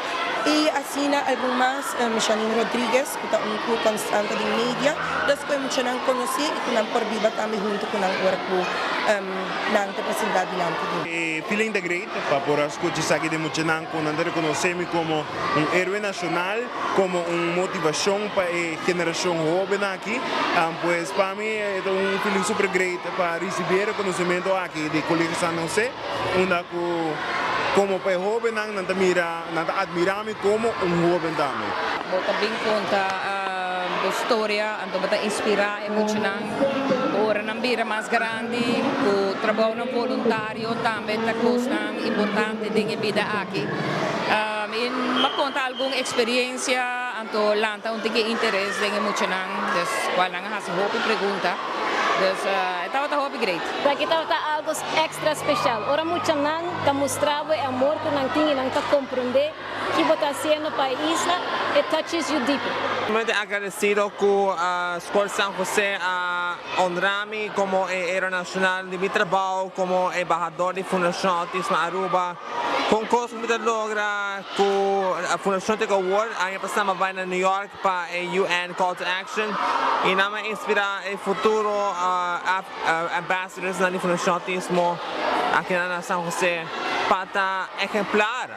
I asina algun mas, Janine Rodriguez ku ta un ku konstante den media, dus ku e muchanan konosé i ku nan por biba tambe huntu ku nan ora ku nan ta presentá dilanti di. E feeling ta great pa por a skucha esaki den muchanan ku nan ta rekonosé mi komo un héroe nashonal, komo un motivashon pa e generashon hóben aki. Pues pa mi e ta un feeling super great pa risibí e rekonosementu aki di Colegio San Jose, unda ku komo pa e hóbennan nan ta mira, nan ta admirá mi komo un hóben tambe. Bo ta bin konta bo storia, anto bo ta inspirá e muchanan ora nan bira mas grandi ku trabounan voluntario tambe ta kosnan importante den e bida aki. I mi a konta algun eksperensia anto lanta un tiki interes den e muchanan, dus kual nan a hasi hopi pregunta. Dus e tabata hopi great. Esaki tabata algo extra special. Ora muchanan ta mustra bo e amor cu nan tin y nan ta comprende ki bo ta haciendo pa e isla, it touches you deeply. Sumamente agradecido cu Skol San Jose a honra mi como e Héroe Nacional di mi trabao como embahador di Fundacion Autismo Aruba. Con cos cu mi ta logra cu Fundacion Take Award aña pasa mi a bay na New York pa e UN Call to Action y nan a inspira e futuro ambassadorsnan di Fundacion Autismo aki na San Jose pa ta ehemplar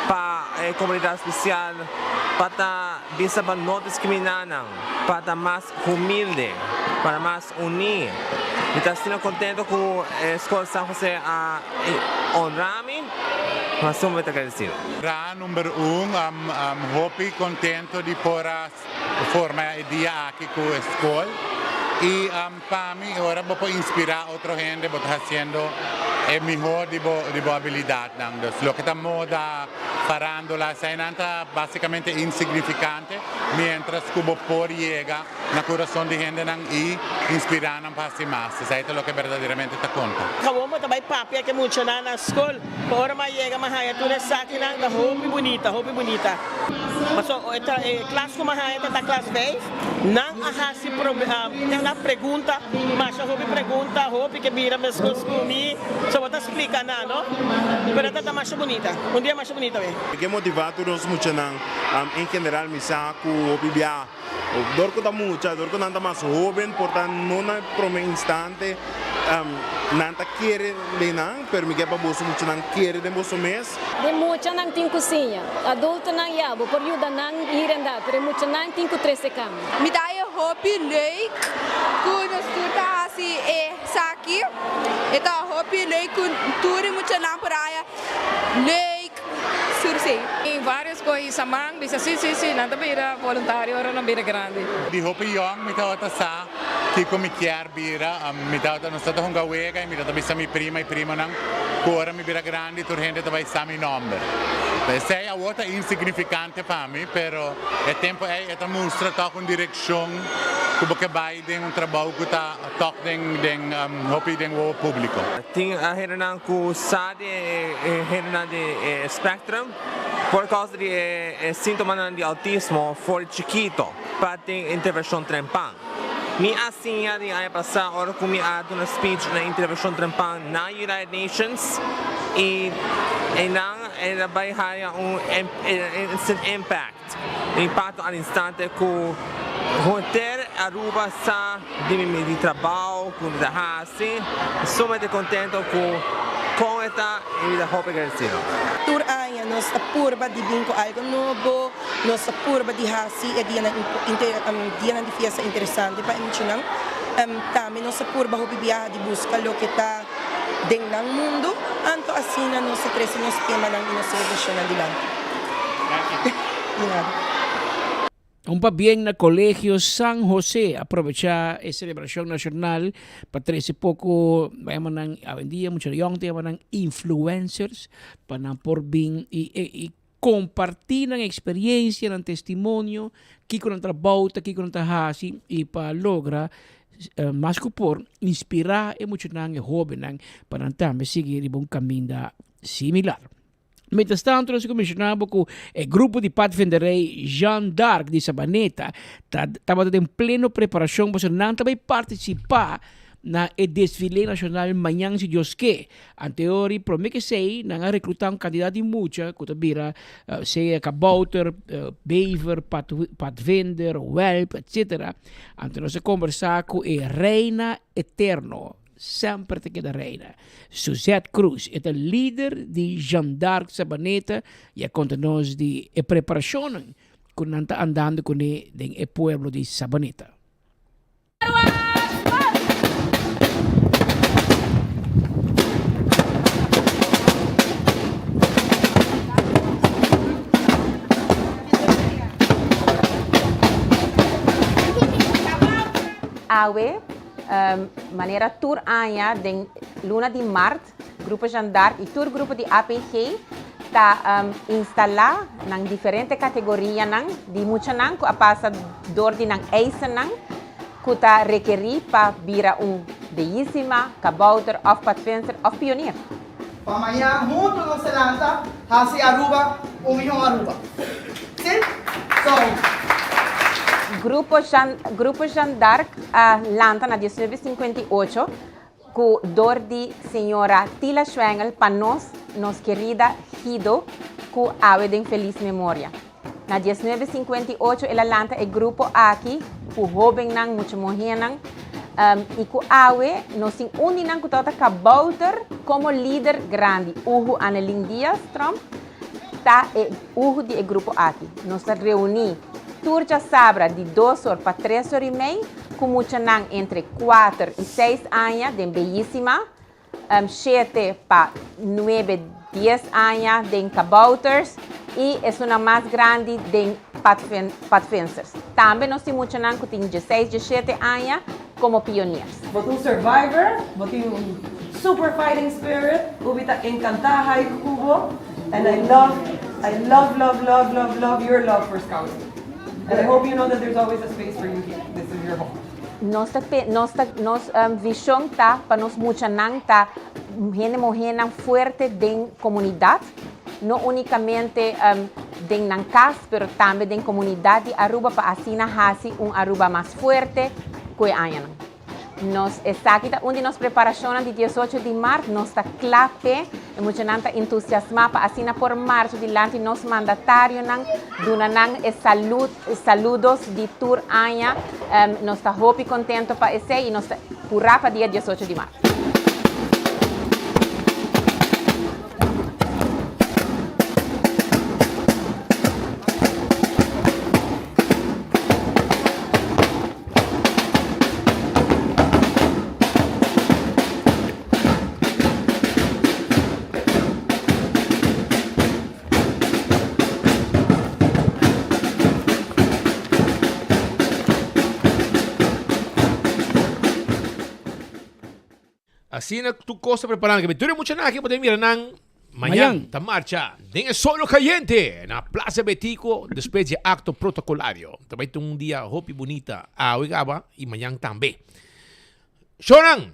pa e comunidad special, pa ta bisa pa no discrimina nan, pa ta mas humilde, pa ta mas uni. Mi ta asina contento cu e Scol San Jose a honra mi, mi ta sumamente agradecido. Ra number un, hopi contento di por a forma e dia aki cu e scol y pa mi ora bo por inspira otro hende bo ta haciendo e miho di bo di bo habilidadnan. Dus loke ta moda, farandola, esainan ta basicamente insignificante mientras cu bo por yega na curason di hendenan y inspira nan pa haci mas. Esai ta loke berdaderamente ta conta. Gewoon bo ta bai papia ku e muchanan na skol, pa ora mi a yega mi a haña tur esakinan ta hopi bunita, hopi bunita. Paso e ta e klas ku mi a haña ta ta klas vijf, nan a hasi nan a pregunta masha hopi pregunta, hopi ke bira meskos ku mi, so bo ta splika nan no, pero e ta ta masha bunita, un dia masha bunita wei. Ke motiva tur nos muchanan en general mi sa ku hopi bia. Dor ku ta mucha, dor ku nan ta mas hóben, por ta no na e promé instante nan ta kere den nan, pero mi ke pa boso muchanan kere den boso mes. E muchanan tin ku siña. Adultonan ya, bo por yuda nan hir en dar, pero e muchanan tin ku trese kambio. Mi ta haña hopi leuk ku nos tur ta hasi esaki. E ta hopi leuk ku tur e muchanan por haña leuk. Sursei. Tin varios cu a hisa man bisa si si si nan ta bira voluntario ora nan bira grandi. Di hopi yong mi tabata sa kiko mi kier bira. Mi tabata, nos tabata hunga wega y mi tabata bisa mi prima y primonan cu ora mi bira grandi tur hende ta bay sa mi nomber. Esey awor ta insignificante pa mi, pero e tempo ey e ta mustra toch un direccion cu bo ke bay den un trabou cu ta toch den den hopi den wowo publico. Tin hendenan cu sa di e hendenan di e spectrum por causa di e sintomanan di autismo for di chikito pa tin intervencion trempan. Mi a siña di aña pasa ora cu mi a duna speech na intervencion trempan na United Nations y eynan el a bay haya un instant impact. Impacto al instante cu henter Aruba sa di mi di trabao cu mi ta haci. Sumamente contento cu con e ta y mi ta hopi agradecido. Tur aña nos ta purba di bin cu algo nobo, nos ta purba di haci e dianan dianan di fiesta interesante pa e muchanan. Tambe nos ta purba hopi biaha di busca loke ta den nan mundo, anto asina nos ta trece nos temanan y nos celebracionnan dilanti. Di nada. Un pabien na Colegio San Jose a probecha e celebracion nacional pa trece poco, yama nan awendia mucha yong ta yama nan influencers pa nan por bin y y comparti nan experiencia, nan testimonio, kico nan trabou ta, kico nan ta haci y pa logra mas cu por inspira e muchanan, e hobennan pa nan tambe sigui riba un caminda similar. Mientras tanto nos a mencioná bo cu e grupo di padvinderij Jeanne d'Arc di Sabaneta ta tabata den pleno preparacion pasobra nan ta bay participa. na e desfile nashonal mañan si Dios ke. Anteori prome ke esei nan a reklutá un kantidat di mucha ku ta bira sea kabouter, bever, padvinder, wèlp, etsetera. Anto nos a kombersá ku e reina eterno, semper ta keda reina, Suzette Cruz. E ta lider di Jeanne d'Arc Sabaneta i a konta nos di e preparashonnan ku nan ta andando kuné den e pueblo di Sabaneta. Awe, manera tur aña den luna di mart, Grupo Jeanne d'Arc y tur grupo di APG ta instala nan diferente categorianan di muchanan cu a pasa door di nan eisennan cu ta rekeri pa bira un beyisima, kabouter of padvinster of pionier. Pa mañan hunto nos ta lanta haci Aruba un miho Aruba. Si? So. Grupo Jeanne, Grupo Jeanne d'Arc a lanta na 1958 Ku dor di señora Tila Schwengel pa nos, nos kerida Guido ku awe den felis memoria. Na diesnuebe sinkuenta i ocho el a lanta e grupo aki ku hóbennan, mucha muhénan, i ku awe nos tin un di nan ku tabata kabouter komo lider grandi, Uhu Annelien Diaz Tromp ta e uhu di e grupo aki. Nos ta reuní tur djasabra di dos or pa tres or i mei ku muchanan entre kuater i seis aña den Beyísima, shete pa nuebe, dies aña den Kabouters i esunnan mas grandi den Padvinsters. Tambe nos tin muchanan ku tin dieseis, diesshete aña komo pioniers. Bo ta un survivor, bo tin un super fighting spirit, Ubi ta encanta hike cu bo and I love, I love, love, love, love, love your love for scouting. And I hope you know that there's always a space for you here. This is your home. Nos ta pe, nos ta, nos vision ta pa nos muchanan ta hende muhénan fuerte den comunidad, no unicamente den nan cas, pero tambe den comunidad di Aruba pa asina haci un Aruba mas fuerte cu e añanan. Nos esaki ta un di nos preparacionnan di 18 di maart. Nos ta cla p'e. E muchanan ta entusiasma pa asina por marcha dilanti nos mandatarionan, duna nan e salud, saludos di tur aña. Nos ta hopi contento pa esey y nos ta pura pa dia 18 di maart. Asina tur kos ta preparando. Ke tur e muchanan aki bo ta mira nan mañan ta marcha den e solo kayente na Plaza Betico despues di e akto protokolario. Ta bai tin un dia hopi bunita awe kaba i mañan tambe. Shownan,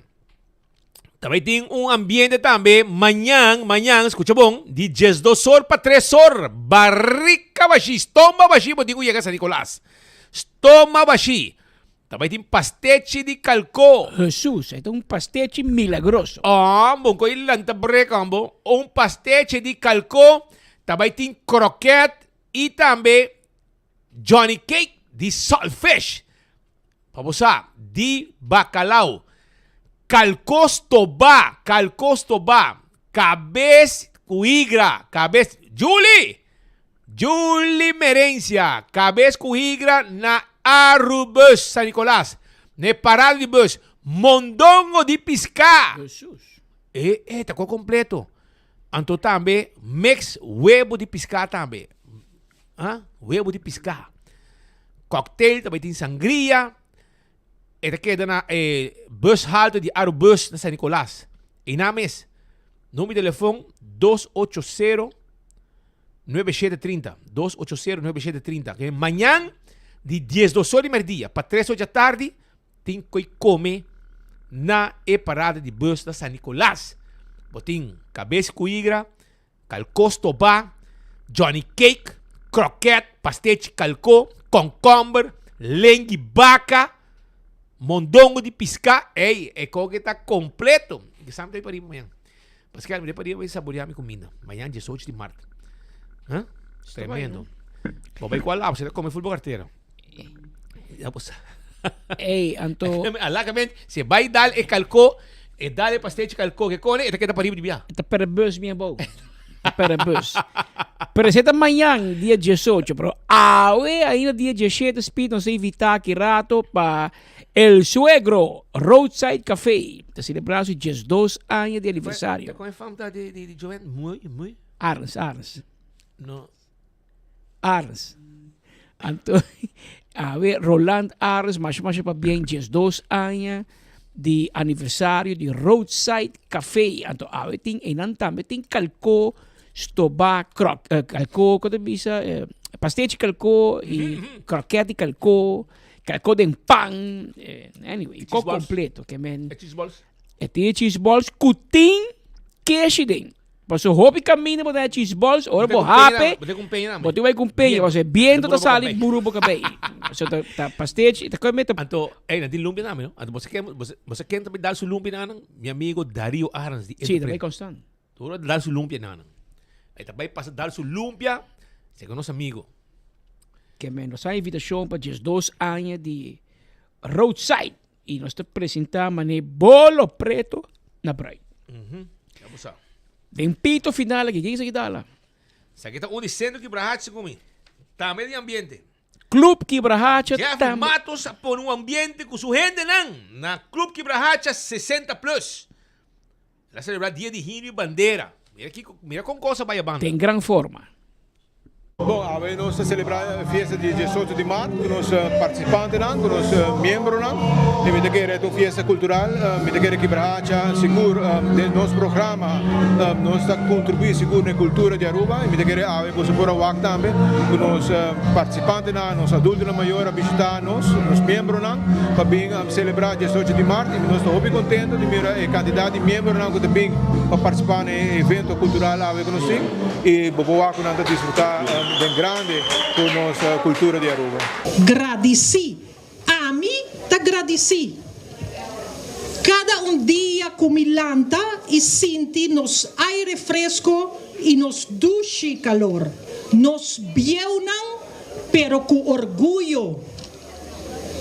ta bai tin un ambiente tambe mañan, mañan, skucha bon, di diesdos or pa tres or, barika bashí, stoma bashí bo tin ku yega San Nicolas. Stoma bashí. Ta bai tin pastechi di kalkó. Hesus, e ta un pastechi milagroso. Ambo, un koi lanta brek ambo. Un pastechi di kalkó, ta bai tin kroket i tambe Johnny cake di saltfish. Pa bo sa, di bakalau. Kalkó stobá, kalkó stobá. Kabes ku higra, kabes, Julie! Julie Merencia, kabes ku higra na Arubus, San Nicolas. Na e parada di bus, mondongo di piská. Jesus. E, e, ta ko kompleto. Anto tambe mix webo di piská tambe. Ha? Webo di piská. Cocktail tambe tin sangria. E ta keda na e bushalte di Arubus na San Nicolas. Einan mes. Numero di telefon 280 9730. 280 9730. Ke mañan di 12 or di merdia pa 3 or di tardi tin koi kome na e parada di bus na San Nicolas. Bo tin kabes ku igra, kalko stobá, Johnny cake, kroket, pastechi kalko, konkomber, lengui baka. Mondongo di piská, ey, e koke ta kompleto. Ke sa mi ta bai pariba mañan. Pascal, mi ta bai pariba bai saboreá mi kuminda. Mañan diesocho di mart. Huh? Tremendo. Bo bai kual lab, se ta kome ful bo kartera. Ya bo sa. Ey, anto. Alakament, se bai dal e kalko, e dal e pastechi kalko ke kone, e ta keda pariba di bia. E ta perde bus mi abou. Ta perde bus. Pero esei ta mañan, dia diesocho. Pero awe ainda dia dieshete Speed nos ta invita aki rato pa El Suegro Roadside Café. Ta celebra su diesdos aña di aniversario. Ta con e fam ta di di Joanne? Muy, muy. Arns, Arns. No. Arns. Anto, awe Roland Arns, masha masha pabien, diesdos aña di aniversario di Roadside Café. Anto awe tin einan tambe tin kalko stobá krok eh, kalko ko ta bisa eh, pastechi kalko i kroket di kalko, kalko den pan, eh, anyway, ko kompleto ke men. E cheese balls? E tin e cheese balls ku tin keshi den. Paso hopi kaminda bo ta haña cheese balls, ora bo hape, Bo tin ku peña bo tin bai ku peña, paso e biento ta sali buru bo kabei. Paso ta ta pastechi, ta kome ta. Anto, ey, nan tin lumpia tambe, no? Anto bo sa ken, bo sa ken ta bai dal su lumpia na nan? Mi amigo Dario Arends di Sí, ta bai konstant. Tur ora dal su lumpia na nan. E ta bai pasa dal su lumpia, segun nos amigo. Ke men nos a invitashon pa diesdos aña di Roadside i nos ta presentá manera bolo preto na bruid. Ya bo sa. Den pito final aki, ken esaki ta ala? Esaki ta un di Centro Kibrahacha ku mi. Tambe di ambiente. Club Kibrahacha Jeffrey tambe. Matos a pone un ambiente ku su hendenan na Club Kibrahacha 60 plus. El a celebra dia di himno y bandera. Mira kiko, mira kon kos a bai a banda. Den gran forma. Bon, awe nos ta celebra e fiesta di diesocho di mart cu nos participantenan, cu nos miembronan. Y mi ta kere ta un fiesta cultural, mi ta kere Kibrahacha sigur den nos programa nos ta contribui sigur na e cultura di Aruba. Y mi ta kere awe boso por a wak tambe cu nos participantenan, nos adultonan mayor a bishita nos, nos miembronan pa bin Celebra diesocho di mart y nos ta hopi contento di mira e cantidad di miembronan cu ta bin pa participa na e evento cultural awe cu nos tin y bo por wak cu nan ta disfruta den grande cu nos cultura di Aruba. Gradisí. Ami ta gradisí. Kada un dia ku mi lanta i sinti nos aire fresko i nos dushi kalor. Nos bieunan, pero ku orguyo.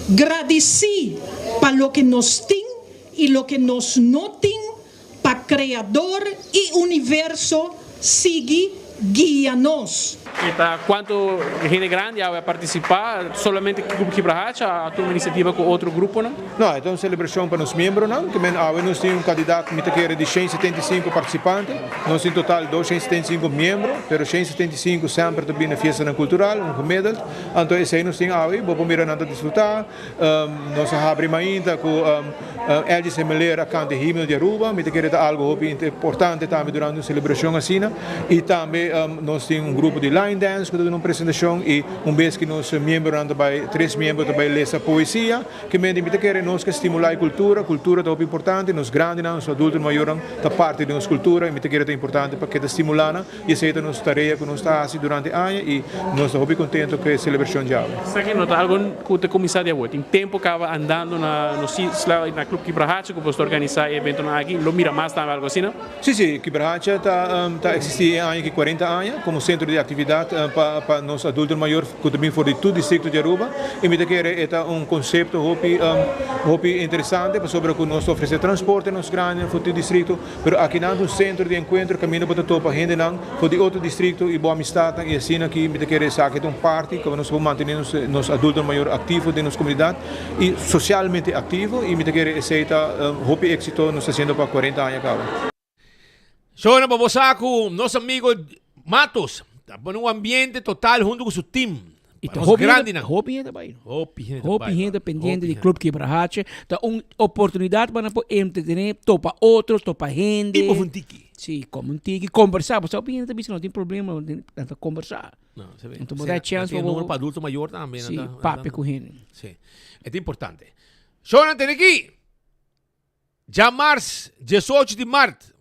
Gradisí pa loke nos tin i loke nos no tin pa Kreador i universo sigui guia nos. E ta cuanto hende grandi awe a participa? Solamente Grupo Kibrahacha a tuma iniciativa cu otro gruponan? No, e ta un celebracion pa nos miembronan. Te men awe nos tin un cantidad, mi ta kere, di 175 participante. Nos tin total 275 miembro, pero 175 semper ta bini na fiestanan cultural, un gemiddeld. Anto esei nos tin awe, bo por mira nan ta disfrutá. Nos a habri mainta ku Elgis Hemeleer a kanta e himno di Aruba. Mi ta kere ta algu hopi importante tambe durante un selebrashon asina. I tambe nos tin un grupo di line dance ku ta duna un presentashon i un bes ki nos miembronan ta bai, tres miembro ta bai lesa poesia. Ke mende mi ta kere nos ke stimulá e kultura. Kultura ta hopi importante. Nos grandinan, nos adultonan mayornan ta parti di nos kultura i mi ta kere ta importante pa keda stimulá nan. I esei ta nos tarea ku nos ta hasi durante aña i nos ta hopi kontento ku e selebrashon djawe. Esaki no ta algo ku ta kuminsá di awor. Tin tempu kaba andando na nos isla i na Club Kibrahacha ku boso ta organisá e eventonan aki. Lo mira mas tambe algo asina? Sí, sí. Kibrahacha ta ta eksistí e aña aki kuarenta aña komo sentro di aktividat pa pa nos adultonan mayor ku ta bin for di tur distrikto di Aruba. I mi ta kere e ta un konsepto hopi hopi interesante pasobra ku nos ta ofresé transporte na nos grandinan for tur distrikto. Pero akinan ta un sentro di enkuentro kaminda bo ta topa hendenan for di otro distrikto i bo amistatnan i asina aki mi ta kere esaki ta un parti ku nos por mantené nos nos adultonan mayor aktivo den nos komunidat i sosialmente aktivo i mi ta kere esei ta hopi éksito nos ta hasiendo pa kuarenta aña kaba. Shona pa bo sa ku nos amigo Matos ta pone un ambiente total hunto ku su team. Y ta hopi hende, hopi hende bai. Hopi hende Hopi hende pendiente di Club Kibrahache. Ta un oportunidad pa nan por entretener, topa otro, topa hende. Y come un tiki. Sí, come un tiki, conversa. Pasobra hopi hende ta bisa no tin problema, nan ta conversa. No, se ve. Enton bo da chance pa bo. pa adulto mayor tambe. Sí, papia cu hende. Sí, e ta importante. Shownan tene aki. Djamars, diesocho di mart,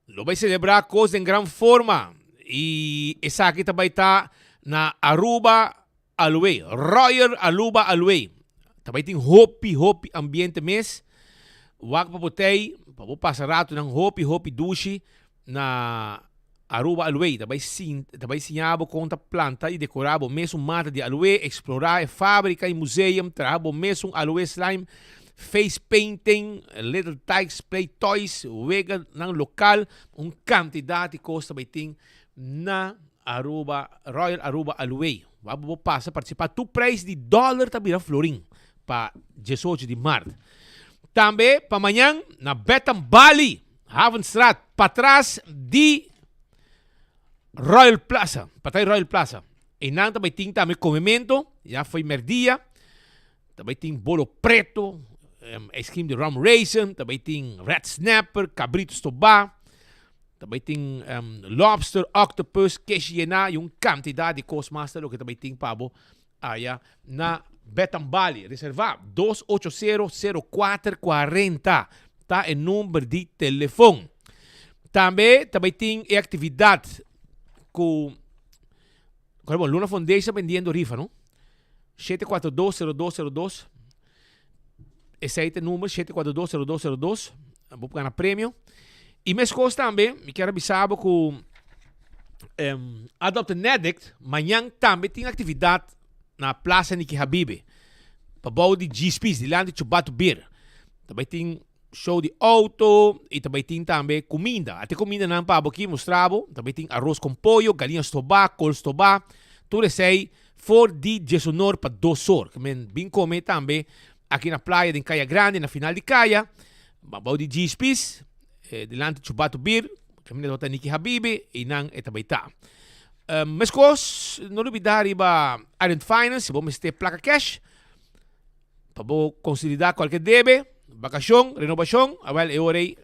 lo bai selebrá kos den gran forma i esaki ta bai ta na Aruba Aluwei, Royal Aruba Aluwei. Ta bai tin hopi hopi ambiente mes. Wak pa bo tei, pa bo pasa ratonan hopi hopi dushi na Aruba Aloe. Ta bai sin ta bai siña bo kon ta planta i dekorá bo mesun mata di aloe, eksplorá e fábrika i museum, traha bo mesun aloe slime, face painting, little tykes play toys, weganan lokal, un kantidat di kos ta bai tin na Aruba Royal Aruba Aloe. Wak pa bo pasa partisipá tur prijs di dòler ta bira florin pa diesocho di mart. Tambe pa mañan na Betham Bali, Havenstraat, patras di Royal Plaza, patras di Royal Plaza. Einan ta bai tin tambe comemento, ya fo'i merdia, ta bai tin bolo preto, ice cream di rum raisin, ta bai tin red snapper, cabrito stobá, ta bai tin lobster, octopus, keshi yená y un cantidad di cos mas ta loke ta bai tin pa bo Aya na Betambali. Reserva dos ocho sero sero kuater kuarenta ta e number di telefon. Tambe ta bay tin e actividad cu Bueno, Luna Foundation bendiendo rifa, no? 7420202. Esey ta e number 7420202. Bo por gana premio. Y mescos tambe, mi kier a bisa bo cu um, Adopt an Addict mañan tambe tin actividad na Plaza Niki Habibe. Pa bou di G-Spies, dilanti Chubatu Beer. Tambe tin show di auto y tambe tin tambe cuminda. Ate cuminda nan pa bo aki mustra bo. Tambe tin arroz con pollo, galiña stobá, col stobá. Tur esey For di diesunor pa dosor. Ke men bin kome tambe aki na playa den Kaya Grandi na final di kaya, bou di Djispis, dilanti Chubatu Bir, kaminda tabata Niki Habibi i nan e ta bai ta. Meskos no lubida riba Island Finance si bo mester plaka cash pa bo konsolida kualke debe, bakashon, renobashon, awel e ora ei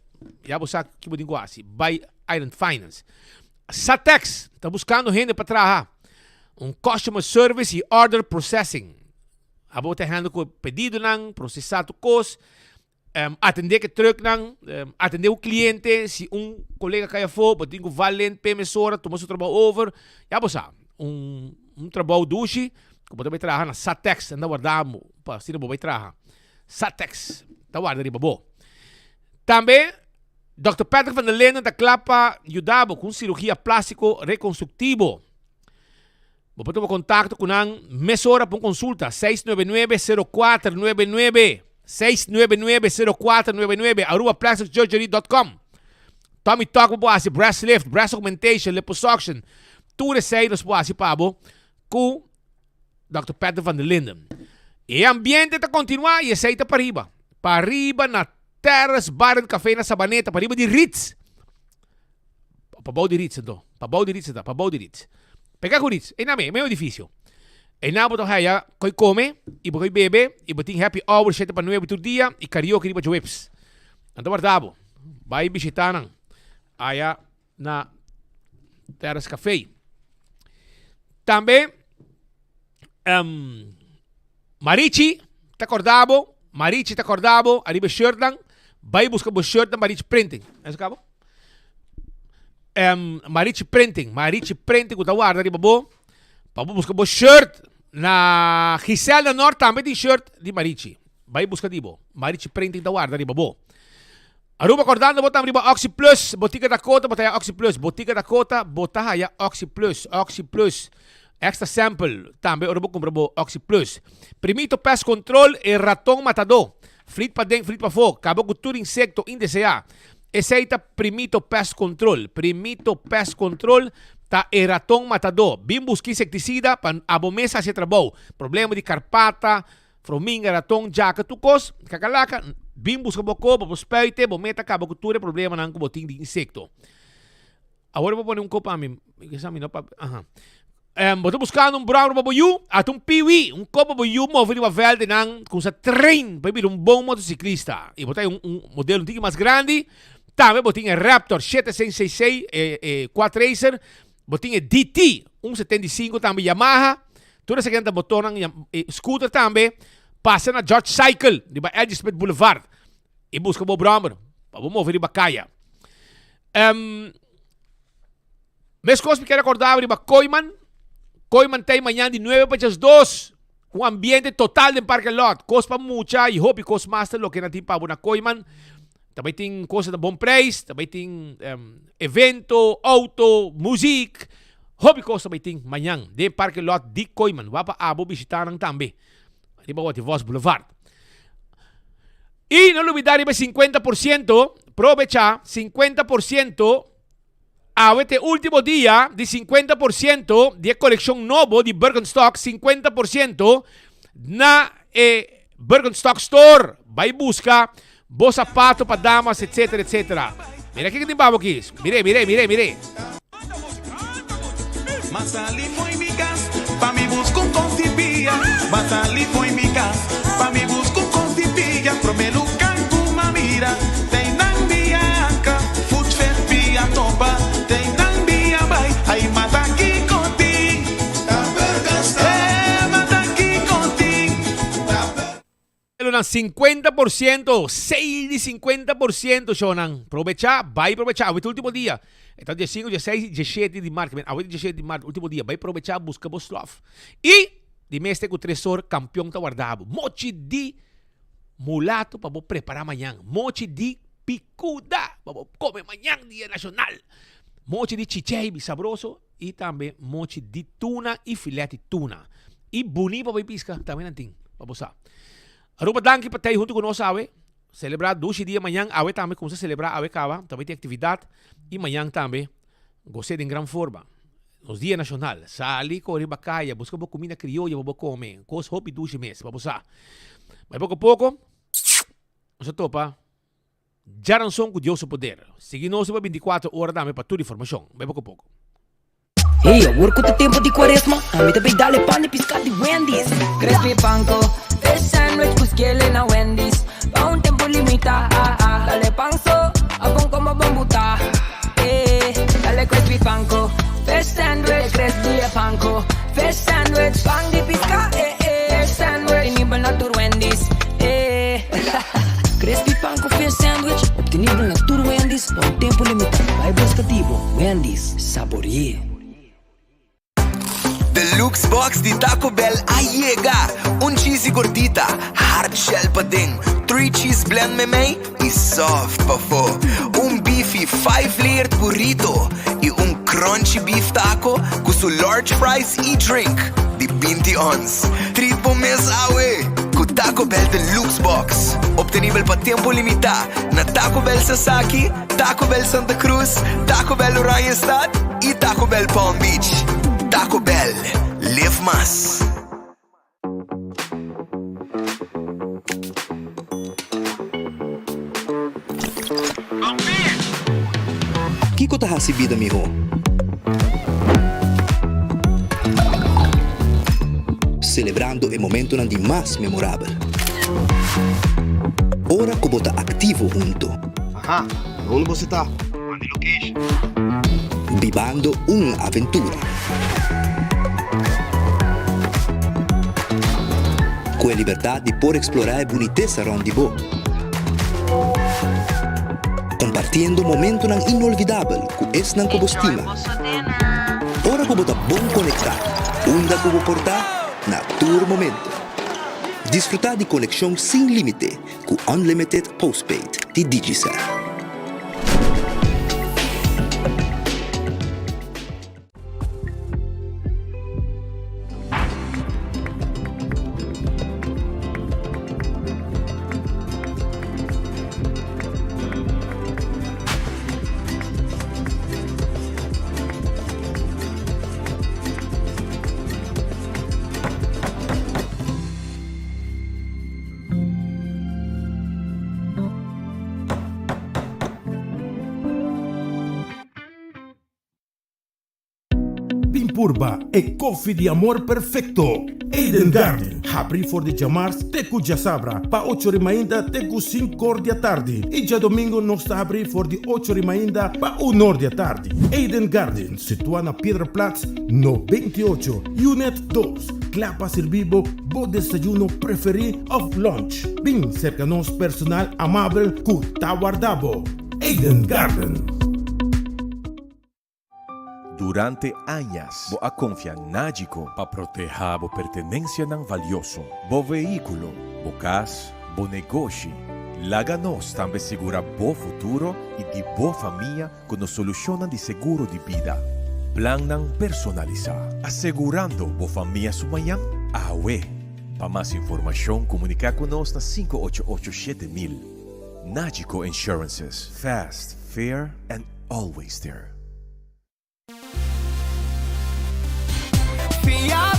ya bo sa ki bo tin ku hasi, bai Island Finance. Satex ta buskando hende pa traha un customer service y order processing. Abo ta handle ku pedidonan, prosesá tur kos, atendé ku e trucknan, atendé ku kliente. Si un kolega kai afó, bo tin ku valen p'e mesora, tuma su trabou over. Ya bo sa, un un trabou dushi ku bo ta bai traha na Satex. Nan ta warda bo pa asina bo bai traha. Satex ta warda riba bo. Tambe Dòkter Patrick van der Linden ta kla pa yuda bo ku un sirugia plástiko rekonstruktivo. Bo por tuma kontakto ku nan mesora pa un konsulta, 699 0499, 699 0499, arubaplasticsurgery.com. Tummy tuck bo por hasi, breast lift, breast augmentation, liposuction, tur esei nos por hasi pa bo ku Dòkter Patrick van der Linden. E ambiente ta kontinuá i esei ta pariba. Pariba na Terrace Bar and Café na Sabaneta, pariba di Ritz. Pabou di Ritz anto. Pabou di Ritz ta, pabou di Ritz. Pega ku Ritz, einan me, medio edifisio. Einan bo ta haya koi kome i bo koi bebe i bo tin happy hour shete pa nuebe tur dia i karaoke riba djoeps. Nan ta warda bo. Bai bishita nan aya na Terrace Café. Tambe um, Marichi ta korda bo, Marichi ta korda bo ariba e shirtnan. Bai buska bo shirt na Marichi Printing. Eso kabo? Um, Marichi Printing, Marichi Printing ku ta warda riba bo. Pa bo buska bo shirt na Giselle na Noord tambe tin shirt di Marichi. Bai buska di bo. Marichi Printing ta warda riba bo. Aruba kordando bo tambe riba Oxi Plus, Botica Dakota bo ta haya Oxi Plus, Botica Dakota bo ta haya Oxi Plus, Oxi Plus, Extra Sample tambe ora bo kumpra bo Oxi Plus. Primito Pest Control e raton matadó, flit paden flit pafó, kaba ku tur insekto indeseá. Esei ta Primito Pest Control, Primito Pest Control ta e raton matadó. Bin buska insektisida pa abo mes hasi e trabou. Problema di karpata, Frominga, raton, djaka, tur kos, kakalaka, bin buska bo ko, bo por spuite, bo meta kaba ku tur e problemanan ku bo tin di insekto. Awor bo pone un ko pa mi, mi ke sa mi no pa, aha. Um, bo ta buskando un bròmer pa bo yu, ata un piwi, un ko pa bo yu move riba vèlt di nan kumsa train pa e bira un bon motosiklista. I bo ta un, un modelo un tiki mas grandi, tambe bo tin e Raptor shete seis seis seis, e, e quad racer, Bo tin e DT, un 75 tambe Yamaha. Tur esaki nan ta motornan, e scooter tambe. Pasa na George Cycle, riba LG Smith Boulevard. I buska bo brommer, pa bo move riba kaya. Um, meskos mi kier rekorda riba Kooyman. Kooyman ta ei mañan di nuebe pa djes dos. Ku ambiente total den parke lot. Kos pa mucha i hopi kos mas ta loke nan tin pa bo na Kooyman. Ta bai tin kos na bon prijs, ta bai tin evento, auto, muziek. Hopi kos ta bai tin mañan den parke lot di Kooyman. Wak pa abo bishita nan tambe. Riba Watty Vos Boulevard. I no lubida riba e 50%, probecha 50% Awe ta e ultimo dia di 50% di e kolekshon nobo di Birkenstock, 50% na e Birkenstock store. Bai buska bo sapato pa damas etc etc. Mira kiko tin babo aki. Mire, mire, mire, mire. M'a sali fo'i mi kas pa mi buska un kos di pia M'a sali fo'i mi kas pa mi buska un kos di pia Promé lugar ku m'a mira ta einan mi a Footfed pia topa ta einan mi a bai Ai mata kiko tin Eh mata kiko tin Nan 50%, sale di 50% shownan. Probecha, bai probecha. Awe ta ultimo dia. E ta dia 5, dia 6 y dia 7 di maart. Awe ta dia 7 di maart, ultimo dia. Bai probecha, buska bo slof. Y di mes te ku tresor kampion ta warda bo. Mochi di mulato pa bo prepara mañan. Mochi di picuda pa bo come mañan dia nacional. Mochi di chicheibi sabroso y tambe mochi di tuna y filet di tuna. Y buni pa bay pisca tambe nan tin, pa bo sa. Aruba danki pa tey hunto cu nos awe. Celebra dushi dia mañan awe tambe cuminsa celebra awe caba tambe tin actividad y mañan tambe goce den gran forma. Nos dia nacional. Sali core riba caya busca bo cuminda crioyo pa bo come. Cos hopi dushi mes pa bo sa. Bay poco poco nos a topa. Djaranson ku Dios su poder. Sigui nos riba 24 ora tambe pa tur informashon. Bai poko poko. Hey, awor ku ta tempu di kuaresma, ami ta bay dal e pan di piská di Wendy's. Crispy panko, fish sandwich ku skele na Wendy's. Pa un tempu limitá, dal e pan so, a bon komo bon butá. Eh, dal e crispy panko, fish sandwich, crispy e panko, fish sandwich, pan di piská, eh eh, fish sandwich, obtenibel na tur Wendy's, eh. Crispy pan ku fish sandwich, obtenibel na tur Wendy's pa un tempu limitá. Bai buska di bo, Wendy's, sabori'é. Deluxe box di Taco Bell a yega! Un cheesy gordita, hard shell paden, three cheese blend memey y soft pafo. Un beefy five layered burrito y un crunchy beef taco cu su large fries y drink di 20 ons. Treat bo mes awe cu Taco Bell Deluxe Box. Obtenibel pa tempo limita na Taco Bell Sasaki, Taco Bell Santa Cruz, Taco Bell Oranjestad y Taco Bell Palm Beach. Taco Bell, live mas. Kiko ta hasi bida mihó? Selebrando e momentonan di mas memorabel. Ora ku bo ta aktivo hunto. Aha, unda bo si ta? Manda e location. Bibando un aventura. Ku e libertat di por eksplorá e bunitesa rònt di bo. Kompartiendo momentonan inolvidabel ku esnan ku bo stima. Ora ku bo ta bon konektá, unda ku bo por ta, na tur momento. Disfrutá di konekshon sin límite ku Unlimited Postpaid di Digicel. Bin purba e koffie di amor perfecto! Eden Garden, habri for di djamars te ku djasabra pa ocho ri mainta te ku sinkor di atardi i djadomingo nos ta habri for di ocho ri mainta pa unor di atardi. Eden Garden, situa na Piedra Plat no 28, Unit dos, kla pa sirbi bo bo desayuno preferí òf lunch. Bin serka nos personal amabel ku ta warda bo. Eden Garden. Durante añas bo a konfia Nagico pa protehá bo pertenensianan valioso, bo vehíkulo, bo kas, bo negoshi. Laga nos tambe sigurá bo futuro i di bo famia ku nos solushonnan di seguro di bida. Plannan personalisá, asegurando bo famia su mañan awe. Pa mas informashon komuniká ku nos na 588 7000. Nagico Insurances, fast, fair and always there. Fia.